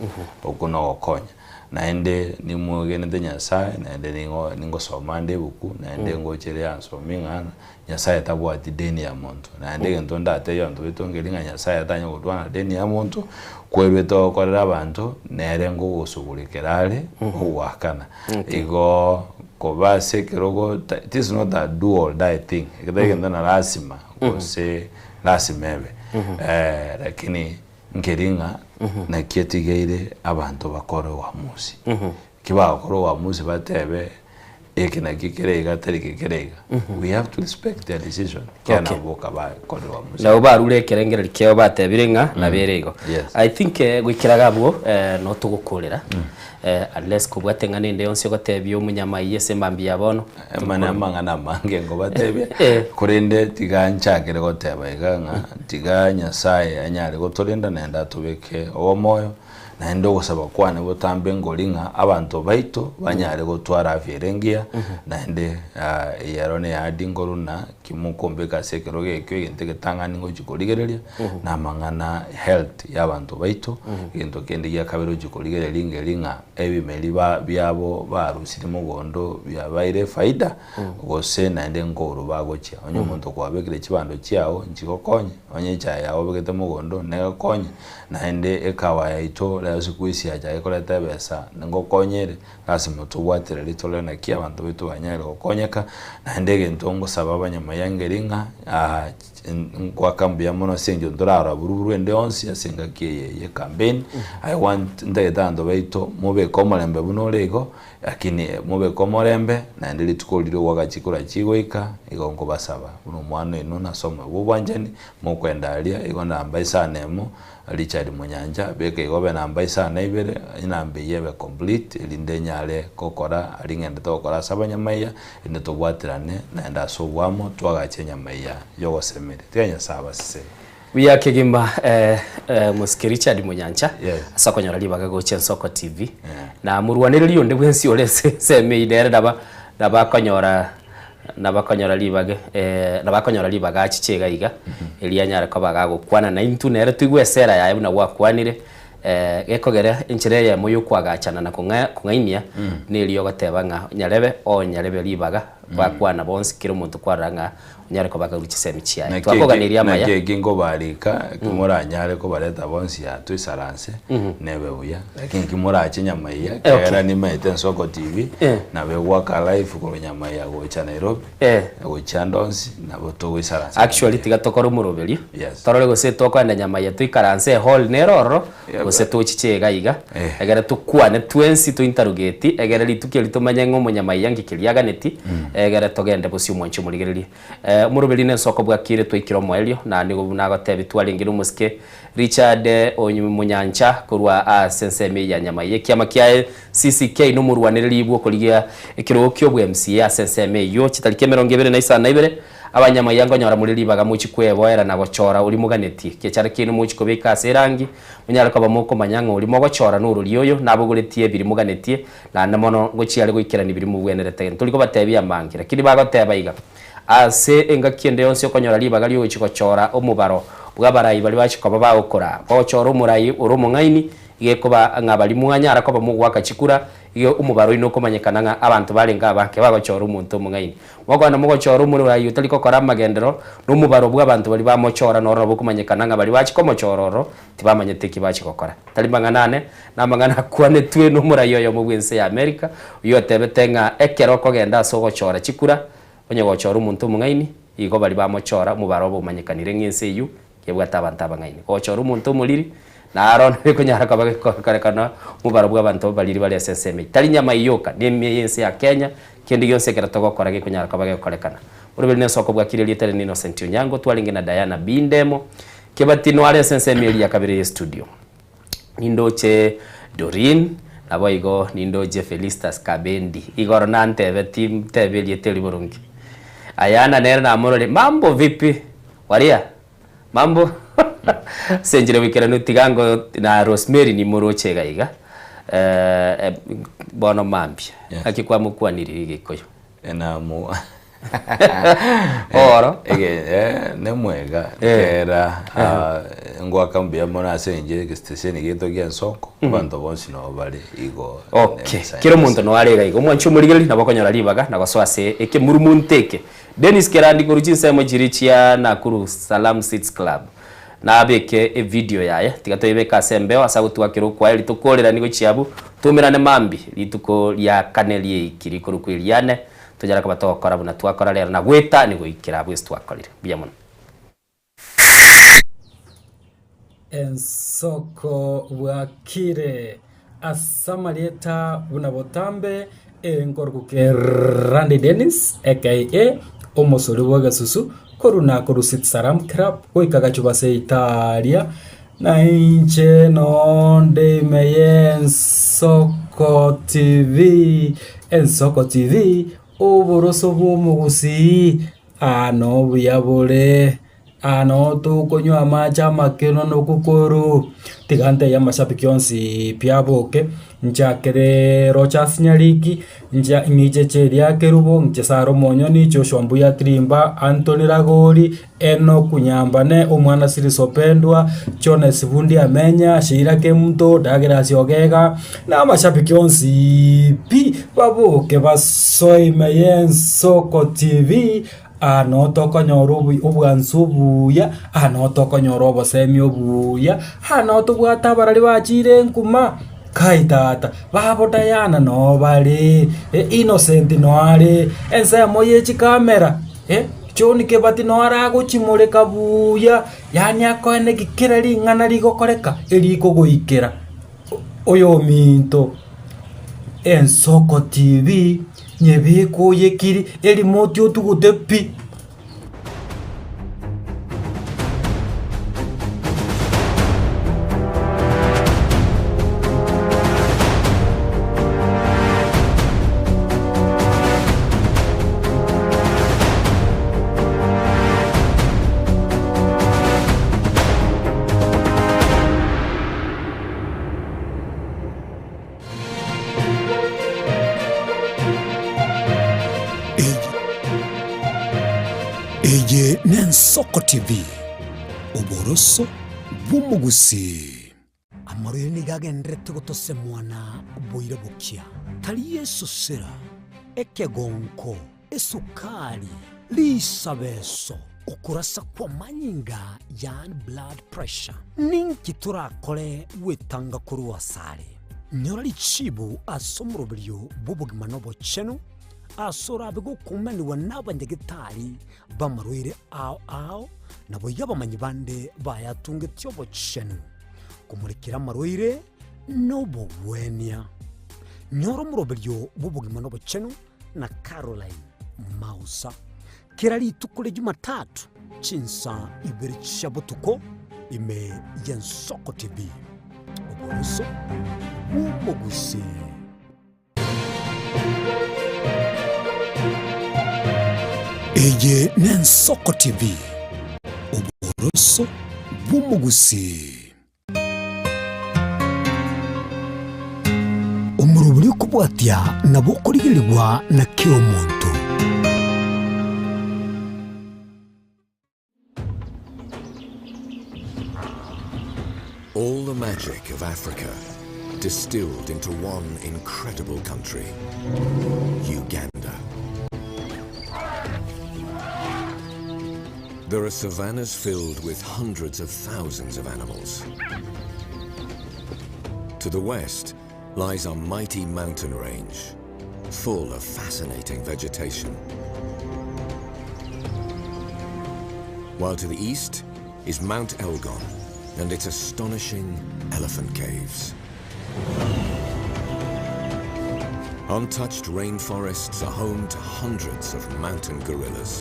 okwo nogokonya. Naende nimwegenete Nyasaye, naende nigo ningosoma ande ebuku, naende ngocha ere yansomia ng'a Nyasaye tabwati deni ya monto. Naende egento ndatebie abanto baito nkeri ng'a Nyasaye tanya gotwana deni ya monto, kwerwete ogokorera abanto, nere ngogosugurekera are ogoakana. Igo koba ase ekerogo ta it is not a do or die thing, eke tari egento na lasima gose lasima ebe lakini Nkeri ng'a naki etigeire abanto bakore oamusi. Eki bagokora oamusi batebe eke naki kere iga tari eke kere iga. We have to respect their decision ekiagera Okay. nabo boka bakorire oamusi. Nabo barure ekerengererio kiabo batebire ng'a nabo ere igo. Yes. I think eh, goikera iga abwo eh, notogokorera eh, unless kobwate eng'ana ende yonsi ogotebia omonyamaiya ase emambia ya bono. Amana amang'ana amange ngobatebia, Eh. korende tiga nchakere goteba iga ng'a tiga Nyasaye anyare gotorenda naende atobeke obomoyo, naende ogosaba kwane botambe nkori ng'a abanto baito banyare gotwara afya ere engiya, naende eye ero neyadi nkoru na kimokombeka ase ekerogo ekio egento egetang'ani ngochia korigereria, na amang'ana health ya abanto baito, egento kende gia kabere ochia korigereria ngeri ng'a Ebimeri biabo barusirie mogondo biabaire efaida, gose naende nkourwa bagochia. Onye omonto kwabekire chibando chiao nchigokonye, onye echae yao obegete mogondo negokonye, naende ekawa yaito rero siku hizi yachakire koreta ebesa ngokonye ere, lasima tobwatereri torore naki abanto baito banyare gokonyeka, naende egento ngosaba abanyamaiya ng'a. Ngoaka mbuya mono ase engencho ntorarora buruburu ende yonsi ase engaki eye ye campaign. I want ntagete abanto baito mobeke omorembe buna ore igo, lakini mobeke omorembe naende rituko riria ogoaka chikura chigoika, igo nkobasaba buna omwana oino nase omoyo bwa obwanchani, mokoenda aria igo namba isano emo, Richard Munyancha, beka igo obe namba isano na ibere, enamba eyio ebe complete erinde enyare gokora aria ng'endete gokora ase abanyamaiya, erinde tobwaterane naende ase oboamo twagache enyamaiya y'ogosemeria. Tiga Nyasae abasesenie. Buya kegima Mosike Richard Munyancha ase okonyora ribaga gocha Ensoko TV na morwanereria onde bwensi ore ase ensemo eyio nere naba nabo akonyora Nabo akonyora ribaga nabo akonyora ribaga achiche iga iga, erio anyare koba gagokwana naintwe nere toigwe esera yaye buna gwakwanire, gekogera enchera eyemo y'okoagachana na kong'ainia neria ogoteba ng'a onyarebe onyarebe ribaga bakwana bonsi kera omonto kwarora ng'a onyare koba akarua chisemi chiaye. Twakoganeria amaya. Naki eki nkobarika, kimoranyare kobareta bonsi aa toisaranse, nebe buya. Lakini kimorache nyamaiya, ekiagera nimaete Ensoko TV, nabo egoaka live korwa Nyamaiya gocha Nairobi, gochia ande onsi, nabo togoisaransa Actually Nyamaiya. tiga tokore omoroberio, Yes. torore gose tokoenda Nyamaiya toikaranse ehall nere ororo, gose tochiche iga iga, egere tokwane twensi tointerrogate, egere rituko eri tomanye ng'a omonyamaiya nki keria aganeti, egere togende bosio mwanche omorigererie. Omoroberio nensoko bwakire twaikire omoerio, na nigo buna agotebia twarenge nomosike Richard Omonyancha korwa ase ensemo eye ya Nyamaiya. Ekiama kiaye CCK nomorwanereri bw'okorigia ekerogo ki'obwa MCA ase ensemo eyio. Chitariki 25 Abanyamaiya nkonyora more ribaga mochie kweboera na gochora oria moganetie. Ekiachara kiaino mochie kobeka ase erangi, monyare koba mokomanya ng'a oria mogochora norori oyo nabogoretie biria moganetie, naende mono ngochia are goikerania biria mobwenerete. Ntori kobatebia amange, lakini bagoteba iga. Ase engaki ende yonsi okonyora ribaga ri'ogochia gochora omobaro bw'abarai baria bachia koba bagokoraa. Gochora omorai ore omong'aini, igekoba ng'a baria mwanyara koba mogoaka chikura, igo omobaro oino okomanyekana ng'a abanto barenge abange bagochora omonto omong'aini. Mokoenda mogochora omorai otari gokora amagenderero, na omobaro bw'abanto baria bamochora noro nabo okomanyekana ng'a baria bachia komochora oro tibamanyete eki bachia gokora. Tari mang'ana ane, namang'ana akwanetwe nomorai oyomo bw'ense ya Amerika, oyio otebete ng'a ekero okogenda ase ogochora chikura, Onye gochora omonto omong'aini, igo baria bamochora omobaro obo omanyekanire ng'a ense eyio kebwate abanto abang'aini. Gochora omonto omoriri, naro nabo ekonyara koba gekorekana omobaro bw'abanto abariri bare ase ensemo eyio. Tari nyama eyio yoka, na ime y'ense ya Kenya, kende gionsi ekero togokora gekonyara koba gekorekana. Oroberi nense okobwakire erieta riane Innocent Onyango, twarenge na Diana B. Ndemo, Kebati noare ase ensemo eria ya kabere y'estudio. Nindoche Doreen. Naboigo nindoche Felistus Kabendi igoro nantebeti ntebe erieta eri boronge. Ayana nere namorore mambo vipi waria mambo ase enchera boikeranu tiga ngo na Rosemary nimoroche iga iga bono mambia naki kwamokwanirie Gikuyu. Enamu Oro. Ege nemwega kera ngoaka mbuya mono ase enchera egesitesheni giaito gia ensoko abanto bonsi nabo bare igo. Okay, kera omonto noyo are iga iga. Omwanchi omorigereria nabo okonyora ribaga na gosoa ase ekemurumunt eke. Dennis Kerandi korwa chinsemo chiria chia Nakuru Salam Seeds Club nabeke evideo yaye tiga toyebeke ase embeo ase agotwakera okwaye rituko riria gochia abwo toumerane mambia rituko ria kane rieiki rikorokwa eriane tonyare koba togokora buna twakora rero na goeta nigoikera abwo ase twakorire. Mbuya mono. Ensoko bwakire ase amarieta buna botambe enkoruguke Randy Dennis aka omosori bw'egesusu korwa Nakuru City Salam Club goika Gachuba Seitaria na inche nonde ime y'Ensoko TV, Ensoko TV oboroso bw'omogusii aa nobuya bore. Aa noo tokonywa amache amakeno na okokoru, tiga ntebie amashabiki onsi pi aboke, nchakere Rochas Nyariki, ncha ng'iche Cheria Kerubo, ng'iche Sarah Omonyoni, Joshua Mbuya Tirimba, Anthony Ragori, Enock Nyambane, omwana Siris Opendwa, Jones Bundi Amenya, Sheila Kemunto, Douglas Ogega, na amashabiki onsi pi baboke basoe ime y'Ensoko TV. Aa noo tokonyora obwansu obuya, aa noo tokonyora obosemi obuya, aa noo tobwate abarari bachire enkuma, kai tata, babo Diana noo bare, Innocent noo are, ensemo ye chikamera, John Kebati noo aragochimoreka buya, yaani akoeneki kera ring'ana rigokoreka erikogoikera oyominto. Ensoko TV nyebeke oyekiri erimote otugute pi. Eye n'Ensoko TV, oboroso bw'omogusii. Amarwaire nigo agendererete gotosemwa na boira bokia, tari esosera, ekegonko, esukari, risabeso, okorasa kw'amanyinga yaani blood pressure. Ninki torakore gwetanga korwa asare? Nyora richibu ase omoroberio bw'obogima na obochenu, ase orabe gokumanigwa n'abanyagetari b'amarwaire ao ao, naboigo abamanyi bande bayatungetie obochenu, komorekera amarwaire nobogwenia. Nyora omoroberio bw'obogima na obochenu na Caroline Mausa. Kera rituko ria Jumatatu chinsa ibere chia botuko ime y'Ensoko TV. Oboroso bw'omogusii. Eye n'Ensoko TV, oboroso bw'omogusii. Omorobori okobwatia nabo okorigerigwa na kera omonto. All the magic of Africa distilled into one incredible country, Uganda. There are savannas filled with hundreds of thousands of animals. To the west lies a mighty mountain range, full of fascinating vegetation. While to the east is Mount Elgon and its astonishing elephant caves. Untouched rainforests are home to hundreds of mountain gorillas.